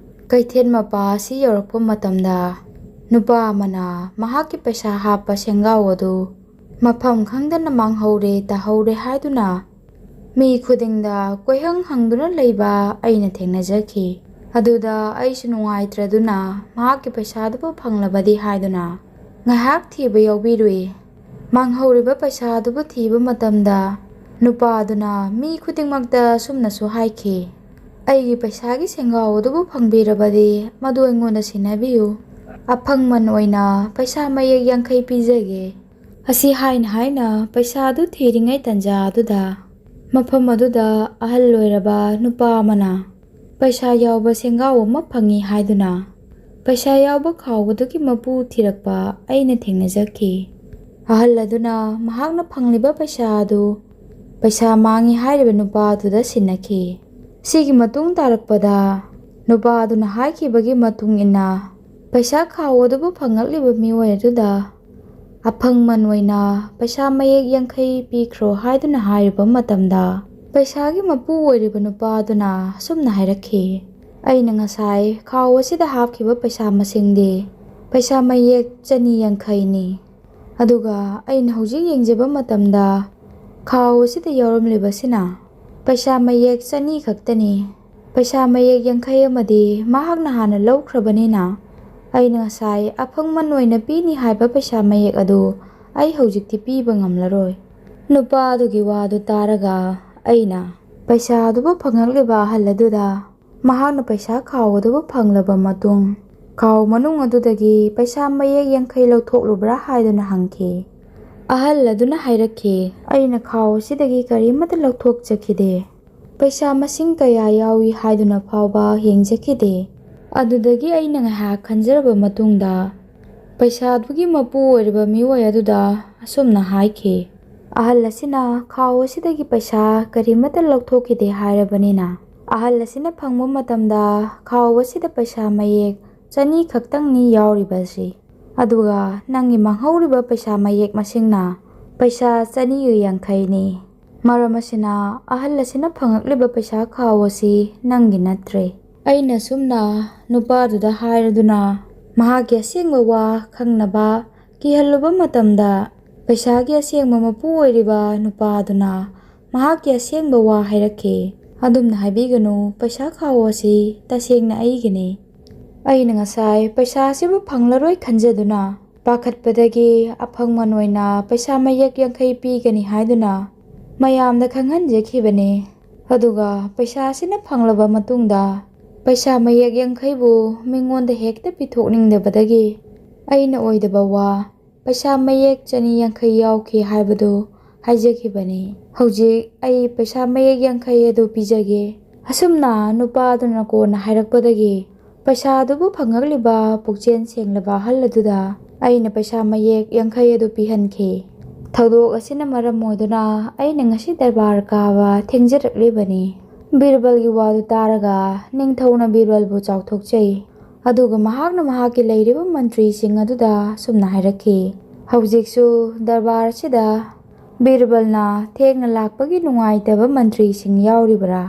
ꯀꯩꯊꯦꯜ ꯃꯄꯥ ꯑꯁꯤ ꯌꯧꯔꯛꯄ ꯃꯇꯝꯗ ꯅꯨꯄꯥ ꯑꯃꯅ ꯃꯍꯥꯛꯀꯤ ꯄꯩꯁꯥ ꯍꯥꯞꯄ ꯁꯦꯡꯒꯥꯎ ꯑꯗꯨ ꯃꯐꯝ ꯈꯪꯗꯅ ꯃꯥꯡꯍꯧꯔꯦ, ꯇꯥꯍꯧꯔꯦ ꯍꯥꯏꯗꯨꯅ ꯃꯤ ꯈꯨꯗꯤꯡꯗ ꯀꯣꯏꯍꯪ ꯍꯪꯗꯨꯅ ꯂꯩꯕ ꯑꯩꯅ ꯊꯦꯡꯅꯖꯈꯤ꯫ ꯑꯗꯨꯗ ꯑꯩꯁꯨ ꯅꯨꯡꯉꯥꯏꯇ꯭ꯔꯗꯨꯅ ꯃꯍꯥꯛꯀꯤ ꯄꯩꯁꯥꯗꯨꯕꯨ ꯐꯪꯂꯕꯗꯤ ꯍꯥꯏꯗꯨꯅ ꯉꯥꯏꯍꯥꯛ ꯊꯤꯕ ꯌꯥꯎꯕꯤꯔꯨꯏ꯫ ꯃꯥꯡꯍꯧꯔꯤꯕ ꯄꯩꯁꯥ ꯑꯗꯨꯕꯨ ꯊꯤꯕ ꯃꯇꯝꯗ ꯅꯨꯄꯥ ꯑꯗꯨꯅ ꯃꯤ ꯈꯨꯗꯤꯡꯃꯛꯇ ꯑꯁꯨꯝꯅꯁꯨ ꯍꯥꯏꯈꯤ, "ꯑꯩꯒꯤ ꯄꯩꯁꯥꯒꯤ ꯁꯦꯡꯒꯥꯎ ꯑꯗꯨꯕꯨ ꯐꯪꯕꯤꯔꯕꯗꯤ ꯃꯗꯨ ꯑꯩꯉꯣꯟꯗ ꯁꯤꯟꯅꯕꯤꯌꯨ꯫ ꯑꯐꯪꯃꯟ ꯑꯣꯏꯅ ꯄꯩꯁꯥ ꯃꯌꯦꯛ ꯌꯥꯡꯈꯩ ꯄꯤꯖꯒꯦ"꯫ ꯑꯁꯤ ꯍꯥꯏꯅ ꯍꯥꯏꯅ ꯄꯩꯁꯥ ꯑꯗꯨ ꯊꯤꯔꯤꯉꯩ ꯇꯟꯖꯥ ꯑꯗꯨꯗ ꯃꯐꯝ ꯑꯗꯨꯗ ꯑꯍꯜ ꯑꯣꯏꯔꯕ ꯅꯨꯄꯥ ꯑꯃꯅ ꯄꯩꯁꯥ ꯌꯥꯎꯕ ꯁꯦꯡꯒꯥꯎ ꯑꯃ ꯐꯪꯉꯤ ꯍꯥꯏꯗꯨꯅ ꯄꯩꯁꯥ ꯌꯥꯎꯕ ꯈꯥꯎ ꯑꯗꯨꯒꯤ ꯃꯄꯨ ꯊꯤꯔꯛꯄ ꯑꯩꯅ ꯊꯦꯡꯅꯖꯈꯤ꯫ ꯑꯍꯜ ꯑꯗꯨꯅ ꯃꯍꯥꯛꯅ ꯐꯪꯂꯤꯕ ꯄꯩꯁꯥ ꯑꯗꯨ ꯄꯩꯁꯥ ꯃꯥꯡꯉꯤ ꯍꯥꯏꯔꯤꯕ ꯅꯨꯄꯥ ꯑꯗꯨꯗ ꯁꯤꯟꯅꯈꯤ꯫ ꯁꯤꯒꯤ ꯃꯇꯨꯡ ꯇꯥꯔꯛꯄꯗ ꯅꯨꯄꯥ ꯑꯗꯨꯅ ꯍꯥꯏꯈꯤꯕꯒꯤ ꯃꯇꯨꯡ ꯏꯟꯅ ꯄꯩꯁꯥ ꯈꯥꯎ ꯑꯗꯨꯕꯨ ꯐꯪꯂꯛꯂꯤꯕ ꯃꯤꯑꯣꯏ ꯑꯗꯨꯗ ꯑꯐꯪꯃꯟ ꯑꯣꯏꯅ ꯄꯩꯁꯥ ꯃꯌꯦꯛ ꯌꯥꯡꯈꯩ ꯄꯤꯈ꯭ꯔꯣ ꯍꯥꯏꯗꯨꯅ ꯍꯥꯏꯔꯨꯕ ꯃꯇꯝꯗ, ꯄꯩꯁꯥꯒꯤ ꯃꯄꯨ ꯑꯣꯏꯔꯤꯕ ꯅꯨꯄꯥ ꯑꯗꯨꯅ ꯑꯁꯨꯝꯅ ꯍꯥꯏꯔꯛꯈꯤ, "ꯑꯩꯅ ꯉꯁꯥꯏ ꯈꯥꯎ ꯑꯁꯤꯗ ꯍꯥꯞꯈꯤꯕ ꯄꯩꯁꯥ ꯃꯁꯤꯡꯗꯤ ꯄꯩꯁꯥ ꯃꯌꯦꯛ ꯆꯅꯤ ꯌꯥꯡꯈꯩꯅꯤ꯫ ꯑꯗꯨꯒ ꯑꯩꯅ ꯍꯧꯖꯤꯛ ꯌꯦꯡꯖꯕ ꯃꯇꯝꯗ ꯈꯥꯎ ꯑꯁꯤꯗ ꯌꯥꯎꯔꯝꯂꯤꯕꯁꯤꯅ ꯄꯩꯁꯥ ꯃꯌꯦꯛ ꯆꯅꯤ ꯈꯛꯇꯅꯤ꯫ ꯄꯩꯁꯥ ꯃꯌꯦꯛ ꯌꯥꯡꯈꯩ ꯑꯃꯗꯤ ꯃꯍꯥꯛꯅ ꯍꯥꯟꯅ ꯂꯧꯈ꯭ꯔꯕꯅꯤꯅ, ꯑꯩꯅ ꯉꯁꯥꯏ ꯑꯐꯪꯃꯟ ꯑꯣꯏꯅ ꯄꯤꯅꯤ ꯍꯥꯏꯕ ꯄꯩꯁꯥ ꯃꯌꯦꯛ ꯑꯗꯨ ꯑꯩ ꯍꯧꯖꯤꯛꯇꯤ ꯄꯤꯕ ꯉꯝꯂꯔꯣꯏ"꯫ ꯅꯨꯄꯥ ꯑꯗꯨꯒꯤ ꯋꯥꯗꯨ ꯇꯥꯔꯒ ꯑꯩꯅ ꯄꯩꯁꯥ ꯑꯗꯨꯕꯨ ꯐꯪꯂꯛꯂꯤꯕ ꯑꯍꯜ ꯑꯗꯨꯗ ꯃꯍꯥꯛꯅ ꯄꯩꯁꯥ ꯈꯥꯎ ꯑꯗꯨꯕꯨ ꯐꯪꯂꯕ ꯃꯇꯨꯡ ꯈꯥꯎ ꯃꯅꯨꯡ ꯑꯗꯨꯗꯒꯤ ꯄꯩꯁꯥ ꯃꯌꯦꯛ ꯌꯥꯡꯈꯩ ꯂꯧꯊꯣꯛꯂꯨꯕ꯭ꯔꯥ ꯍꯥꯏꯗꯨꯅ ꯍꯪꯈꯤ꯫ ꯑꯍꯜ ꯑꯗꯨꯅ ꯍꯥꯏꯔꯛꯈꯤ, "ꯑꯩꯅ ꯈꯥꯎ ꯑꯁꯤꯗꯒꯤ ꯀꯔꯤꯃꯠꯇ ꯂꯧꯊꯣꯛꯆꯈꯤꯗꯦ꯫ ꯄꯩꯁꯥ ꯃꯁꯤꯡ ꯀꯌꯥ ꯌꯥꯎꯏ ꯍꯥꯏꯗꯨꯅ ꯐꯥꯎꯕ ꯌꯦꯡꯖꯈꯤꯗꯦ"꯫ ꯑꯗꯨꯗꯒꯤ ꯑꯩꯅ ꯉꯥꯏꯍꯥꯛ ꯈꯟꯖꯔꯕ ꯃꯇꯨꯡꯗ ꯄꯩꯁꯥꯗꯨꯒꯤ ꯃꯄꯨ ꯑꯣꯏꯔꯤꯕ ꯃꯤꯑꯣꯏ ꯑꯗꯨꯗ ꯑꯁꯨꯝꯅ ꯍꯥꯏꯈꯤ, "ꯑꯍꯜ ꯑꯁꯤꯅ ꯈꯥꯎ ꯑꯁꯤꯗꯒꯤ ꯄꯩꯁꯥ ꯀꯔꯤꯃꯠꯇ ꯂꯧꯊꯣꯛꯈꯤꯗꯦ ꯍꯥꯏꯔꯕꯅꯤꯅ, ꯑꯍꯜ ꯑꯁꯤꯅ ꯐꯪꯕ ꯃꯇꯝꯗ ꯈꯥꯎ ꯑꯁꯤꯗ ꯄꯩꯁꯥ ꯃꯌꯦꯛ ꯆꯅꯤ ꯈꯛꯇꯪꯅꯤ ꯌꯥꯎꯔꯤꯕꯁꯤ꯫ ꯑꯗꯨꯒ ꯅꯪꯒꯤ ꯃꯥꯡꯍꯧꯔꯤꯕ ꯄꯩꯁꯥ ꯃꯌꯦꯛ ꯃꯁꯤꯡꯅ ꯄꯩꯁꯥ ꯆꯅꯤꯒ ꯌꯥꯡꯈꯩꯅꯤ꯫ ꯃꯔꯝ ꯑꯁꯤꯅ ꯑꯍꯜ ꯑꯁꯤꯅ ꯐꯪꯂꯛꯂꯤꯕ ꯄꯩꯁꯥ ꯈꯥꯎ ꯑꯁꯤ ꯅꯪꯒꯤ ꯅꯠꯇ꯭ꯔꯦ"꯫ ꯑꯩꯅ ꯁꯨꯝꯅ ꯅꯨꯄꯥꯗꯨꯗ ꯍꯥꯏꯔꯗꯨꯅ ꯃꯍꯥꯛꯀꯤ ꯑꯁꯦꯡꯕ ꯋꯥ ꯈꯪꯅꯕ ꯀꯤꯍꯜꯂꯨꯕ ꯃꯇꯝꯗ, ꯄꯩꯁꯥꯒꯤ ꯑꯁꯦꯡꯕ ꯃꯄꯨ ꯑꯣꯏꯔꯤꯕ ꯅꯨꯄꯥꯗꯨꯅ ꯃꯍꯥꯛꯀꯤ ꯑꯁꯦꯡꯕ ꯋꯥ ꯍꯥꯏꯔꯛꯈꯤ꯫ "ꯑꯗꯨꯝꯅ ꯍꯥꯏꯕꯤꯒꯅꯨ, ꯄꯩꯁꯥ ꯈꯥꯎ ꯑꯁꯤ ꯇꯁꯦꯡꯅ ꯑꯩꯒꯤꯅꯤ꯫ ꯑꯩꯅ ꯉꯁꯥꯏ ꯄꯩꯁꯥ ꯑꯁꯤꯕꯨ ꯐꯪꯂꯔꯣꯏ ꯈꯟꯖꯗꯨꯅ ꯄꯥꯈꯠꯄꯗꯒꯤ ꯑꯐꯪꯃꯟ ꯑꯣꯏꯅ ꯄꯩꯁꯥ ꯃꯌꯦꯛ ꯌꯥꯡꯈꯩ ꯄꯤꯒꯅꯤ ꯍꯥꯏꯗꯨꯅ ꯃꯌꯥꯝꯗ ꯈꯪꯍꯟꯖꯈꯤꯕꯅꯤ꯫ ꯑꯗꯨꯒ ꯄꯩꯁꯥꯁꯤꯅ ꯐꯪꯂꯕ ꯃꯇꯨꯡꯗ ꯄꯩꯁꯥ ꯃꯌꯦꯛ ꯌꯥꯡꯈꯩꯕꯨ ꯃꯤꯉꯣꯟꯗ ꯍꯦꯛꯇ ꯄꯤꯊꯣꯛꯅꯤꯡꯗꯕꯗꯒꯤ ꯑꯩꯅ ꯑꯣꯏꯗꯕ ꯋꯥ ꯄꯩꯁꯥ ꯃꯌꯦꯛ ꯆꯅꯤ ꯌꯥꯡꯈꯩ ꯌꯥꯎꯈꯤ ꯍꯥꯏꯕꯗꯨ ꯍꯥꯏꯖꯈꯤꯕꯅꯤ꯫ "ꯍꯧꯖꯤꯛ ꯑꯩ ꯄꯩꯁꯥ ꯃꯌꯦꯛ ꯌꯥꯡꯈꯩ ꯑꯗꯨ ꯄꯤꯖꯒꯦ꯫" ꯑꯁꯨꯝꯅ ꯅꯨꯄꯥꯗꯨꯅ ꯀꯣꯟꯅ ꯍꯥꯏꯔꯛꯄꯗꯒꯤ ꯄꯩꯁꯥꯗꯨꯕꯨ ꯐꯪꯉꯛꯂꯤꯕ ꯄꯨꯛꯆꯦꯜ ꯁꯦꯡꯂꯕ ꯑꯍꯜ ꯑꯗꯨꯗ ꯑꯩꯅ ꯄꯩꯁꯥ ꯃꯌꯦꯛ ꯌꯥꯡꯈꯩ ꯑꯗꯨ ꯄꯤꯍꯟꯈꯤ꯫ ꯊꯧꯗꯣꯛ ꯑꯁꯤꯅ ꯃꯔꯝ ꯑꯣꯏꯗꯨꯅ ꯑꯩꯅ ꯉꯁꯤ ꯗꯔꯕꯥꯔ ꯀꯥꯕ ꯊꯦꯡꯖꯔꯛꯂꯤꯕꯅꯤ꯫ ꯕꯤꯔꯕꯜꯒꯤ ꯋꯥꯗꯨ ꯇꯥꯔꯒ ꯅꯤꯡꯊꯧꯅ ꯕꯤꯔꯕꯜꯕꯨ ꯆꯥꯎꯊꯣꯛꯆꯩ꯫ ꯑꯗꯨꯒ ꯃꯍꯥꯛꯅ ꯃꯍꯥꯛꯀꯤ ꯂꯩꯔꯤꯕ ꯃꯟꯇ꯭ꯔꯤꯁꯤꯡ ꯑꯗꯨꯗ ꯑꯁꯨꯝꯅ ꯍꯥꯏꯔꯛꯈꯤ, "ꯍꯧꯖꯤꯛꯁꯨ ꯗꯔꯕꯥꯔ ꯑꯁꯤꯗ ꯕꯤꯔꯕꯜꯅ ꯊꯦꯡꯅ ꯂꯥꯛꯄꯒꯤ ꯅꯨꯡꯉꯥꯏꯇꯕ ꯃꯟꯇ꯭ꯔꯤꯁꯤꯡ ꯌꯥꯎꯔꯤꯕ꯭ꯔꯥ?"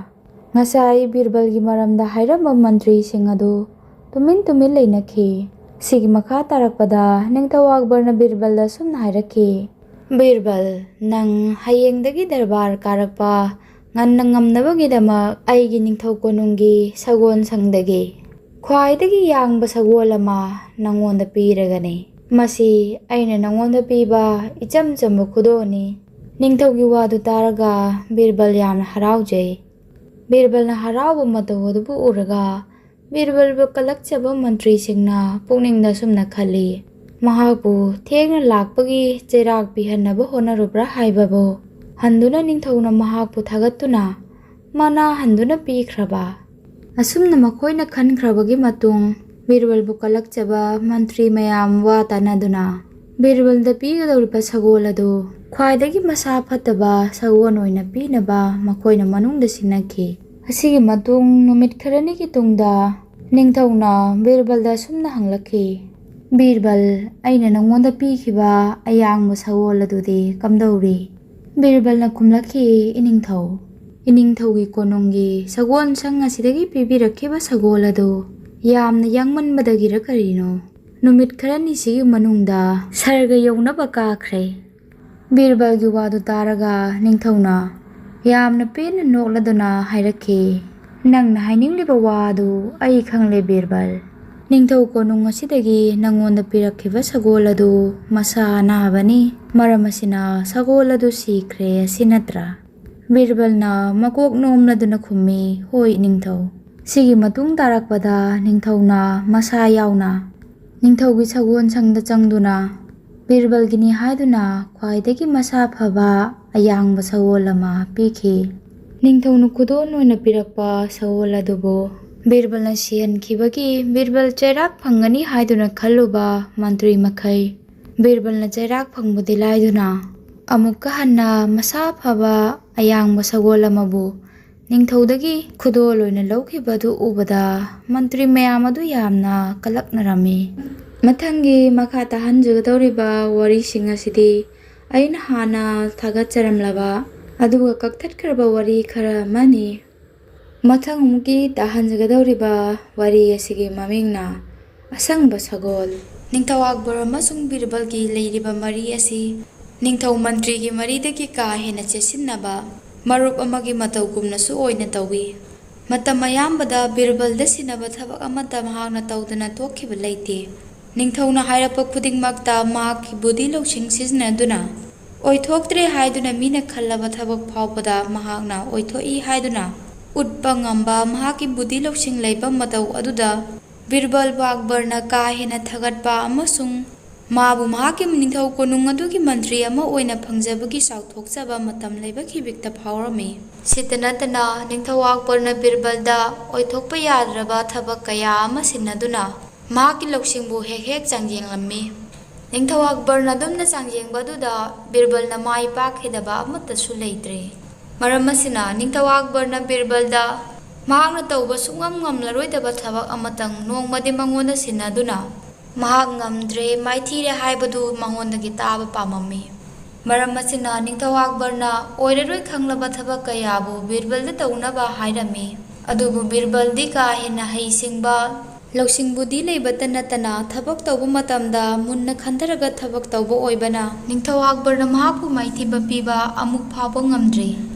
ꯉꯁꯥꯏ ꯕꯤꯔꯕꯜꯒꯤ ꯃꯔꯝꯗ ꯍꯥꯏꯔꯝꯕ ꯃꯟꯇ꯭ꯔꯤꯁꯤꯡ ꯑꯗꯨ ꯇꯨꯃꯤꯟ ꯇꯨꯃꯤꯟ ꯂꯩꯅꯈꯤ꯫ ꯁꯤꯒꯤ ꯃꯈꯥ ꯇꯥꯔꯛꯄꯗ ꯅꯤꯡꯊꯧ ꯑꯛꯕꯔꯅ ꯕꯤꯔꯕꯜꯗ ꯑꯁꯨꯝꯅ ꯍꯥꯏꯔꯛꯈꯤ, "ꯕꯤꯔꯕꯜ, ꯅꯪ ꯍꯌꯦꯡꯗꯒꯤ ꯗꯔꯕꯥꯔ ꯀꯥꯔꯛꯄ ꯉꯟꯅ ꯉꯝꯅꯕꯒꯤꯗꯃꯛ ꯑꯩꯒꯤ ꯅꯤꯡꯊꯧ ꯀꯣꯅꯨꯡꯒꯤ ꯁꯒꯣꯜꯁꯪꯗꯒꯤ ꯈ꯭ꯋꯥꯏꯗꯒꯤ ꯌꯥꯡꯕ ꯁꯒꯣꯜ ꯑꯃ ꯅꯪꯉꯣꯟꯗ ꯄꯤꯔꯒꯅꯤ꯫ ꯃꯁꯤ ꯑꯩꯅ ꯅꯪꯉꯣꯟꯗ ꯄꯤꯕ ꯏꯆꯝ ꯆꯝꯕ ꯈꯨꯗꯣꯜꯅꯤ꯫" ꯅꯤꯡꯊꯧꯒꯤ ꯋꯥꯗꯨ ꯇꯥꯔꯒ ꯕꯤꯔꯕꯜ ꯌꯥꯝꯅ ꯍꯔꯥꯎꯖꯩ꯫ ꯕꯤꯔꯕꯜꯅ ꯍꯔꯥꯎꯕ ꯃꯇꯧ ꯑꯗꯨꯕꯨ ꯎꯔꯒ ꯕꯤꯔꯕꯜꯕꯨ ꯀꯂꯛꯆꯕ ꯃꯟꯇ꯭ꯔꯤꯁꯤꯡꯅ ꯄꯨꯛꯅꯤꯡꯗ ꯑꯁꯨꯝꯅ ꯈꯜꯂꯤ, "ꯃꯍꯥꯛꯄꯨ ꯊꯦꯡꯅ ꯂꯥꯛꯄꯒꯤ ꯆꯩꯔꯥꯛ ꯄꯤꯍꯟꯅꯕ ꯍꯣꯠꯅꯔꯨꯕ꯭ꯔꯥ ꯍꯥꯏꯕꯕꯨ ꯍꯟꯗꯨꯅ ꯅꯤꯡꯊꯧꯅ ꯃꯍꯥꯛꯄꯨ ꯊꯥꯒꯠꯇꯨꯅ ꯃꯅꯥ ꯍꯟꯗꯨꯅ ꯄꯤꯈ꯭ꯔꯕ?" ꯑꯁꯨꯝꯅ ꯃꯈꯣꯏꯅ ꯈꯟꯈ꯭ꯔꯕꯒꯤ ꯃꯇꯨꯡ ꯕꯤꯔꯕꯜꯕꯨ ꯀꯂꯛꯆꯕ ꯃꯟꯇ꯭ꯔꯤ ꯃꯌꯥꯝ ꯋꯥ ꯇꯥꯅꯗꯨꯅ ꯕꯤꯔꯕꯜꯗ ꯄꯤꯒꯗꯧꯔꯤꯕ ꯁꯒꯣꯜ ꯑꯗꯨ ꯈ꯭ꯋꯥꯏꯗꯒꯤ ꯃꯁꯥ ꯐꯠꯇꯕ ꯁꯒꯣꯜ ꯑꯣꯏꯅ ꯄꯤꯅꯕ ꯃꯈꯣꯏꯅ ꯃꯅꯨꯡꯗ ꯁꯤꯟꯅꯈꯤ꯫ ꯑꯁꯤꯒꯤ ꯃꯇꯨꯡ ꯅꯨꯃꯤꯠ ꯈꯔꯅꯤꯒꯤ ꯇꯨꯡꯗ ꯅꯤꯡꯊꯧꯅ ꯕꯤꯔꯕꯜꯗ ꯑꯁꯨꯝꯅ ꯍꯪꯂꯛꯈꯤ, "ꯕꯤꯔꯕꯜ, ꯑꯩꯅ ꯅꯪꯉꯣꯟꯗ ꯄꯤꯈꯤꯕ ꯑꯌꯥꯡꯕ ꯁꯒꯣꯜ ꯑꯗꯨꯗꯤ ꯀꯝꯗꯧꯔꯤ?" ꯕꯤꯔꯕꯜꯅ ꯈꯨꯝꯂꯛꯈꯤ, "ꯏꯅꯤꯡꯊꯧ, ꯏꯅꯤꯡꯊꯧꯒꯤ ꯀꯣꯅꯨꯡꯒꯤ ꯁꯒꯣꯜꯁꯪ ꯑꯁꯤꯗꯒꯤ ꯄꯤꯕꯤꯔꯛꯈꯤꯕ ꯁꯒꯣꯜ ꯑꯗꯨ ꯌꯥꯝꯅ ꯌꯥꯡꯃꯟꯕꯗꯒꯤꯔ ꯀꯔꯤꯅꯣ, ꯅꯨꯃꯤꯠ ꯈꯔꯅꯤꯁꯤꯒꯤ ꯃꯅꯨꯡꯗ ꯁꯔꯒ ꯌꯧꯅꯕ ꯀꯥꯈ꯭ꯔꯦ꯫" ꯕꯤꯔꯕꯜꯒꯤ ꯋꯥꯗꯨ ꯇꯥꯔꯒ ꯅꯤꯡꯊꯧꯅ ꯌꯥꯝꯅ ꯄꯦꯟꯅ ꯅꯣꯛꯂꯗꯨꯅ ꯍꯥꯏꯔꯛꯈꯤ, "ꯅꯪꯅ ꯍꯥꯏꯅꯤꯡꯂꯤꯕ ꯋꯥ ꯑꯗꯨ ꯑꯩ ꯈꯪꯂꯦ ꯕꯤꯔꯕꯜ꯫ "ꯅꯤꯡꯊꯧ ꯀꯣꯅꯨꯡ ꯑꯁꯤꯗꯒꯤ ꯅꯪꯉꯣꯟꯗ ꯄꯤꯔꯛꯈꯤꯕ ꯁꯒꯣꯜ ꯑꯗꯨ ꯃꯁꯥ ꯑꯅꯥꯕꯅꯤ꯫ ꯃꯔꯝ ꯑꯁꯤꯅ ꯁꯒꯣꯜ ꯑꯗꯨ ꯁꯤꯈ꯭ꯔꯦ, ꯑꯁꯤ ꯅꯠꯇ꯭ꯔꯥ?" ꯕꯤꯔꯕꯜꯅ ꯃꯀꯣꯛ ꯅꯣꯝꯂꯗꯨꯅ ꯈꯨꯝꯃꯤ, "ꯍꯣꯏ, ꯅꯤꯡꯊꯧ"꯫ ꯁꯤꯒꯤ ꯃꯇꯨꯡ ꯇꯥꯔꯛꯄꯗ ꯅꯤꯡꯊꯧꯅ ꯃꯁꯥ ꯌꯥꯎꯅ ꯅꯤꯡꯊꯧꯒꯤ ꯁꯒꯣꯜꯁꯪꯗ ꯆꯪꯗꯨꯅ ꯕꯤꯔꯕꯜꯒꯤꯅꯤ ꯍꯥꯏꯗꯨꯅ ꯈ꯭ꯋꯥꯏꯗꯒꯤ ꯃꯁꯥ ꯐꯕ ꯑꯌꯥꯡꯕ ꯁꯒꯣꯜ ꯑꯃ ꯄꯤꯈꯤ꯫ ꯅꯤꯡꯊꯧꯅ ꯈꯨꯗꯣꯜ ꯑꯣꯏꯅ ꯄꯤꯔꯛꯄ ꯁꯒꯣꯜ ꯑꯗꯨꯕꯨ ꯕꯤꯔꯕꯜꯅ ꯁꯤꯍꯟꯈꯤꯕꯒꯤ ꯕꯤꯔꯕꯜ ꯆꯩꯔꯥꯛ ꯐꯪꯒꯅꯤ ꯍꯥꯏꯗꯨꯅ ꯈꯜꯂꯨꯕ ꯃꯟꯇ꯭ꯔꯤ ꯃꯈꯩ ꯕꯤꯔꯕꯜꯅ ꯆꯩꯔꯥꯛ ꯐꯪꯕꯗꯤ ꯂꯥꯏꯗꯨꯅ ꯑꯃꯨꯛꯀ ꯍꯟꯅ ꯃꯁꯥ ꯐꯕ ꯑꯌꯥꯡꯕ ꯁꯒꯣꯜ ꯑꯃꯕꯨ ꯅꯤꯡꯊꯧꯗꯒꯤ ꯈꯨꯗꯣꯜ ꯑꯣꯏꯅ ꯂꯧꯈꯤꯕ ꯑꯗꯨ ꯎꯕꯗ ꯃꯟꯇ꯭ꯔꯤ ꯃꯌꯥꯝ ꯑꯗꯨ ꯌꯥꯝꯅ ꯀꯂꯛꯅꯔꯝꯃꯤ꯫ ꯃꯊꯪꯒꯤ ꯃꯈꯥ ꯇꯥꯍꯟꯖꯒꯗꯧꯔꯤꯕ ꯋꯥꯔꯤꯁꯤꯡ ꯑꯁꯤꯗꯤ ꯑꯩꯅ ꯍꯥꯟꯅ ꯊꯥꯒꯠꯆꯔꯝꯂꯕ ꯑꯗꯨꯒ ꯀꯛꯊꯠꯈ꯭ꯔꯕ ꯋꯥꯔꯤ ꯈꯔ ꯑꯃꯅꯤ꯫ ꯃꯊꯪ ꯑꯃꯨꯛꯀꯤ ꯇꯥꯍꯟꯖꯒꯗꯧꯔꯤꯕ ꯋꯥꯔꯤ ꯑꯁꯤꯒꯤ ꯃꯃꯤꯡꯅ ꯑꯁꯪꯕ ꯁꯒꯣꯜ꯫ ꯅꯤꯡꯊꯧ ꯑꯛꯕꯔ ꯑꯃꯁꯨꯡ ꯕꯤꯔꯕꯜꯒꯤ ꯂꯩꯔꯤꯕ ꯃꯔꯤ ꯑꯁꯤ ꯅꯤꯡꯊꯧ ꯃꯟꯇ꯭ꯔꯤꯒꯤ ꯃꯔꯤꯗꯒꯤ ꯀꯥ ꯍꯦꯟꯅ ꯆꯦꯠꯁꯤꯟꯅꯕ ꯃꯔꯨꯞ ꯑꯃꯒꯤ ꯃꯇꯧꯒꯨꯝꯅꯁꯨ ꯑꯣꯏꯅ ꯇꯧꯏ꯫ ꯃꯇꯝ ꯑꯌꯥꯝꯕꯗ ꯕꯤꯔꯕꯜꯗ ꯁꯤꯟꯅꯕ ꯊꯕꯛ ꯑꯃꯠꯇ ꯃꯍꯥꯛꯅ ꯇꯧꯗꯅ ꯇꯣꯛꯈꯤꯕ ꯂꯩꯇꯦ꯫ ꯅꯤꯡꯊꯧꯅ ꯍꯥꯏꯔꯛꯄ ꯈꯨꯗꯤꯡꯃꯛꯇ ꯃꯍꯥꯛꯀꯤ ꯕꯨꯙꯤ ꯂꯧꯁꯤꯡ ꯁꯤꯖꯤꯟꯅꯗꯨꯅ ꯑꯣꯏꯊꯣꯛꯇ꯭ꯔꯦ ꯍꯥꯏꯗꯨꯅ ꯃꯤꯅ ꯈꯜꯂꯕ ꯊꯕꯛ ꯐꯥꯎꯕꯗ ꯃꯍꯥꯛꯅ ꯑꯣꯏꯊꯣꯛꯏ ꯍꯥꯏꯗꯨꯅ ꯎꯠꯄ ꯉꯝꯕ ꯃꯍꯥꯛꯀꯤ ꯕꯨꯙꯤ ꯂꯧꯁꯤꯡ ꯂꯩꯕ ꯃꯇꯧ ꯑꯗꯨꯗ ꯕꯤꯔꯕꯜꯕꯨ ꯑꯛꯕꯔꯅ ꯀꯥ ꯍꯦꯟꯅ ꯊꯥꯒꯠꯄ ꯑꯃꯁꯨꯡ ꯃꯥꯕꯨ ꯃꯍꯥꯛꯀꯤ ꯅꯤꯡꯊꯧ ꯀꯣꯅꯨꯡ ꯑꯗꯨꯒꯤ ꯃꯟꯇ꯭ꯔꯤ ꯑꯃ ꯑꯣꯏꯅ ꯐꯪꯖꯕꯒꯤ ꯆꯥꯎꯊꯣꯛꯆꯕ ꯃꯇꯝ ꯂꯩꯕꯒꯤ ꯕꯤꯠꯇ ꯐꯥꯎꯔꯝꯃꯤ꯫ ꯁꯤꯇ ꯅꯠꯇꯅ, ꯅꯤꯡꯊꯧ ꯑꯛꯕꯔꯅ ꯕꯤꯔꯕꯜꯗ ꯑꯣꯏꯊꯣꯛꯄ ꯌꯥꯗ꯭ꯔꯕ ꯊꯕꯛ ꯀꯌꯥ ꯑꯃ ꯁꯤꯟꯅꯗꯨꯅ ꯃꯍꯥꯛꯀꯤ ꯂꯧꯁꯤꯡꯕꯨ ꯍꯦꯛ ꯍꯦꯛ ꯆꯥꯡꯌꯦꯡꯂꯝꯃꯤ꯫ ꯅꯤꯡꯊꯧ ꯑꯛꯕꯔꯅ ꯑꯗꯨꯝꯅ ꯆꯥꯡꯌꯦꯡꯕ ꯑꯗꯨꯗ ꯕꯤꯔꯕꯜꯅ ꯃꯥꯏ ꯄꯥꯛꯈꯤꯗꯕ ꯑꯃꯠꯇꯁꯨ ꯂꯩꯇ꯭ꯔꯦ꯫ ꯃꯔꯝ ꯑꯁꯤꯅ, ꯅꯤꯡꯊꯧ ꯑꯛꯕꯔꯅ ꯕꯤꯔꯕꯜꯗ ꯃꯍꯥꯛꯅ ꯇꯧꯕ ꯁꯨꯡꯉꯝ ꯉꯝꯂꯔꯣꯏꯗꯕ ꯊꯕꯛ ꯑꯃꯇꯪ ꯅꯣꯡꯃꯗꯤ ꯃꯉꯣꯟꯗ ꯁꯤꯟꯅꯗꯨꯅ ꯃꯍꯥꯛ ꯉꯝꯗ꯭ꯔꯦ, ꯃꯥꯏꯊꯤꯔꯦ ꯍꯥꯏꯕꯗꯨ ꯃꯉꯣꯟꯗꯒꯤ ꯇꯥꯕ ꯄꯥꯝꯃꯝꯃꯤ꯫ ꯃꯔꯝ ꯑꯁꯤꯅ, ꯅꯤꯡꯊꯧ ꯑꯛꯕꯔꯅ ꯑꯣꯏꯔꯔꯣꯏ ꯈꯪꯂꯕ ꯊꯕꯛ ꯀꯌꯥꯕꯨ ꯕꯤꯔꯕꯜꯗ ꯇꯧꯅꯕ ꯍꯥꯏꯔꯝꯃꯤ꯫ ꯑꯗꯨꯕꯨ ꯕꯤꯔꯕꯜꯗꯤ ꯀꯥ ꯍꯦꯟꯅ ꯍꯩꯁꯤꯡꯕ, ꯂꯧꯁꯤꯡ ꯕꯨꯙꯤ ꯂꯩꯕꯇ ꯅꯠꯇꯅ ꯊꯕꯛ ꯇꯧꯕ ꯃꯇꯝꯗ ꯃꯨꯟꯅ ꯈꯟꯊꯔꯒ ꯊꯕꯛ ꯇꯧꯕ ꯑꯣꯏꯕꯅ, ꯅꯤꯡꯊꯧ ꯑꯛꯕꯔꯅ ꯃꯍꯥꯛꯄꯨ ꯃꯥꯏꯊꯤꯕ ꯄꯤꯕ ꯑꯃꯨꯛ ꯐꯥꯎꯕ ꯉꯝꯗ꯭ꯔꯤ꯫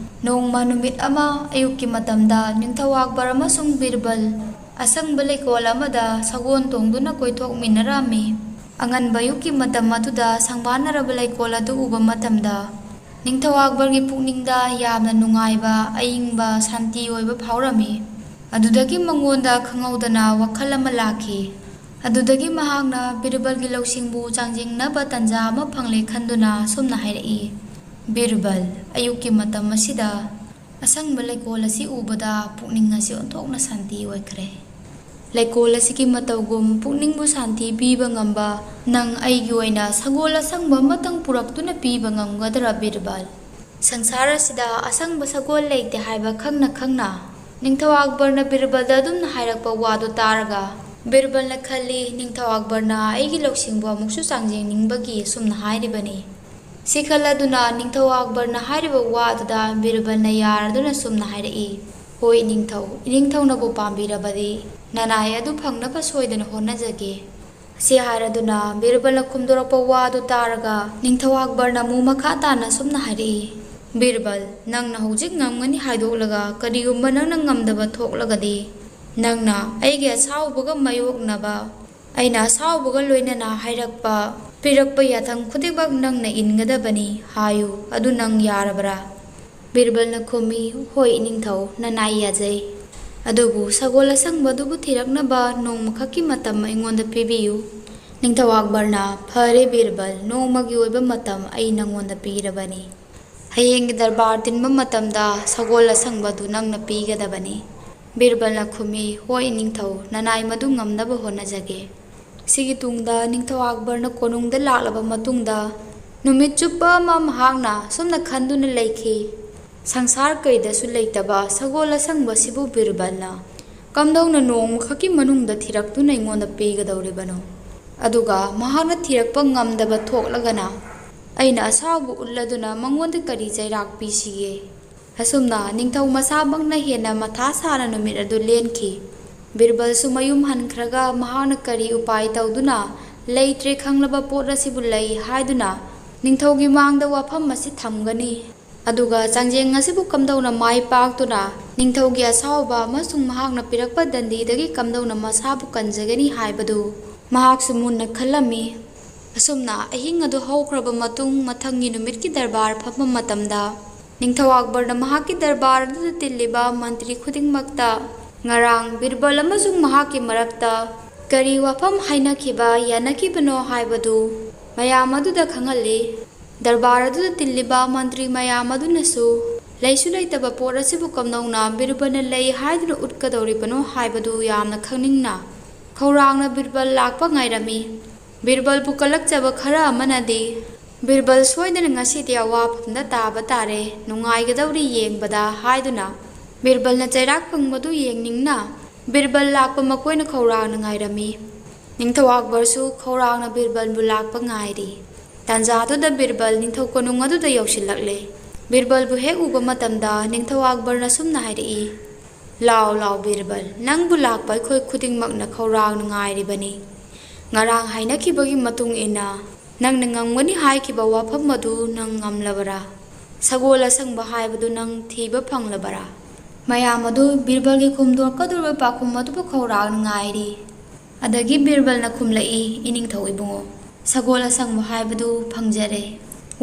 ꯅꯣꯡꯃ ꯅꯨꯃꯤꯠ ꯑꯃ ꯑꯌꯨꯛꯀꯤ ꯃꯇꯝꯗ ꯅꯤꯡꯊꯧ ꯑꯛꯕꯔ ꯑꯃꯁꯨꯡ ꯕꯤꯔꯕꯜ ꯑꯁꯪꯕ ꯂꯩꯀꯣꯜ ꯑꯃꯗ ꯁꯒꯣꯜ ꯇꯣꯡꯗꯨꯅ ꯀꯣꯏꯊꯣꯛꯃꯤꯟꯅꯔꯝꯃꯤ꯫ ꯑꯉꯟꯕ ꯑꯌꯨꯛꯀꯤ ꯃꯇꯝ ꯑꯗꯨꯗ ꯁꯪꯕꯥꯟꯅꯔꯕ ꯂꯩꯀꯣꯜ ꯑꯗꯨ ꯎꯕ ꯃꯇꯝꯗ ꯅꯤꯡꯊꯧ ꯑꯛꯕꯔꯒꯤ ꯄꯨꯛꯅꯤꯡꯗ ꯌꯥꯝꯅ ꯅꯨꯡꯉꯥꯏꯕ, ꯑꯏꯪꯕ, ꯁꯥꯟꯇꯤ ꯑꯣꯏꯕ ꯐꯥꯎꯔꯝꯃꯤ꯫ ꯑꯗꯨꯗꯒꯤ ꯃꯉꯣꯟꯗ ꯈꯪꯍꯧꯗꯅ ꯋꯥꯈꯜ ꯑꯃ ꯂꯥꯛꯈꯤ꯫ ꯑꯗꯨꯗꯒꯤ ꯃꯍꯥꯛꯅ ꯕꯤꯔꯕꯜꯒꯤ ꯂꯧꯁꯤꯡꯕꯨ ꯆꯥꯡꯖꯤꯡꯅꯕ ꯇꯟꯖꯥ ꯑꯃ ꯐꯪꯂꯦ ꯈꯟꯗꯨꯅ ꯑꯁꯨꯝꯅ ꯍꯥꯏꯔꯛꯏ, "ꯕꯤꯔꯕꯜ, ꯑꯌꯨꯛꯀꯤ ꯃꯇꯝ ꯑꯁꯤꯗ ꯑꯁꯪꯕ ꯂꯩꯀꯣꯜ ꯑꯁꯤ ꯎꯕꯗ ꯄꯨꯛꯅꯤꯡ ꯑꯁꯤ ꯑꯣꯟꯊꯣꯛꯅ ꯁꯥꯟꯇꯤ ꯑꯣꯏꯈ꯭ꯔꯦ꯫ ꯂꯩꯀꯣꯜ ꯑꯁꯤꯒꯤ ꯃꯇꯧꯒꯨꯝ ꯄꯨꯛꯅꯤꯡꯕꯨ ꯁꯥꯟꯇꯤ ꯄꯤꯕ ꯉꯝꯕ ꯅꯪ ꯑꯩꯒꯤ ꯑꯣꯏꯅ ꯁꯒꯣꯜ ꯑꯁꯪꯕ ꯑꯃꯇꯪ ꯄꯨꯔꯛꯇꯨꯅ ꯄꯤꯕ ꯉꯝꯒꯗ꯭ꯔꯥ, ꯕꯤꯔꯕꯜ?" ꯁꯪꯁꯥꯔ ꯑꯁꯤꯗ ꯑꯁꯪꯕ ꯁꯒꯣꯜ ꯂꯩꯇꯦ ꯍꯥꯏꯕ ꯈꯪꯅ ꯈꯪꯅ ꯅꯤꯡꯊꯧ ꯑꯛꯕꯔꯅ ꯕꯤꯔꯕꯜꯗ ꯑꯗꯨꯝꯅ ꯍꯥꯏꯔꯛꯄ ꯋꯥꯗꯨ ꯇꯥꯔꯒ ꯕꯤꯔꯕꯜꯅ ꯈꯜꯂꯤ, "ꯅꯤꯡꯊꯧ ꯑꯛꯕꯔꯅ ꯑꯩꯒꯤ ꯂꯧꯁꯤꯡꯕꯨ ꯑꯃꯨꯛꯁꯨ ꯆꯥꯡꯖꯦꯡꯅꯤꯡꯕꯒꯤ ꯑꯁꯨꯝꯅ ꯍꯥꯏꯔꯤꯕꯅꯤ"꯫ ꯁꯤ ꯈꯜꯂꯗꯨꯅ ꯅꯤꯡꯊꯧ ꯑꯛꯕꯔꯅ ꯍꯥꯏꯔꯤꯕ ꯋꯥꯗꯨꯗ ꯕꯤꯔꯕꯜꯅ ꯌꯥꯔꯗꯨꯅ ꯑꯁꯨꯝꯅ ꯍꯥꯏꯔꯛꯏ, "ꯍꯣꯏ ꯅꯤꯡꯊꯧ, ꯏꯅꯤꯡꯊꯧꯅꯕꯨ ꯄꯥꯝꯕꯤꯔꯕꯗꯤ ꯅꯅꯥꯏ ꯑꯗꯨ ꯐꯪꯅꯕ ꯁꯣꯏꯗꯅ ꯍꯣꯠꯅꯖꯒꯦ"꯫ ꯑꯁꯤ ꯍꯥꯏꯔꯗꯨꯅ ꯕꯤꯔꯕꯜꯅ ꯈꯨꯝꯗꯣꯔꯛꯄ ꯋꯥꯗꯨ ꯇꯥꯔꯒ ꯅꯤꯡꯊꯧ ꯑꯛꯕꯔꯅ ꯑꯃꯨꯛ ꯃꯈꯥ ꯇꯥꯅ ꯑꯁꯨꯝꯅ ꯍꯥꯏꯔꯛꯏ, "ꯕꯤꯔꯕꯜ, ꯅꯪꯅ ꯍꯧꯖꯤꯛ ꯉꯝꯒꯅꯤ ꯍꯥꯏꯗꯣꯛꯂꯒ ꯀꯔꯤꯒꯨꯝꯕ ꯅꯪꯅ ꯉꯝꯗꯕ ꯊꯣꯛꯂꯒꯗꯤ ꯅꯪꯅ ꯑꯩꯒꯤ ꯑꯁꯥꯎꯕꯒ ꯃꯥꯌꯣꯛꯅꯕ, ꯑꯩꯅ ꯑꯁꯥꯎꯕꯒ ꯂꯣꯏꯅꯅ ꯍꯥꯏꯔꯛꯄ, ꯄꯤꯔꯛꯄ ꯌꯥꯊꯪ ꯈꯨꯗꯤꯡꯃꯛ ꯅꯪꯅ ꯏꯟꯒꯗꯕꯅꯤ ꯍꯥꯏꯌꯨ꯫ ꯑꯗꯨ ꯅꯪ ꯌꯥꯔꯕ꯭ꯔꯥ?" ꯕꯤꯔꯕꯜꯅ ꯈꯨꯝꯃꯤ, "ꯍꯣꯏ ꯏꯅꯤꯡꯊꯧ, ꯅꯅꯥꯏ ꯌꯥꯖꯩ꯫ ꯑꯗꯨꯕꯨ ꯁꯒꯣꯜ ꯑꯁꯪꯕꯗꯨꯕꯨ ꯊꯤꯔꯛꯅꯕ ꯅꯣꯡꯃꯈꯛꯀꯤ ꯃꯇꯝ ꯑꯩꯉꯣꯟꯗ ꯄꯤꯕꯤꯌꯨ"꯫ ꯅꯤꯡꯊꯧ ꯑꯛꯕꯔꯅ, "ꯐꯔꯦ ꯕꯤꯔꯕꯜ, ꯅꯣꯡꯃꯒꯤ ꯑꯣꯏꯕ ꯃꯇꯝ ꯑꯩ ꯅꯪꯉꯣꯟꯗ ꯄꯤꯔꯕꯅꯤ꯫ ꯍꯌꯦꯡꯒꯤ ꯗꯔꯕꯥꯔ ꯇꯤꯟꯕ ꯃꯇꯝꯗ ꯁꯒꯣꯜ ꯑꯁꯪꯕꯗꯨ ꯅꯪꯅ ꯄꯤꯒꯗꯕꯅꯤ"꯫ ꯕꯤꯔꯕꯜꯅ ꯈꯨꯝꯃꯤ, "ꯍꯣꯏ ꯅꯤꯡꯊꯧ, ꯅꯅꯥꯏ ꯃꯗꯨ ꯉꯝꯅꯕ ꯍꯣꯠꯅꯖꯒꯦ"꯫ ꯁꯤꯒꯤ ꯇꯨꯡꯗ ꯅꯤꯡꯊꯧ ꯑꯛꯕꯔꯅ ꯀꯣꯅꯨꯡꯗ ꯂꯥꯛꯂꯕ ꯃꯇꯨꯡꯗ ꯅꯨꯃꯤꯠ ꯆꯨꯞꯄ ꯑꯃ ꯃꯍꯥꯛꯅ ꯑꯁꯨꯝꯅ ꯈꯟꯗꯨꯅ ꯂꯩꯈꯤ, "ꯁꯪꯁꯥꯔ ꯀꯩꯗꯁꯨ ꯂꯩꯇꯕ ꯁꯒꯣꯜ ꯑꯁꯪꯕꯁꯤꯕꯨ ꯕꯤꯔꯕꯜꯅ ꯀꯝꯗꯧꯅ ꯅꯣꯡꯃꯈꯛꯀꯤ ꯃꯅꯨꯡꯗ ꯊꯤꯔꯛꯇꯨꯅ ꯑꯩꯉꯣꯟꯗ ꯄꯤꯒꯗꯧꯔꯤꯕꯅꯣ? ꯑꯗꯨꯒ ꯃꯍꯥꯛꯅ ꯊꯤꯔꯛꯄ ꯉꯝꯗꯕ ꯊꯣꯛꯂꯒꯅ ꯑꯩꯅ ꯑꯁꯥꯎꯕ ꯎꯠꯂꯗꯨꯅ ꯃꯉꯣꯟꯗ ꯀꯔꯤ ꯆꯩꯔꯥꯛ ꯄꯤꯁꯤꯒꯦ?" ꯑꯁꯨꯝꯅ ꯅꯤꯡꯊꯧ ꯃꯁꯥꯃꯛꯅ ꯍꯦꯟꯅ ꯃꯊꯥ ꯁꯥꯅ ꯅꯨꯃꯤꯠ ꯑꯗꯨ ꯂꯦꯟꯈꯤ꯫ ꯕꯤꯔꯕꯜꯁꯨ ꯃꯌꯨꯝ ꯍꯟꯈ꯭ꯔꯒ ꯃꯍꯥꯛꯅ ꯀꯔꯤ ꯎꯄꯥꯏ ꯇꯧꯗꯨꯅ ꯂꯩꯇ꯭ꯔꯦ ꯈꯪꯂꯕ ꯄꯣꯠ ꯑꯁꯤꯕꯨ ꯂꯩ ꯍꯥꯏꯗꯨꯅ ꯅꯤꯡꯊꯧꯒꯤ ꯃꯥꯡꯗ ꯋꯥꯐꯝ ꯑꯁꯤ ꯊꯝꯒꯅꯤ? ꯑꯗꯨꯒ ꯆꯥꯡꯖꯦꯡ ꯑꯁꯤꯕꯨ ꯀꯝꯗꯧꯅ ꯃꯥꯏ ꯄꯥꯛꯇꯨꯅ ꯅꯤꯡꯊꯧꯒꯤ ꯑꯁꯥꯎꯕ ꯑꯃꯁꯨꯡ ꯃꯍꯥꯛꯅ ꯄꯤꯔꯛꯄ ꯗꯟꯗꯤꯗꯒꯤ ꯀꯝꯗꯧꯅ ꯃꯁꯥꯕꯨ ꯀꯟꯖꯒꯅꯤ ꯍꯥꯏꯕꯗꯨ ꯃꯍꯥꯛꯁꯨ ꯃꯨꯟꯅ ꯈꯜꯂꯝꯃꯤ꯫ ꯑꯁꯨꯝꯅ ꯑꯍꯤꯡ ꯑꯗꯨ ꯍꯧꯈ꯭ꯔꯕ ꯃꯇꯨꯡ, ꯃꯊꯪꯒꯤ ꯅꯨꯃꯤꯠꯀꯤ ꯗꯔꯕꯥꯔ ꯐꯝꯕ ꯃꯇꯝꯗ, ꯅꯤꯡꯊꯧ ꯑꯛꯕꯔꯅ ꯃꯍꯥꯛꯀꯤ ꯗꯔꯕꯥꯔ ꯑꯗꯨꯗ ꯇꯤꯜꯂꯤꯕ ꯃꯟꯇ꯭ꯔꯤ ꯈꯨꯗꯤꯡꯃꯛꯇ ꯉꯔꯥꯡ ꯕꯤꯔꯕꯜ ꯑꯃꯁꯨꯡ ꯃꯍꯥꯛꯀꯤ ꯃꯔꯛꯇ ꯀꯔꯤ ꯋꯥꯐꯝ ꯍꯥꯏꯅꯈꯤꯕ ꯌꯥꯅꯈꯤꯕꯅꯣ ꯍꯥꯏꯕꯗꯨ ꯃꯌꯥꯝ ꯑꯗꯨꯗ ꯈꯪꯍꯜꯂꯤ꯫ ꯗꯔꯕꯥꯔ ꯑꯗꯨꯗ ꯇꯤꯜꯂꯤꯕ ꯃꯟꯇ꯭ꯔꯤ ꯃꯌꯥꯝ ꯑꯗꯨꯅꯁꯨ ꯂꯩꯁꯨ ꯂꯩꯇꯕ ꯄꯣꯠ ꯑꯁꯤꯕꯨ ꯀꯝꯗꯧꯅ ꯕꯤꯔꯕꯜꯅ ꯂꯩ ꯍꯥꯏꯗꯨꯅ ꯎꯠꯀꯗꯧꯔꯤꯕꯅꯣ ꯍꯥꯏꯕꯗꯨ ꯌꯥꯝꯅ ꯈꯪꯅꯤꯡꯅ ꯈꯧꯔꯥꯡꯅ ꯕꯤꯔꯕꯜ ꯂꯥꯛꯄ ꯉꯥꯏꯔꯝꯃꯤ꯫ ꯕꯤꯔꯕꯜꯕꯨ ꯀꯜꯂꯛꯆꯕ ꯈꯔ ꯑꯃꯅꯗꯤ, "ꯕꯤꯔꯕꯜ ꯁꯣꯏꯗꯅ ꯉꯁꯤꯗꯤ ꯑꯋꯥꯐꯝꯗ ꯇꯥꯕ ꯇꯥꯔꯦ, ꯅꯨꯡꯉꯥꯏꯒꯗꯧꯔꯤ ꯌꯦꯡꯕꯗ" ꯍꯥꯏꯗꯨꯅ ꯕꯤꯔꯕꯜꯅ ꯆꯩꯔꯥꯛ ꯐꯪꯕꯗꯨ ꯌꯦꯡꯅꯤꯡꯅ ꯕꯤꯔꯕꯜ ꯂꯥꯛꯄ ꯃꯈꯣꯏꯅ ꯈꯧꯔꯥꯡꯅ ꯉꯥꯏꯔꯝꯃꯤ꯫ ꯅꯤꯡꯊꯧ ꯑꯛꯕꯔꯁꯨ ꯈꯧꯔꯥꯡꯅ ꯕꯤꯔꯕꯜꯕꯨ ꯂꯥꯛꯄ ꯉꯥꯏꯔꯤ꯫ ꯇꯥꯟꯖꯥꯗꯨꯗ ꯕꯤꯔꯕꯜ ꯅꯤꯡꯊꯧ ꯀꯣꯅꯨꯡ ꯑꯗꯨꯗ ꯌꯧꯁꯤꯜꯂꯛꯂꯦ꯫ ꯕꯤꯔꯕꯜꯕꯨ ꯍꯦꯛ ꯎꯕ ꯃꯇꯝꯗ ꯅꯤꯡꯊꯧ ꯑꯛꯕꯔꯅ ꯁꯨꯝꯅ ꯍꯥꯏꯔꯛꯏ, "ꯂꯥꯎ, ꯂꯥꯎ ꯕꯤꯔꯕꯜ, ꯅꯪꯕꯨ ꯂꯥꯛꯄ ꯑꯩꯈꯣꯏ ꯈꯨꯗꯤꯡꯃꯛꯅ ꯈꯧꯔꯥꯡꯅ ꯉꯥꯏꯔꯤꯕꯅꯤ꯫ ꯉꯔꯥꯡ ꯍꯥꯏꯅꯈꯤꯕꯒꯤ ꯃꯇꯨꯡ ꯏꯟꯅ ꯅꯪꯅ ꯉꯝꯒꯅꯤ ꯍꯥꯏꯈꯤꯕ ꯋꯥꯐꯝ ꯑꯗꯨ ꯅꯪ ꯉꯝꯂꯕꯔꯥ? ꯁꯒꯣꯜ ꯑꯁꯪꯕ ꯍꯥꯏꯕꯗꯨ ꯅꯪ ꯊꯤꯕ ꯐꯪꯂꯕꯔꯥ?" ꯃꯌꯥꯝ ꯑꯗꯨ ꯕꯤꯔꯕꯜꯒꯤ ꯈꯨꯝꯗꯣꯔꯛꯀꯗꯧꯔꯤꯕ ꯄꯥꯎꯈꯨꯝ ꯑꯗꯨꯕꯨ ꯈꯧꯔꯥꯡꯅ ꯉꯥꯏꯔꯤ꯫ ꯑꯗꯒꯤ ꯕꯤꯔꯕꯜꯅ ꯈꯨꯝꯂꯛꯏ, "ꯏꯅꯤꯡꯊꯧ ꯏꯕꯨꯡꯉꯣ, ꯁꯒꯣꯜ ꯑꯁꯪꯕ ꯍꯥꯏꯕꯗꯨ ꯐꯪꯖꯔꯦ꯫"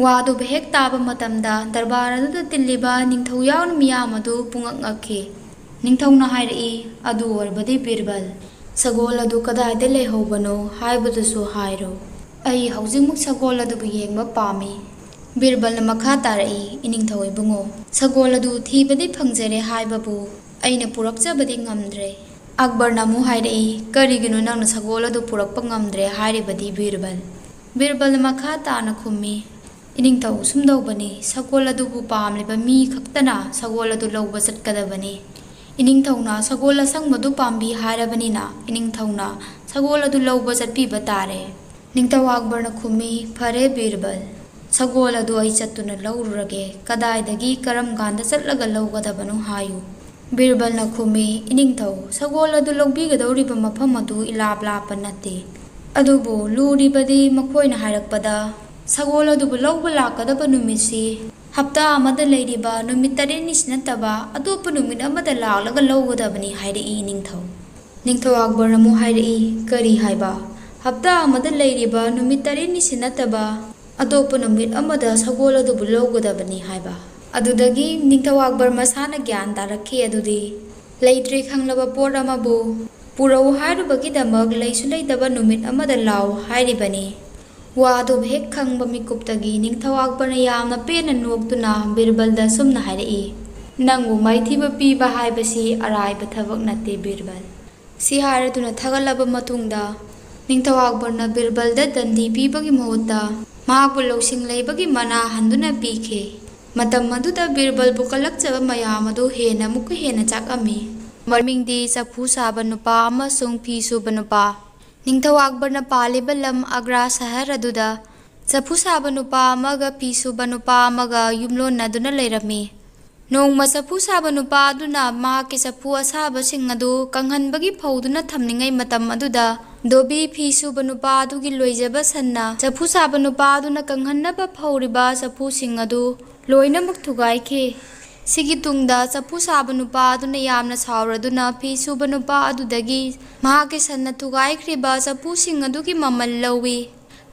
ꯋꯥꯗꯨꯕꯨ ꯍꯦꯛ ꯇꯥꯕ ꯃꯇꯝꯗ ꯗꯔꯕꯥꯔ ꯑꯗꯨꯗ ꯇꯤꯜꯂꯤꯕ ꯅꯤꯡꯊꯧ ꯌꯥꯎꯅ ꯃꯤꯌꯥꯝ ꯑꯗꯨ ꯄꯨꯡꯉꯛ ꯉꯛꯈꯤ꯫ ꯅꯤꯡꯊꯧꯅ ꯍꯥꯏꯔꯛꯏ, "ꯑꯗꯨ ꯑꯣꯏꯔꯕꯗꯤ ꯕꯤꯔꯕꯜ, ꯁꯒꯣꯜ ꯑꯗꯨ ꯀꯗꯥꯏꯗ ꯂꯩꯍꯧꯕꯅꯣ ꯍꯥꯏꯕꯗꯨꯁꯨ ꯍꯥꯏꯔꯣ꯫ ꯑꯩ ꯍꯧꯖꯤꯛꯃꯛ ꯁꯒꯣꯜ ꯑꯗꯨꯕꯨ ꯌꯦꯡꯕ ꯄꯥꯝꯃꯤ꯫" ꯕꯤꯔꯕꯜꯅ ꯃꯈꯥ ꯇꯥꯔꯛꯏ, "ꯏꯅꯤꯡꯊꯧ ꯏꯕꯨꯡꯉꯣ, ꯁꯒꯣꯜ ꯑꯗꯨ ꯊꯤꯕꯗꯤ ꯐꯪꯖꯔꯦ ꯍꯥꯏꯕꯕꯨ ꯑꯩꯅ ꯄꯨꯔꯛꯆꯕꯗꯤ ꯉꯝꯗ꯭ꯔꯦ꯫" ꯑꯛꯕꯔꯅ ꯑꯃꯨꯛ ꯍꯥꯏꯔꯛꯏ, "ꯀꯔꯤꯒꯤꯅꯣ ꯅꯪꯅ ꯁꯒꯣꯜ ꯑꯗꯨ ꯄꯨꯔꯛꯄ ꯉꯝꯗ꯭ꯔꯦ ꯍꯥꯏꯔꯤꯕꯗꯤ ꯕꯤꯔꯕꯜ?" ꯕꯤꯔꯕꯜꯅ ꯃꯈꯥ ꯇꯥꯅ ꯈꯨꯝꯃꯤ, "ꯏꯅꯤꯡꯊꯧ, ꯁꯨꯝꯗꯧꯕꯅꯤ, ꯁꯒꯣꯜ ꯑꯗꯨꯕꯨ ꯄꯥꯝꯂꯤꯕ ꯃꯤ ꯈꯛꯇꯅ ꯁꯒꯣꯜ ꯑꯗꯨ ꯂꯧꯕ ꯆꯠꯀꯗꯕꯅꯤ꯫ ꯏꯅꯤꯡꯊꯧꯅ ꯁꯒꯣꯜ ꯑꯁꯪꯕꯗꯨ ꯄꯥꯝꯕꯤ ꯍꯥꯏꯔꯕꯅꯤꯅ ꯏꯅꯤꯡꯊꯧꯅ ꯁꯒꯣꯜ ꯑꯗꯨ ꯂꯧꯕ ꯆꯠꯄꯤꯕ ꯇꯥꯔꯦ꯫" ꯅꯤꯡꯊꯧ ꯑꯛꯕꯔꯅ ꯈꯨꯝꯃꯤ, "ꯐꯔꯦ ꯕꯤꯔꯕꯜ, ꯁꯒꯣꯜ ꯑꯗꯨ ꯑꯩ ꯆꯠꯇꯨꯅ ꯂꯧꯔꯨꯔꯒꯦ꯫ ꯀꯗꯥꯏꯗꯒꯤ ꯀꯔꯝ ꯀꯥꯟꯗ ꯆꯠꯂꯒ ꯂꯧꯒꯗꯕꯅꯣ ꯍꯥꯏꯌꯨ꯫" ꯕꯤꯔꯕꯜꯅ ꯈꯨꯝꯃꯤ, "ꯏꯅꯤꯡꯊꯧ, ꯁꯒꯣꯜ ꯑꯗꯨ ꯂꯧꯕꯤꯒꯗꯧꯔꯤꯕ ꯃꯐꯝ ꯑꯗꯨ ꯏꯂꯥꯞ ꯂꯥꯞꯄ ꯅꯠꯇꯦ꯫ ꯑꯗꯨꯕꯨ ꯂꯨꯔꯤꯕꯗꯤ ꯃꯈꯣꯏꯅ ꯍꯥꯏꯔꯛꯄꯗ ꯁꯒꯣꯜ ꯑꯗꯨꯕꯨ ꯂꯧꯕ ꯂꯥꯛꯀꯗꯕ ꯅꯨꯃꯤꯠꯁꯤ "ꯍꯞꯇꯥ ꯑꯃꯗ ꯂꯩꯔꯤꯕ ꯅꯨꯃꯤꯠ ꯇꯔꯦꯠꯅꯤꯁꯤ ꯅꯠꯇꯕ ꯑꯇꯣꯞꯄ ꯅꯨꯃꯤꯠ ꯑꯃꯗ ꯂꯥꯛꯂꯒ ꯂꯧꯒꯗꯕꯅꯤ" ꯍꯥꯏꯔꯛꯏ ꯅꯤꯡꯊꯧ꯫ ꯅꯤꯡꯊꯧ ꯑꯛꯕꯔꯅ ꯑꯃꯨꯛ ꯍꯥꯏꯔꯛꯏ, "ꯀꯔꯤ ꯍꯥꯏꯕ? ꯍꯞꯇꯥ ꯑꯃꯗ ꯂꯩꯔꯤꯕ ꯅꯨꯃꯤꯠ ꯇꯔꯦꯠꯅꯤꯁꯤ ꯅꯠꯇꯕ ꯑꯇꯣꯞꯄ ꯅꯨꯃꯤꯠ ꯑꯃꯗ ꯁꯒꯣꯜ ꯑꯗꯨꯕꯨ ꯂꯧꯒꯗꯕꯅꯤ" ꯍꯥꯏꯕ꯫ ꯑꯗꯨꯗꯒꯤ ꯅꯤꯡꯊꯧ ꯑꯛꯕꯔ ꯃꯁꯥꯅ ꯒ꯭ꯌꯥꯟ ꯇꯥꯔꯛꯈꯤ꯫ ꯑꯗꯨꯗꯤ ꯂꯩꯇ꯭ꯔꯦ ꯈꯪꯂꯕ ꯄꯣꯠ ꯑꯃꯕꯨ ꯄꯨꯔꯛꯎ ꯍꯥꯏꯔꯨꯕꯒꯤꯗꯃꯛ ꯂꯩꯁꯨ ꯂꯩꯇꯕ ꯅꯨꯃꯤꯠ ꯑꯃꯗ ꯂꯥꯎ ꯍꯥꯏꯔꯤꯕꯅꯤ꯫ ꯋꯥ ꯑꯗꯨ ꯍꯦꯛ ꯈꯪꯕ ꯃꯤꯀꯨꯞꯇꯒꯤ ꯅꯤꯡꯊꯧ ꯑꯛꯕꯔꯅ ꯌꯥꯝꯅ ꯄꯦꯟꯅ ꯅꯣꯛꯇꯨꯅ ꯕꯤꯔꯕꯜꯗ ꯑꯁꯨꯝꯅ ꯍꯥꯏꯔꯛꯏ, "ꯅꯪꯕꯨ ꯃꯥꯏꯊꯤꯕ ꯄꯤꯕ ꯍꯥꯏꯕꯁꯤ ꯑꯔꯥꯏꯕ ꯊꯕꯛ ꯅꯠꯇꯦ ꯕꯤꯔꯕꯜ"꯫ ꯁꯤ ꯍꯥꯏꯔꯗꯨꯅ ꯊꯥꯒꯠꯂꯕ ꯃꯇꯨꯡꯗ ꯅꯤꯡꯊꯧ ꯑꯛꯕꯔꯅ ꯕꯤꯔꯕꯜꯗ ꯗꯟꯗꯤ ꯄꯤꯕꯒꯤ ꯃꯍꯨꯠꯇ ꯃꯍꯥꯛꯄꯨ ꯂꯧꯁꯤꯡ ꯂꯩꯕꯒꯤ ꯃꯅꯥ ꯍꯟꯗꯨꯅ ꯄꯤꯈꯤ꯫ ꯃꯇꯝ ꯑꯗꯨꯗ ꯕꯤꯔꯕꯜꯕꯨ ꯀꯜꯂꯛꯆꯕ ꯃꯌꯥꯝ ꯑꯗꯨ ꯍꯦꯟꯅ ꯑꯃꯨꯛꯀ ꯍꯦꯟꯅ ꯆꯥꯛꯑꯝꯃꯤ꯫ ꯃꯃꯤꯡꯗꯤ ꯆꯐꯨ ꯁꯥꯕ ꯅꯨꯄꯥ ꯑꯃꯁꯨꯡ ꯐꯤ ꯁꯨꯕ ꯅꯨꯄꯥ꯫ ꯅꯤꯡꯊꯧ ꯑꯛꯕꯔꯅ ꯄꯥꯜꯂꯤꯕ ꯂꯝ ꯑꯒ꯭ꯔꯥ ꯁꯍꯔ ꯑꯗꯨꯗ ꯆꯐꯨ ꯁꯥꯕ ꯅꯨꯄꯥ ꯑꯃꯒ ꯐꯤ ꯁꯨꯕ ꯅꯨꯄꯥ ꯑꯃꯒ ꯌꯨꯝꯂꯣꯟꯅꯗꯨꯅ ꯂꯩꯔꯝꯃꯤ꯫ ꯅꯣꯡꯃ ꯆꯐꯨ ꯁꯥꯕ ꯅꯨꯄꯥ ꯑꯗꯨꯅ ꯃꯍꯥꯛꯀꯤ ꯆꯐꯨ ꯑꯁꯥꯕꯁꯤꯡ ꯑꯗꯨ ꯀꯪꯍꯟꯕꯒꯤ ꯐꯧꯗꯨꯅ ꯊꯝꯂꯤꯉꯩ ꯃꯇꯝ ꯑꯗꯨꯗ, ꯙꯣꯕꯤ ꯐꯤ ꯁꯨꯕ ꯅꯨꯄꯥ ꯑꯗꯨꯒꯤ ꯂꯣꯏꯖꯕ ꯁꯟꯅ ꯆꯐꯨ ꯁꯥꯕ ꯅꯨꯄꯥ ꯑꯗꯨꯅ ꯀꯪꯍꯟꯅꯕ ꯐꯧꯔꯤꯕ ꯆꯐꯨꯁꯤꯡ ꯑꯗꯨ ꯂꯣꯏꯅꯃꯛ ꯊꯨꯒꯥꯏꯈꯤ꯫ ꯁꯤꯒꯤ ꯇꯨꯡꯗ ꯆꯐꯨ ꯁꯥꯕ ꯅꯨꯄꯥ ꯑꯗꯨꯅ ꯌꯥꯝꯅ ꯁꯥꯎꯔꯗꯨꯅ ꯐꯤ ꯁꯨꯕ ꯅꯨꯄꯥ ꯑꯗꯨꯗꯒꯤ ꯃꯍꯥꯛꯀꯤ ꯁꯟꯅ ꯊꯨꯒꯥꯏꯈ꯭ꯔꯤꯕ ꯆꯐꯨꯁꯤꯡ ꯑꯗꯨꯒꯤ ꯃꯃꯜ ꯂꯧꯏ꯫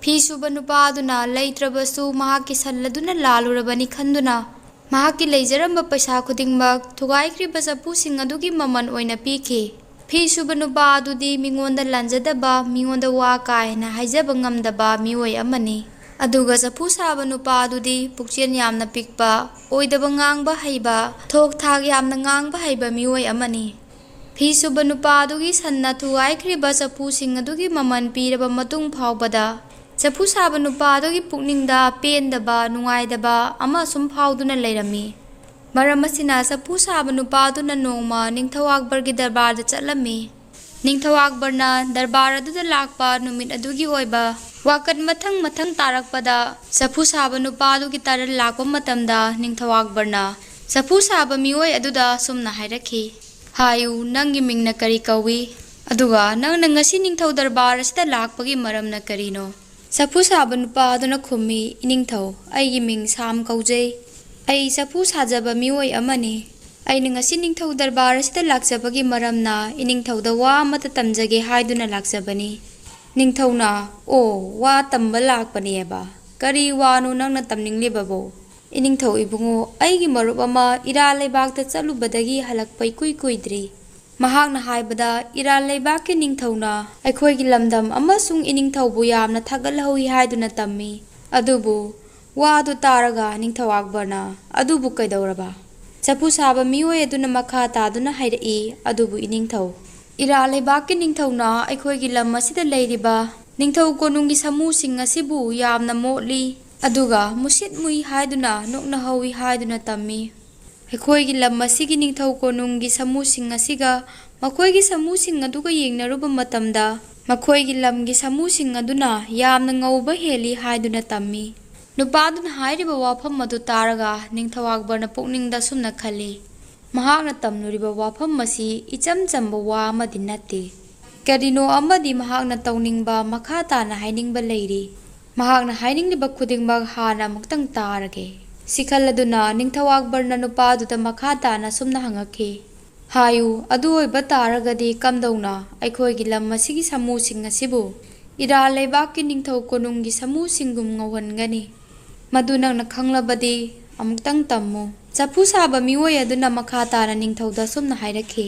ꯐꯤ ꯁꯨꯕ ꯅꯨꯄꯥ ꯑꯗꯨꯅ ꯂꯩꯇ꯭ꯔꯕꯁꯨ ꯃꯍꯥꯛꯀꯤ ꯁꯟ ꯑꯗꯨꯅ ꯂꯥꯜꯂꯨꯔꯕꯅꯤ ꯈꯟꯗꯨꯅ ꯃꯍꯥꯛꯀꯤ ꯂꯩꯖꯔꯝꯕ ꯄꯩꯁꯥ ꯈꯨꯗꯤꯡꯃꯛ ꯊꯨꯒꯥꯏꯈ꯭ꯔꯤꯕ ꯆꯐꯨꯁꯤꯡ ꯑꯗꯨꯒꯤ ꯃꯃꯜ ꯑꯣꯏꯅ ꯄꯤꯈꯤ꯫ ꯐꯤ ꯁꯨꯕ ꯅꯨꯄꯥ ꯑꯗꯨꯗꯤ ꯃꯤꯉꯣꯟꯗ ꯂꯥꯟꯖꯗꯕ, ꯃꯤꯉꯣꯟꯗ ꯋꯥ ꯀꯥ ꯍꯦꯟꯅ ꯍꯥꯏꯖꯕ ꯉꯝꯗꯕ ꯃꯤꯑꯣꯏ ꯑꯃꯅꯤ꯫ ꯑꯗꯨꯒ ꯆꯐꯨ ꯁꯥꯕ ꯅꯨꯄꯥ ꯑꯗꯨꯗꯤ ꯄꯨꯛꯆꯦꯜ ꯌꯥꯝꯅ ꯄꯤꯛꯄ, ꯑꯣꯏꯗꯕ ꯉꯥꯡꯕ ꯍꯩꯕ, ꯊꯣꯛ ꯊꯥꯛ ꯌꯥꯝꯅ ꯉꯥꯡꯕ ꯍꯩꯕ ꯃꯤꯑꯣꯏ ꯑꯃꯅꯤ꯫ ꯐꯤ ꯁꯨꯕ ꯅꯨꯄꯥ ꯑꯗꯨꯒꯤ ꯁꯟꯅ ꯊꯨꯒꯥꯏꯈ꯭ꯔꯤꯕ ꯆꯐꯨꯁꯤꯡ ꯑꯗꯨꯒꯤ ꯃꯃꯜ ꯄꯤꯔꯕ ꯃꯇꯨꯡ ꯐꯥꯎꯕꯗ ꯆꯐꯨ ꯁꯥꯕ ꯅꯨꯄꯥ ꯑꯗꯨꯒꯤ ꯄꯨꯛꯅꯤꯡꯗ ꯄꯦꯟꯗꯕ, ꯅꯨꯡꯉꯥꯏꯗꯕ ꯑꯃ ꯁꯨꯝ ꯐꯥꯎꯗꯨꯅ ꯂꯩꯔꯝꯃꯤ꯫ ꯃꯔꯝ ꯑꯁꯤꯅ ꯆꯐꯨ ꯁꯥꯕ ꯅꯨꯄꯥ ꯑꯗꯨꯅ ꯅꯣꯡꯃ ꯅꯤꯡꯊꯧ ꯑꯛꯕꯔꯒꯤ ꯗꯔꯕꯥꯔꯗ ꯆꯠꯂꯝꯃꯤ꯫ ꯅꯤꯡꯊꯧ ꯑꯛꯕꯔꯅ ꯗꯔꯕꯥꯔ ꯑꯗꯨꯗ ꯂꯥꯛꯄ ꯅꯨꯃꯤꯠ ꯑꯗꯨꯒꯤ ꯑꯣꯏꯕ ꯋꯥꯀꯠ ꯃꯊꯪ ꯃꯊꯪ ꯇꯥꯔꯛꯄꯗ ꯆꯐꯨ ꯁꯥꯕ ꯅꯨꯄꯥ ꯑꯗꯨꯒꯤ ꯇꯔꯟ ꯂꯥꯛꯄ ꯃꯇꯝꯗ ꯅꯤꯡꯊꯧ ꯑꯛꯕꯔꯅ ꯆꯐꯨ ꯁꯥꯕ ꯃꯤꯑꯣꯏ ꯑꯗꯨꯗ ꯑꯁꯨꯝꯅ ꯍꯥꯏꯔꯛꯈꯤ, "ꯍꯥꯏꯌꯨ, ꯅꯪꯒꯤ ꯃꯤꯡꯅ ꯀꯔꯤ ꯀꯧꯏ? ꯑꯗꯨꯒ ꯅꯪꯅ ꯉꯁꯤ ꯅꯤꯡꯊꯧ ꯗꯔꯕꯥꯔ ꯑꯁꯤꯗ ꯂꯥꯛꯄꯒꯤ ꯃꯔꯝꯅ ꯀꯔꯤꯅꯣ?" ꯆꯐꯨ ꯁꯥꯕ ꯅꯨꯄꯥ ꯑꯗꯨꯅ ꯈꯨꯝꯃꯤ, "ꯏꯅꯤꯡꯊꯧ, ꯑꯩꯒꯤ ꯃꯤꯡ ꯁꯥꯝ ꯀꯧꯖꯩ꯫ ꯑꯩ ꯆꯐꯨ ꯁꯥꯖꯕ ꯃꯤꯑꯣꯏ ꯑꯃꯅꯤ꯫ ꯑꯩꯅ ꯉꯁꯤ ꯅꯤꯡꯊꯧ ꯗꯔꯕꯥꯔ ꯑꯁꯤꯗ ꯂꯥꯛꯆꯕꯒꯤ ꯃꯔꯝꯅ ꯏꯅꯤꯡꯊꯧꯗ ꯋꯥ ꯑꯃꯠꯇ ꯇꯝꯖꯒꯦ ꯍꯥꯏꯗꯨꯅ ꯂꯥꯛꯆꯕꯅꯤ꯫ ꯅꯤꯡꯊꯧꯅ, "ꯑꯣ, ꯋꯥ ꯇꯝꯕ ꯂꯥꯛꯄꯅꯦꯕ꯫ ꯀꯔꯤ ꯋꯥꯅꯣ ꯅꯪꯅ ꯇꯝꯅꯤꯡꯂꯤꯕꯕꯣ?" "ꯏꯅꯤꯡꯊꯧ ꯏꯕꯨꯡꯉꯣ, ꯑꯩꯒꯤ ꯃꯔꯨꯞ ꯑꯃ ꯏꯔꯥ ꯂꯩꯕꯥꯛꯇ ꯆꯠꯂꯨꯕꯗꯒꯤ ꯍꯜꯂꯛꯄ ꯏꯀꯨꯏ ꯀꯨꯏꯗ꯭ꯔꯤ꯫ ꯃꯍꯥꯛꯅ ꯍꯥꯏꯕꯗ ꯏꯔꯥꯟ ꯂꯩꯕꯥꯛꯀꯤ ꯅꯤꯡꯊꯧꯅ ꯑꯩꯈꯣꯏꯒꯤ ꯂꯝꯗꯝ ꯑꯃꯁꯨꯡ ꯏꯅꯤꯡꯊꯧꯕꯨ ꯌꯥꯝꯅ ꯊꯥꯒꯠꯍꯧꯏ ꯍꯥꯏꯗꯨꯅ ꯇꯝꯃꯤ꯫ ꯑꯗꯨꯕꯨ ꯋꯥꯗꯨ ꯇꯥꯔꯒ ꯅꯤꯡꯊꯧ ꯑꯛꯕꯔꯅ, "ꯑꯗꯨꯕꯨ ꯀꯩꯗꯧꯔꯕ?" ꯆꯐꯨ ꯁꯥꯕ ꯃꯤꯑꯣꯏ ꯑꯗꯨꯅ ꯃꯈꯥ ꯇꯥꯗꯨꯅ ꯍꯥꯏꯔꯛꯏ, "ꯑꯗꯨꯕꯨ ꯏꯅꯤꯡꯊꯧ, ꯏꯔꯥꯟ ꯂꯩꯕꯥꯛꯀꯤ ꯅꯤꯡꯊꯧꯅ ꯑꯩꯈꯣꯏꯒꯤ ꯂꯝ ꯑꯁꯤꯗ ꯂꯩꯔꯤꯕ ꯅꯤꯡꯊꯧ ꯀꯣꯅꯨꯡꯒꯤ ꯁꯥꯃꯨꯁꯤꯡ ꯑꯁꯤꯕꯨ ꯌꯥꯝꯅ ꯃꯣꯠꯂꯤ, ꯑꯗꯨꯒ ꯃꯨꯁꯤꯠ ꯃꯨꯏ ꯍꯥꯏꯗꯨꯅ ꯅꯣꯛꯅꯍꯧꯏ" ꯍꯥꯏꯗꯨꯅ ꯇꯝꯃꯤ꯫ ꯑꯩꯈꯣꯏꯒꯤ ꯂꯝ ꯑꯁꯤꯒꯤ ꯅꯤꯡꯊꯧ ꯀꯣꯅꯨꯡꯒꯤ ꯁꯥꯃꯨꯁꯤꯡ ꯑꯁꯤꯒ ꯃꯈꯣꯏꯒꯤ ꯁꯥꯃꯨꯁꯤꯡ ꯑꯗꯨꯒ ꯌꯦꯡꯅꯔꯨꯕ ꯃꯇꯝꯗ, ꯃꯈꯣꯏꯒꯤ ꯂꯝꯒꯤ ꯁꯥꯃꯨꯁꯤꯡ ꯑꯗꯨꯅ ꯌꯥꯝꯅ ꯉꯧꯕ ꯍꯦꯜꯂꯤ ꯍꯥꯏꯗꯨꯅ ꯇꯝꯃꯤ꯫ ꯅꯨꯄꯥꯗꯨꯅ ꯍꯥꯏꯔꯤꯕ ꯋꯥꯐꯝ ꯑꯗꯨ ꯇꯥꯔꯒ ꯅꯤꯡꯊꯧ ꯑꯛꯕꯔꯅ ꯄꯨꯛꯅꯤꯡꯗ ꯑꯁꯨꯝꯅ ꯈꯜꯂꯤ, "ꯃꯍꯥꯛꯅ ꯇꯝꯂꯨꯔꯤꯕ ꯋꯥꯐꯝ ꯑꯁꯤ ꯏꯆꯝ ꯆꯝꯕ ꯋꯥ ꯑꯃꯗꯤ ꯅꯠꯇꯦ꯫ ꯀꯔꯤꯅꯣ ꯑꯃꯗꯤ ꯃꯍꯥꯛꯅ ꯇꯧꯅꯤꯡꯕ, ꯃꯈꯥ ꯇꯥꯅ ꯍꯥꯏꯅꯤꯡꯕ ꯂꯩꯔꯤ꯫ ꯃꯍꯥꯛꯅ ꯍꯥꯏꯅꯤꯡꯂꯤꯕ ꯈꯨꯗꯤꯡꯃꯛ ꯍꯥꯟꯅ ꯑꯃꯨꯛꯇꯪ ꯇꯥꯔꯒꯦ"꯫ ꯁꯤ ꯈꯜꯂꯗꯨꯅ ꯅꯤꯡꯊꯧ ꯑꯛꯕꯔꯅ ꯅꯨꯄꯥꯗꯨꯗ ꯃꯈꯥ ꯇꯥꯅ ꯑꯁꯨꯝꯅ ꯍꯪꯉꯛꯈꯤ, "ꯍꯥꯏꯌꯨ, ꯑꯗꯨ ꯑꯣꯏꯕ ꯇꯥꯔꯒꯗꯤ ꯀꯝꯗꯧꯅ ꯑꯩꯈꯣꯏꯒꯤ ꯂꯝ ꯑꯁꯤꯒꯤ ꯁꯥꯃꯨꯁꯤꯡ ꯑꯁꯤꯕꯨ ꯏꯔꯥꯟ ꯂꯩꯕꯥꯛꯀꯤ ꯅꯤꯡꯊꯧ ꯀꯣꯅꯨꯡꯒꯤ ꯁꯥꯃꯨꯁꯤꯡꯒꯨꯝ ꯉꯧꯍꯟꯒꯅꯤ? ꯃꯗꯨ ꯅꯪꯅ ꯈꯪꯂꯕꯗꯤ ꯑꯃꯨꯛꯇꯪ ꯇꯝꯃꯨ"꯫ ꯆꯐꯨ ꯁꯥꯕ ꯃꯤꯑꯣꯏ ꯑꯗꯨꯅ ꯃꯈꯥ ꯇꯥꯅ ꯅꯤꯡꯊꯧꯗ ꯑꯁꯨꯝꯅ ꯍꯥꯏꯔꯛꯈꯤ,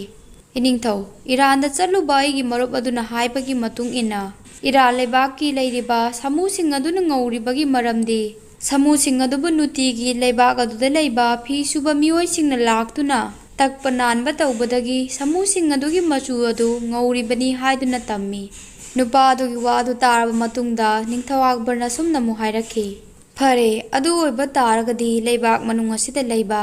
"ꯏꯅꯤꯡꯊꯧ, ꯏꯔꯥꯟꯗ ꯆꯠꯂꯨꯕ ꯑꯩꯒꯤ ꯃꯔꯨꯞ ꯑꯗꯨꯅ ꯍꯥꯏꯕꯒꯤ ꯃꯇꯨꯡ ꯏꯟꯅ, ꯏꯔꯥꯟ ꯂꯩꯕꯥꯛꯀꯤ ꯂꯩꯔꯤꯕ ꯁꯥꯃꯨꯁꯤꯡ ꯑꯗꯨꯅ ꯉꯧꯔꯤꯕꯒꯤ ꯃꯔꯝꯗꯤ, ꯁꯥꯃꯨꯁꯤꯡ ꯑꯗꯨꯕꯨ ꯅꯨꯡꯇꯤꯒꯤ ꯂꯩꯕꯥꯛ ꯑꯗꯨꯗ ꯂꯩꯕ ꯐꯤ ꯁꯨꯕ ꯃꯤꯑꯣꯏꯁꯤꯡꯅ ꯂꯥꯛꯇꯨꯅ ꯇꯛꯄ ꯅꯥꯟꯕ ꯇꯧꯕꯗꯒꯤ ꯁꯥꯃꯨꯁꯤꯡ ꯑꯗꯨꯒꯤ ꯃꯆꯨ ꯑꯗꯨ ꯉꯧꯔꯤꯕꯅꯤ" ꯍꯥꯏꯗꯨꯅ ꯇꯝꯃꯤ꯫ ꯅꯨꯄꯥ ꯑꯗꯨꯒꯤ ꯋꯥ ꯑꯗꯨ ꯇꯥꯔꯕ ꯃꯇꯨꯡꯗ ꯅꯤꯡꯊꯧ ꯑꯛꯕꯔꯅ ꯑꯁꯨꯝꯅ ꯑꯃꯨꯛ ꯍꯥꯏꯔꯛꯈꯤ, "ꯐꯔꯦ, ꯑꯗꯨ ꯑꯣꯏꯕ ꯇꯥꯔꯒꯗꯤ ꯂꯩꯕꯥꯛ ꯃꯅꯨꯡ ꯑꯁꯤꯗ ꯂꯩꯕ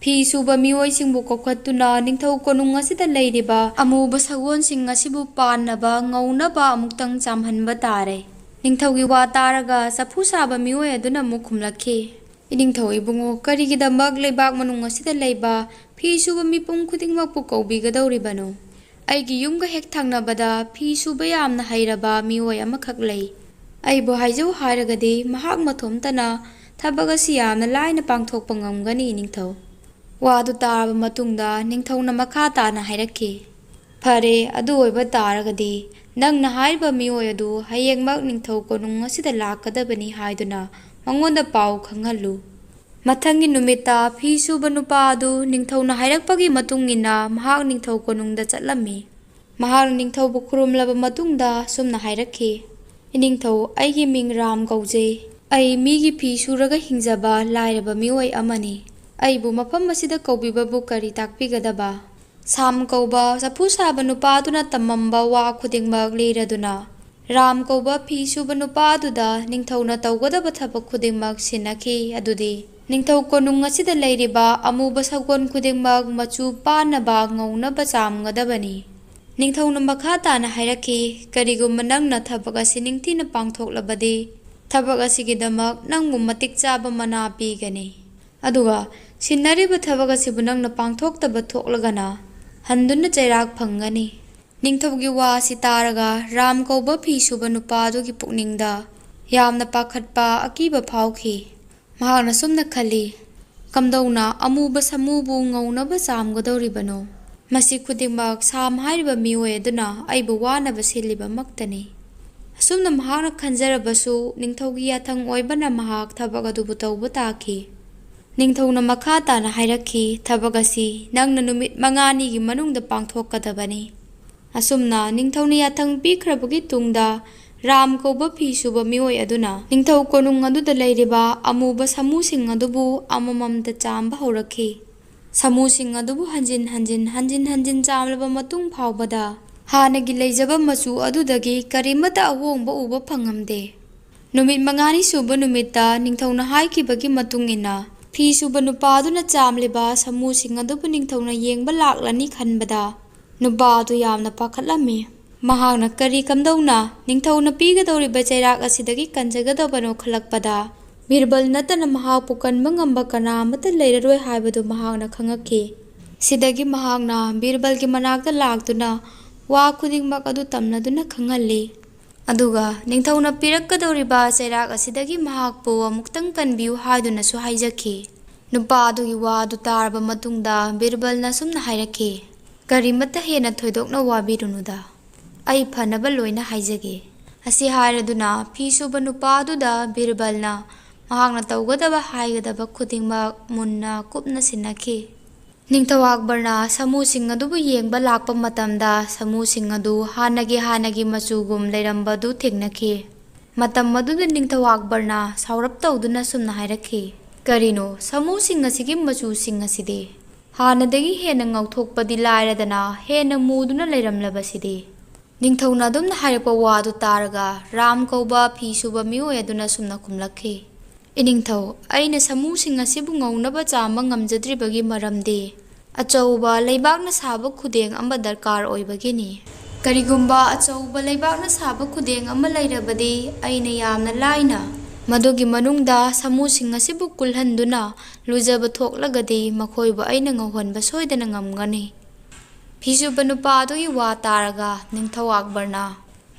ꯐꯤ ꯁꯨꯕ ꯃꯤꯑꯣꯏꯁꯤꯡꯕꯨ ꯀꯧꯈꯠꯇꯨꯅ ꯅꯤꯡꯊꯧ ꯀꯣꯅꯨꯡ ꯑꯁꯤꯗ ꯂꯩꯔꯤꯕ ꯑꯃꯨꯕ ꯁꯒꯣꯜꯁꯤꯡ ꯑꯁꯤꯕꯨ ꯄꯥꯟꯅꯕ ꯉꯧꯅꯕ ꯑꯃꯨꯛꯇꯪ ꯆꯥꯝꯍꯟꯕ ꯇꯥꯔꯦ"꯫ ꯅꯤꯡꯊꯧꯒꯤ ꯋꯥ ꯇꯥꯔꯒ ꯆꯐꯨ ꯁꯥꯕ ꯃꯤꯑꯣꯏ ꯑꯗꯨꯅ ꯑꯃꯨꯛ ꯈꯨꯝꯂꯛꯈꯤ, "ꯏꯅꯤꯡꯊꯧ ꯏꯕꯨꯡꯉꯣ, ꯀꯔꯤꯒꯤꯗꯃꯛ ꯂꯩꯕꯥꯛ ꯃꯅꯨꯡ ꯑꯁꯤꯗ ꯂꯩꯕ ꯐꯤ ꯁꯨꯕ ꯃꯤꯄꯨꯝ ꯈꯨꯗꯤꯡꯃꯛꯄꯨ ꯀꯧꯕꯤꯒꯗꯧꯔꯤꯕꯅꯣ? ꯑꯩꯒꯤ ꯌꯨꯝꯒ ꯍꯦꯛ ꯊꯪꯅꯕꯗ ꯐꯤ ꯁꯨꯕ ꯌꯥꯝꯅ ꯍꯩꯔꯕ ꯃꯤꯑꯣꯏ ꯑꯃꯈꯛ ꯂꯩ꯫ ꯑꯩꯕꯨ ꯍꯥꯏꯖꯧ ꯍꯥꯏꯔꯒꯗꯤ ꯃꯍꯥꯛ ꯃꯇꯣꯝꯇꯅ ꯊꯕꯛ ꯑꯁꯤ ꯌꯥꯝꯅ ꯂꯥꯏꯅ ꯄꯥꯡꯊꯣꯛꯄ ꯉꯝꯒꯅꯤ, ꯅꯤꯡꯊꯧ꯫ ꯋꯥꯗꯨ ꯇꯥꯔꯕ ꯃꯇꯨꯡꯗ ꯅꯤꯡꯊꯧꯅ ꯃꯈꯥ ꯇꯥꯅ ꯍꯥꯏꯔꯛꯈꯤ, "ꯐꯔꯦ, ꯑꯗꯨ ꯑꯣꯏꯕ ꯇꯥꯔꯒꯗꯤ ꯅꯪꯅ ꯍꯥꯏꯔꯤꯕ ꯃꯤꯑꯣꯏ ꯑꯗꯨ ꯍꯌꯦꯡꯃꯛ ꯅꯤꯡꯊꯧ ꯀꯣꯅꯨꯡ ꯑꯁꯤꯗ ꯂꯥꯛꯀꯗꯕꯅꯤ ꯍꯥꯏꯗꯨꯅ ꯃꯉꯣꯟꯗ ꯄꯥꯎ ꯈꯪꯍꯜꯂꯨ꯫" ꯃꯊꯪꯒꯤ ꯅꯨꯃꯤꯠꯇ ꯐꯤ ꯁꯨꯕ ꯅꯨꯄꯥ ꯑꯗꯨ ꯅꯤꯡꯊꯧꯅ ꯍꯥꯏꯔꯛꯄꯒꯤ ꯃꯇꯨꯡ ꯏꯟꯅ ꯃꯍꯥꯛ ꯅꯤꯡꯊꯧ ꯀꯣꯅꯨꯡꯗ ꯆꯠꯂꯝꯃꯤ꯫ ꯃꯍꯥꯛꯅ ꯅꯤꯡꯊꯧꯕꯨ ꯈꯨꯔꯨꯝꯂꯕ ꯃꯇꯨꯡꯗ ꯑꯁꯨꯝꯅ ꯍꯥꯏꯔꯛꯈꯤ, "ꯏꯅꯤꯡꯊꯧ, ꯑꯩꯒꯤ ꯃꯤꯡ ꯔꯥꯝ ꯀꯧꯖꯩ꯫ ꯑꯩ ꯃꯤꯒꯤ ꯐꯤ ꯁꯨꯔꯒ ꯍꯤꯡꯖꯕ ꯂꯥꯏꯔꯕ ꯃꯤꯑꯣꯏ ꯑꯃꯅꯤ꯫ ꯑꯩꯕꯨ ꯃꯐꯝ ꯑꯁꯤꯗ ꯀꯧꯕꯤꯕꯕꯨ ꯀꯔꯤ ꯇꯥꯛꯄꯤꯒꯗꯕ?" ꯁꯥꯝ ꯀꯧꯕ ꯆꯐꯨ ꯁꯥꯕ ꯅꯨꯄꯥ ꯑꯗꯨꯅ ꯇꯝꯃꯝꯕ ꯋꯥ ꯈꯨꯗꯤꯡꯃꯛ ꯂꯤꯔꯗꯨꯅ, ꯔꯥꯝ ꯀꯧꯕ ꯐꯤ ꯁꯨꯕ ꯅꯨꯄꯥ ꯑꯗꯨꯗ ꯅꯤꯡꯊꯧꯅ ꯇꯧꯒꯗꯕ ꯊꯕꯛ ꯈꯨꯗꯤꯡꯃꯛ ꯁꯤꯟꯅꯈꯤ꯫ ꯑꯗꯨꯗꯤ ꯅꯤꯡꯊꯧ ꯀꯣꯅꯨꯡ ꯑꯁꯤꯗ ꯂꯩꯔꯤꯕ ꯑꯃꯨꯕ ꯁꯒꯣꯜ ꯈꯨꯗꯤꯡꯃꯛ ꯃꯆꯨ ꯄꯥꯟꯅꯕ ꯉꯧꯅꯕ ꯆꯥꯝꯒꯗꯕꯅꯤ꯫ ꯅꯤꯡꯊꯧꯅ ꯃꯈꯥ ꯇꯥꯅ ꯍꯥꯏꯔꯛꯈꯤ, "ꯀꯔꯤꯒꯨꯝꯕ ꯅꯪꯅ ꯊꯕꯛ ꯑꯁꯤ ꯅꯤꯡꯊꯤꯅ ꯄꯥꯡꯊꯣꯛꯂꯕꯗꯤ, ꯊꯕꯛ ꯑꯁꯤꯒꯤꯗꯃꯛ ꯅꯪꯕꯨ ꯃꯇꯤꯛ ꯆꯥꯕ ꯃꯅꯥ ꯄꯤꯒꯅꯤ꯫ ꯑꯗꯨꯒ ꯁꯤꯟꯅꯔꯤꯕ ꯊꯕꯛ ꯑꯁꯤꯕꯨ ꯅꯪꯅ ꯄꯥꯡꯊꯣꯛꯇꯕ ꯊꯣꯛꯂꯒꯅ ꯍꯟꯗꯨꯅ ꯆꯩꯔꯥꯛ ꯐꯪꯒꯅꯤ꯫" ꯅꯤꯡꯊꯧꯒꯤ ꯋꯥ ꯑꯁꯤ ꯇꯥꯔꯒ ꯔꯥꯝ ꯀꯧꯕ ꯐꯤ ꯁꯨꯕ ꯅꯨꯄꯥ ꯑꯗꯨꯒꯤ ꯄꯨꯛꯅꯤꯡꯗ ꯌꯥꯝꯅ ꯄꯥꯈꯠꯄ, ꯑꯀꯤꯕ ꯐꯥꯎꯈꯤ꯫ ꯃꯍꯥꯛꯅ ꯁꯨꯝꯅ ꯈꯜꯂꯤ, "ꯀꯝꯗꯧꯅ ꯑꯃꯨꯕ ꯁꯥꯃꯨꯕꯨ ꯉꯧꯅꯕ ꯆꯥꯝꯒꯗꯧꯔꯤꯕꯅꯣ? ꯃꯁꯤ ꯈꯨꯗꯤꯡꯃꯛ ꯁꯥꯝ ꯍꯥꯏꯔꯤꯕ ꯃꯤꯑꯣꯏ ꯑꯗꯨꯅ ꯑꯩꯕꯨ ꯋꯥꯅꯕ ꯁꯤꯜꯂꯤꯕꯃꯛꯇꯅꯤ꯫" ꯑꯁꯨꯝꯅ ꯃꯍꯥꯛꯅ ꯈꯟꯖꯔꯕꯁꯨ, ꯅꯤꯡꯊꯧꯒꯤ ꯌꯥꯊꯪ ꯑꯣꯏꯕꯅ ꯃꯍꯥꯛ ꯊꯕꯛ ꯑꯗꯨꯕꯨ ꯇꯧꯕ ꯇꯥꯈꯤ꯫ ꯅꯤꯡꯊꯧꯅ ꯃꯈꯥ ꯇꯥꯅ ꯍꯥꯏꯔꯛꯈꯤ, "ꯊꯕꯛ ꯑꯁꯤ ꯅꯪꯅ ꯅꯨꯃꯤꯠ ꯃꯉꯥꯅꯤꯒꯤ ꯃꯅꯨꯡꯗ ꯄꯥꯡꯊꯣꯛꯀꯗꯕꯅꯤ꯫" ꯑꯁꯨꯝꯅ ꯅꯤꯡꯊꯧꯅ ꯌꯥꯊꯪ ꯄꯤꯈ꯭ꯔꯕꯒꯤ ꯇꯨꯡꯗ, ꯔꯥꯝ ꯀꯧꯕ ꯐꯤ ꯁꯨꯕ ꯃꯤꯑꯣꯏ ꯑꯗꯨꯅ ꯅꯤꯡꯊꯧ ꯀꯣꯅꯨꯡ ꯑꯗꯨꯗ ꯂꯩꯔꯤꯕ ꯑꯃꯨꯕ ꯁꯥꯃꯨꯁꯤꯡ ꯑꯗꯨꯕꯨ ꯑꯃꯃꯝꯇ ꯆꯥꯝꯕ ꯍꯧꯔꯛꯈꯤ꯫ ꯁꯥꯃꯨꯁꯤꯡ ꯑꯗꯨꯕꯨ ꯍꯟꯖꯤꯟ ꯍꯟꯖꯤꯟ, ꯍꯟꯖꯤꯟ ꯍꯟꯖꯤꯟ ꯆꯥꯝꯂꯕ ꯃꯇꯨꯡ ꯐꯥꯎꯕꯗ, ꯍꯥꯟꯅꯒꯤ ꯂꯩꯖꯕ ꯃꯆꯨ ꯑꯗꯨꯗꯒꯤ ꯀꯔꯤꯃꯠꯇ ꯑꯍꯣꯡꯕ ꯎꯕ ꯐꯪꯉꯝꯗꯦ꯫ ꯅꯨꯃꯤꯠ ꯃꯉꯥꯅꯤ ꯁꯨꯕ ꯅꯨꯃꯤꯠꯇ ꯅꯤꯡꯊꯧꯅ ꯍꯥꯏꯈꯤꯕꯒꯤ ꯃꯇꯨꯡ ꯏꯟꯅ, ꯐꯤ ꯁꯨꯕ ꯅꯨꯄꯥ ꯑꯗꯨꯅ ꯆꯥꯝꯂꯤꯕ ꯁꯥꯃꯨꯁꯤꯡ ꯑꯗꯨꯕꯨ ꯅꯤꯡꯊꯧꯅ ꯌꯦꯡꯕ ꯂꯥꯛꯂꯅꯤ ꯈꯟꯕꯗ, ꯅꯨꯄꯥ ꯑꯗꯨ ꯌꯥꯝꯅ ꯄꯥꯈꯠꯂꯝꯃꯤ꯫ ꯃꯍꯥꯛꯅ ꯀꯔꯤ ꯀꯝꯗꯧꯅ ꯅꯤꯡꯊꯧꯅ ꯄꯤꯒꯗꯧꯔꯤꯕ ꯆꯩꯔꯥꯛ ꯑꯁꯤꯗꯒꯤ ꯀꯟꯖꯒꯗꯕꯅꯣ ꯈꯜꯂꯛꯄꯗ, ꯕꯤꯔꯕꯜ ꯅꯠꯇꯅ ꯃꯍꯥꯛꯄꯨ ꯀꯟꯕ ꯉꯝꯕ ꯀꯅꯥ ꯑꯃꯠꯇ ꯂꯩꯔꯔꯣꯏ ꯍꯥꯏꯕꯗꯨ ꯃꯍꯥꯛꯅ ꯈꯪꯉꯛꯈꯤ꯫ ꯁꯤꯗꯒꯤ ꯃꯍꯥꯛꯅ ꯕꯤꯔꯕꯜꯒꯤ ꯃꯅꯥꯛꯇ ꯂꯥꯛꯇꯨꯅ ꯋꯥ ꯈꯨꯗꯤꯡꯃꯛ ꯑꯗꯨ ꯇꯝꯅꯗꯨꯅ ꯈꯪꯍꯜꯂꯤ꯫ ꯑꯗꯨꯒ ꯅꯤꯡꯊꯧꯅ ꯄꯤꯔꯛꯀꯗꯧꯔꯤꯕ ꯆꯩꯔꯥꯛ ꯑꯁꯤꯗꯒꯤ ꯃꯍꯥꯛꯄꯨ ꯑꯃꯨꯛꯇꯪ ꯀꯟꯕꯤꯌꯨ ꯍꯥꯏꯗꯨꯅꯁꯨ ꯍꯥꯏꯖꯈꯤ꯫ ꯅꯨꯄꯥ ꯑꯗꯨꯒꯤ ꯋꯥ ꯑꯗꯨ ꯇꯥꯔꯕ ꯃꯇꯨꯡꯗ ꯕꯤꯔꯕꯜꯅ ꯑꯁꯨꯝꯅ ꯍꯥꯏꯔꯛꯈꯤ, "ꯀꯔꯤꯃꯠꯇ ꯍꯦꯟꯅ ꯊꯣꯏꯗꯣꯛꯅ ꯋꯥꯕꯤꯔꯨꯅꯨꯗ, ꯑꯩ ꯐꯅꯕ ꯂꯣꯏꯅ ꯍꯥꯏꯖꯒꯦ"꯫ ꯑꯁꯤ ꯍꯥꯏꯔꯗꯨꯅ ꯐꯤ ꯁꯨꯕ ꯅꯨꯄꯥ ꯑꯗꯨꯗ ꯕꯤꯔꯕꯜꯅ ꯃꯍꯥꯛꯅ ꯇꯧꯒꯗꯕ ꯍꯥꯏꯒꯗꯕ ꯈꯨꯗꯤꯡꯃꯛ ꯃꯨꯟꯅ ꯀꯨꯞꯅ ꯁꯤꯟꯅꯈꯤ꯫ ꯅꯤꯡꯊꯧ ꯑꯛꯕꯔꯅ ꯁꯥꯃꯨꯁꯤꯡ ꯑꯗꯨꯕꯨ ꯌꯦꯡꯕ ꯂꯥꯛꯄ ꯃꯇꯝꯗ, ꯁꯥꯃꯨꯁꯤꯡ ꯑꯗꯨ ꯍꯥꯟꯅꯒꯤ ꯍꯥꯟꯅꯒꯤ ꯃꯆꯨꯒꯨꯝ ꯂꯩꯔꯝꯕꯗꯨ ꯊꯦꯡꯅꯈꯤ꯫ ꯃꯇꯝ ꯑꯗꯨꯗ ꯅꯤꯡꯊꯧ ꯑꯛꯕꯔꯅ ꯁꯥꯎꯔꯞ ꯇꯧꯗꯨꯅ ꯁꯨꯝꯅ ꯍꯥꯏꯔꯛꯈꯤ, "ꯀꯔꯤꯅꯣ, ꯁꯥꯃꯨꯁꯤꯡ ꯑꯁꯤꯒꯤ ꯃꯆꯨꯁꯤꯡ ꯑꯁꯤꯗꯤ ꯍꯥꯟꯅꯗꯒꯤ ꯍꯦꯟꯅ ꯉꯧꯊꯣꯛꯄꯗꯤ ꯂꯥꯏꯔꯗꯅ ꯍꯦꯟꯅ ꯃꯨꯗꯨꯅ ꯂꯩꯔꯝꯂꯕꯁꯤꯗꯤ?" ꯅꯤꯡꯊꯧꯅ ꯑꯗꯨꯝꯅ ꯍꯥꯏꯔꯛꯄ ꯋꯥ ꯑꯗꯨ ꯇꯥꯔꯒ ꯔꯥꯝ ꯀꯧꯕ ꯐꯤ ꯁꯨꯕ ꯃꯤꯑꯣꯏ ꯑꯗꯨꯅ ꯁꯨꯝꯅ ꯈꯨꯝꯂꯛꯈꯤ, "ꯏꯅꯤꯡꯊꯧ, ꯑꯩꯅ ꯁꯥꯃꯨꯁꯤꯡ ꯑꯁꯤꯕꯨ ꯉꯧꯅꯕ ꯆꯥꯝꯕ ꯉꯝꯖꯗ꯭ꯔꯤꯕꯒꯤ ꯃꯔꯝꯗꯤ ꯑꯆꯧꯕ ꯂꯩꯕꯥꯛꯅ ꯁꯥꯕ ꯈꯨꯗꯦꯡ ꯑꯃ ꯗꯔꯀꯥꯔ ꯑꯣꯏꯕꯒꯤꯅꯤ꯫ ꯀꯔꯤꯒꯨꯝꯕ ꯑꯆꯧꯕ ꯂꯩꯕꯥꯛꯅ ꯁꯥꯕ ꯈꯨꯗꯦꯡ ꯑꯃ ꯂꯩꯔꯕꯗꯤ ꯑꯩꯅ ꯌꯥꯝꯅ ꯂꯥꯏꯅ ꯃꯗꯨꯒꯤ ꯃꯅꯨꯡꯗ ꯁꯥꯃꯨꯁꯤꯡ ꯑꯁꯤꯕꯨ ꯀꯨꯜꯍꯟꯗꯨꯅ ꯂꯨꯖꯕ ꯊꯣꯛꯂꯒꯗꯤ ꯃꯈꯣꯏꯕꯨ ꯑꯩꯅ ꯉꯧꯍꯟꯕ ꯁꯣꯏꯗꯅ ꯉꯝꯒꯅꯤ"꯫ ꯐꯤꯁꯨꯕ ꯅꯨꯄꯥ ꯑꯗꯨꯒꯤ ꯋꯥ ꯇꯥꯔꯒ ꯅꯤꯡꯊꯧ ꯑꯛꯕꯔꯅ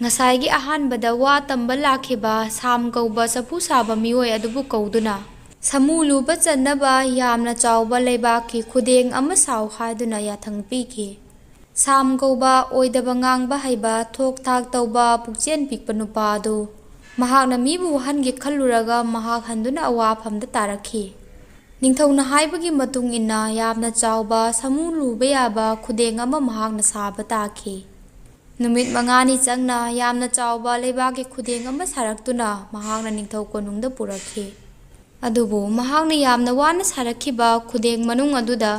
ꯉꯁꯥꯏꯒꯤ ꯑꯍꯥꯟꯕꯗ ꯋꯥ ꯇꯝꯕ ꯂꯥꯛꯈꯤꯕ ꯁꯥꯝ ꯀꯧꯕ ꯆꯐꯨ ꯁꯥꯕ ꯃꯤꯑꯣꯏ ꯑꯗꯨꯕꯨ ꯀꯧꯗꯨꯅ, "ꯁꯥꯃꯨ ꯂꯨꯕ ꯆꯟꯅꯕ ꯌꯥꯝꯅ ꯆꯥꯎꯕ ꯂꯩꯕꯥꯛꯀꯤ ꯈꯨꯗꯦꯡ ꯑꯃ ꯁꯥꯎ" ꯍꯥꯏꯗꯨꯅ ꯌꯥꯊꯪ ꯄꯤꯈꯤ꯫ ꯁꯥꯝ ꯀꯧꯕ ꯑꯣꯏꯗꯕ ꯉꯥꯡꯕ ꯍꯩꯕ, ꯊꯣꯛ ꯊꯥꯛ ꯇꯧꯕ ꯄꯨꯛꯆꯦꯜ ꯄꯤꯛꯄ ꯅꯨꯄꯥ ꯑꯗꯨ ꯃꯍꯥꯛꯅ ꯃꯤꯕꯨ ꯋꯥꯍꯟꯒꯦ ꯈꯜꯂꯨꯔꯒ ꯃꯍꯥꯛ ꯍꯟꯗꯨꯅ ꯑꯋꯥꯐꯝꯗ ꯇꯥꯔꯛꯈꯤ꯫ ꯅꯤꯡꯊꯧꯅ ꯍꯥꯏꯕꯒꯤ ꯃꯇꯨꯡ ꯏꯟꯅ ꯌꯥꯝꯅ ꯆꯥꯎꯕ ꯁꯥꯃꯨ ꯂꯨꯕ ꯌꯥꯕ ꯈꯨꯗꯦꯡ ꯑꯃ ꯃꯍꯥꯛꯅ ꯁꯥꯕ ꯇꯥꯈꯤ꯫ ꯅꯨꯃꯤꯠ ꯃꯉꯥꯅꯤ ꯆꯪꯅ ꯌꯥꯝꯅ ꯆꯥꯎꯕ ꯂꯩꯕꯥꯛꯀꯤ ꯈꯨꯗꯦꯡ ꯑꯃ ꯁꯥꯔꯛꯇꯨꯅ ꯃꯍꯥꯛꯅ ꯅꯤꯡꯊꯧ ꯀꯣꯅꯨꯡꯗ ꯄꯨꯔꯛꯈꯤ꯫ ꯑꯗꯨꯕꯨ ꯃꯍꯥꯛꯅ ꯌꯥꯝꯅ ꯋꯥꯅ ꯁꯥꯔꯛꯈꯤꯕ ꯈꯨꯗꯦꯡ ꯃꯅꯨꯡ ꯑꯗꯨꯗ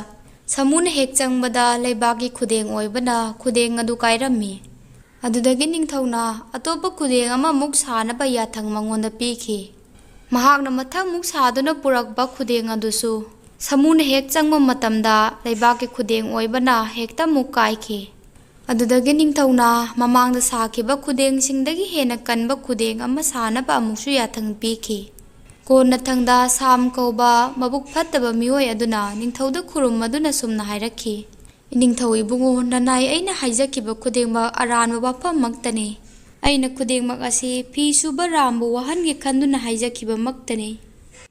ꯁꯥꯃꯨꯅ ꯍꯦꯛ ꯆꯪꯕꯗ ꯂꯩꯕꯥꯛꯀꯤ ꯈꯨꯗꯦꯡ ꯑꯣꯏꯕꯅ ꯈꯨꯗꯦꯡ ꯑꯗꯨ ꯀꯥꯏꯔꯝꯃꯤ꯫ ꯑꯗꯨꯗꯒꯤ ꯅꯤꯡꯊꯧꯅ ꯑꯇꯣꯞꯄ ꯈꯨꯗꯦꯡ ꯑꯃꯃꯨꯛ ꯁꯥꯅꯕ ꯌꯥꯊꯪ ꯃꯉꯣꯟꯗ ꯄꯤꯈꯤ꯫ ꯃꯍꯥꯛꯅ ꯃꯊꯪꯃꯨꯛ ꯁꯥꯗꯨꯅ ꯄꯨꯔꯛꯄ ꯈꯨꯗꯦꯡ ꯑꯗꯨꯁꯨ ꯁꯥꯃꯨꯅ ꯍꯦꯛ ꯆꯪꯕ ꯃꯇꯝꯗ ꯂꯩꯕꯥꯛꯀꯤ ꯈꯨꯗꯦꯡ ꯑꯣꯏꯕꯅ ꯍꯦꯛꯇ ꯑꯃꯨꯛ ꯀꯥꯏꯈꯤ꯫ ꯑꯗꯨꯗꯒꯤ ꯅꯤꯡꯊꯧꯅ ꯃꯃꯥꯡꯗ ꯁꯥꯈꯤꯕ ꯈꯨꯗꯦꯡꯁꯤꯡꯗꯒꯤ ꯍꯦꯟꯅ ꯀꯟꯕ ꯈꯨꯗꯦꯡ ꯑꯃ ꯁꯥꯅꯕ ꯑꯃꯨꯛꯁꯨ ꯌꯥꯊꯪ ꯄꯤꯈꯤ꯫ ꯀꯣꯟꯅꯊꯪꯗ ꯁꯥꯝ ꯀꯧꯕ ꯃꯕꯨꯛ ꯐꯠꯇꯕ ꯃꯤꯑꯣꯏ ꯑꯗꯨꯅ ꯅꯤꯡꯊꯧꯗ ꯈꯨꯔꯨꯝꯃꯗꯨꯅ ꯁꯨꯝꯅ ꯍꯥꯏꯔꯛꯈꯤ, "ꯏꯅꯤꯡꯊꯧ ꯏꯕꯨꯡꯉꯣ, ꯅꯅꯥꯏ ꯑꯩꯅ ꯍꯥꯏꯖꯈꯤꯕ ꯈꯨꯗꯤꯡꯃꯛ ꯑꯔꯥꯟꯕ ꯋꯥꯐꯝꯃꯛꯇꯅꯤ꯫ ꯑꯩꯅ ꯈꯨꯗꯤꯡꯃꯛ ꯑꯁꯤ ꯐꯤ ꯁꯨꯕ ꯔꯥꯝꯕꯨ ꯋꯥꯍꯟꯒꯦ ꯈꯟꯗꯨꯅ ꯍꯥꯏꯖꯈꯤꯕꯃꯛꯇꯅꯤ꯫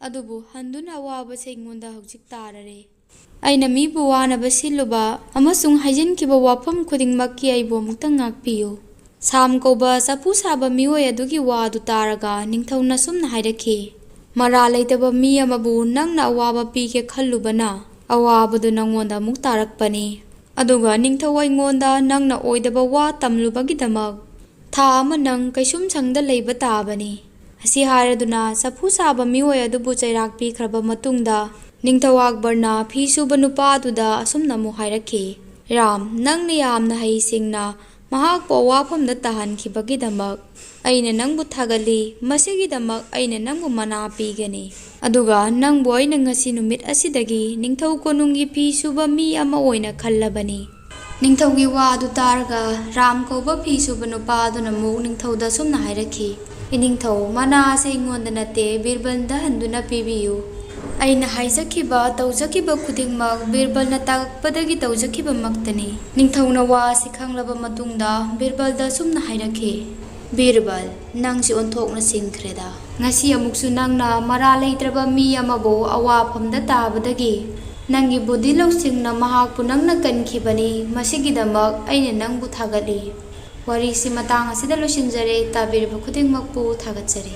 ꯑꯗꯨꯕꯨ ꯍꯟꯗꯨꯅ ꯑꯋꯥꯕꯁꯦ ꯑꯩꯉꯣꯟꯗ ꯍꯧꯖꯤꯛ ꯇꯥꯔꯔꯦ꯫ ꯑꯩꯅ ꯃꯤꯕꯨ ꯋꯥꯅꯕ ꯁꯤꯜꯂꯨꯕ ꯑꯃꯁꯨꯡ ꯍꯥꯏꯖꯤꯟꯈꯤꯕ ꯋꯥꯐꯝ ꯈꯨꯗꯤꯡꯃꯛꯀꯤ ꯑꯩꯕꯨ ꯑꯃꯨꯛꯇꯪ ꯉꯥꯛꯄꯤꯌꯨ꯫ ꯁꯥꯝ ꯀꯧꯕ ꯆꯐꯨ ꯁꯥꯕ ꯃꯤꯑꯣꯏ ꯑꯗꯨꯒꯤ ꯋꯥ ꯑꯗꯨ ꯇꯥꯔꯒ ꯅꯤꯡꯊꯧꯅ ꯑꯁꯨꯝꯅ ꯍꯥꯏꯔꯛꯈꯤ, "ꯃꯔꯥ ꯂꯩꯇꯕ ꯃꯤ ꯑꯃꯕꯨ ꯅꯪꯅ ꯑꯋꯥꯕ ꯄꯤꯒꯦ ꯈꯜꯂꯨꯕꯅ, ꯑꯋꯥꯕꯗꯨ ꯅꯪꯉꯣꯟꯗ ꯑꯃꯨꯛ ꯇꯥꯔꯛꯄꯅꯤ꯫ ꯑꯗꯨꯒ ꯅꯤꯡꯊꯧ ꯑꯩꯉꯣꯟꯗ ꯅꯪꯅ ꯑꯣꯏꯗꯕ ꯋꯥ ꯇꯝꯂꯨꯕꯒꯤꯗꯃꯛ ꯊꯥ ꯑꯃ ꯅꯪ ꯀꯩꯁꯨꯝꯁꯪꯗ ꯂꯩꯕ ꯇꯥꯕꯅꯤ"꯫ ꯑꯁꯤ ꯍꯥꯏꯔꯗꯨꯅ ꯆꯐꯨ ꯁꯥꯕ ꯃꯤꯑꯣꯏ ꯑꯗꯨꯕꯨ ꯆꯩꯔꯥꯛ ꯄꯤꯈ꯭ꯔꯕ ꯃꯇꯨꯡꯗ, ꯅꯤꯡꯊꯧ ꯑꯛꯕꯔꯅ ꯐꯤ ꯁꯨꯕ ꯅꯨꯄꯥ ꯑꯗꯨꯗ ꯑꯁꯨꯝꯅ ꯑꯃꯨꯛ ꯍꯥꯏꯔꯛꯈꯤ, "ꯔꯥꯝ, ꯅꯪꯅ ꯌꯥꯝꯅ ꯍꯩꯁꯤꯡꯅ ꯃꯍꯥꯛꯄꯨ ꯑꯋꯥꯐꯝꯗ ꯇꯥꯍꯟꯈꯤꯕꯒꯤꯗꯃꯛ ꯑꯩꯅ ꯅꯪꯕꯨ ꯊꯥꯒꯠꯂꯤ꯫ ꯃꯁꯤꯒꯤꯗꯃꯛ ꯑꯩꯅ ꯅꯪꯕꯨ ꯃꯅꯥ ꯄꯤꯒꯅꯤ꯫ ꯑꯗꯨꯒ ꯅꯪꯕꯨ ꯑꯩꯅ ꯉꯁꯤ ꯅꯨꯃꯤꯠ ꯑꯁꯤꯗꯒꯤ ꯅꯤꯡꯊꯧ ꯀꯣꯅꯨꯡꯒꯤ ꯐꯤ ꯁꯨꯕ ꯃꯤ ꯑꯃ ꯑꯣꯏꯅ ꯈꯜꯂꯕꯅꯤ"꯫ ꯅꯤꯡꯊꯧꯒꯤ ꯋꯥ ꯑꯗꯨ ꯇꯥꯔꯒ ꯔꯥꯝ ꯀꯧꯕ ꯐꯤ ꯁꯨꯕ ꯅꯨꯄꯥ ꯑꯗꯨꯅ ꯑꯃꯨꯛ ꯅꯤꯡꯊꯧꯗ ꯑꯁꯨꯝꯅ ꯍꯥꯏꯔꯛꯈꯤ, "ꯏꯅꯤꯡꯊꯧ, ꯃꯅꯥ ꯑꯁꯤ ꯑꯩꯉꯣꯟꯗ ꯅꯠꯇꯦ, ꯕꯤꯔꯕꯜꯗ ꯍꯟꯗꯨꯅ ꯄꯤꯕꯤꯌꯨ꯫ ꯑꯩꯅ ꯍꯥꯏꯖꯈꯤꯕ, ꯇꯧꯖꯈꯤꯕ ꯈꯨꯗꯤꯡꯃꯛ ꯕꯤꯔꯕꯜꯅ ꯇꯥꯛꯄꯗꯒꯤ ꯇꯧꯖꯈꯤꯕꯃꯛꯇꯅꯤ"꯫ ꯅꯤꯡꯊꯧꯅ ꯋꯥ ꯑꯁꯤ ꯈꯪꯂꯕ ꯃꯇꯨꯡꯗ ꯕꯤꯔꯕꯜꯗ ꯑꯁꯨꯝꯅ ꯍꯥꯏꯔꯛꯈꯤ, "ꯕꯤꯔꯕꯜ, ꯅꯪꯁꯤ ꯑꯣꯟꯊꯣꯛꯅ ꯁꯤꯡꯈ꯭ꯔꯦꯗ꯫ ꯉꯁꯤ ꯑꯃꯨꯛꯁꯨ ꯅꯪꯅ ꯃꯔꯥ ꯂꯩꯇ꯭ꯔꯕ ꯃꯤ ꯑꯃꯕꯨ ꯑꯋꯥꯐꯝꯗ ꯇꯥꯕꯗꯒꯤ ꯅꯪꯒꯤ ꯕꯨꯙꯤ ꯂꯧꯁꯤꯡꯅ ꯃꯍꯥꯛꯄꯨ ꯅꯪꯅ ꯀꯟꯈꯤꯕꯅꯤ꯫ ꯃꯁꯤꯒꯤꯗꯃꯛ ꯑꯩꯅ ꯅꯪꯕꯨ ꯊꯥꯒꯠꯂꯤ"꯫ ꯋꯥꯔꯤꯁꯤ ꯃꯇꯥꯡ ꯑꯁꯤꯗ ꯂꯣꯏꯁꯤꯟꯖꯔꯦ꯫ ꯇꯥꯕꯤꯔꯤꯕ ꯈꯨꯗꯤꯡꯃꯛꯄꯨ ꯊꯥꯒꯠꯆꯔꯤ꯫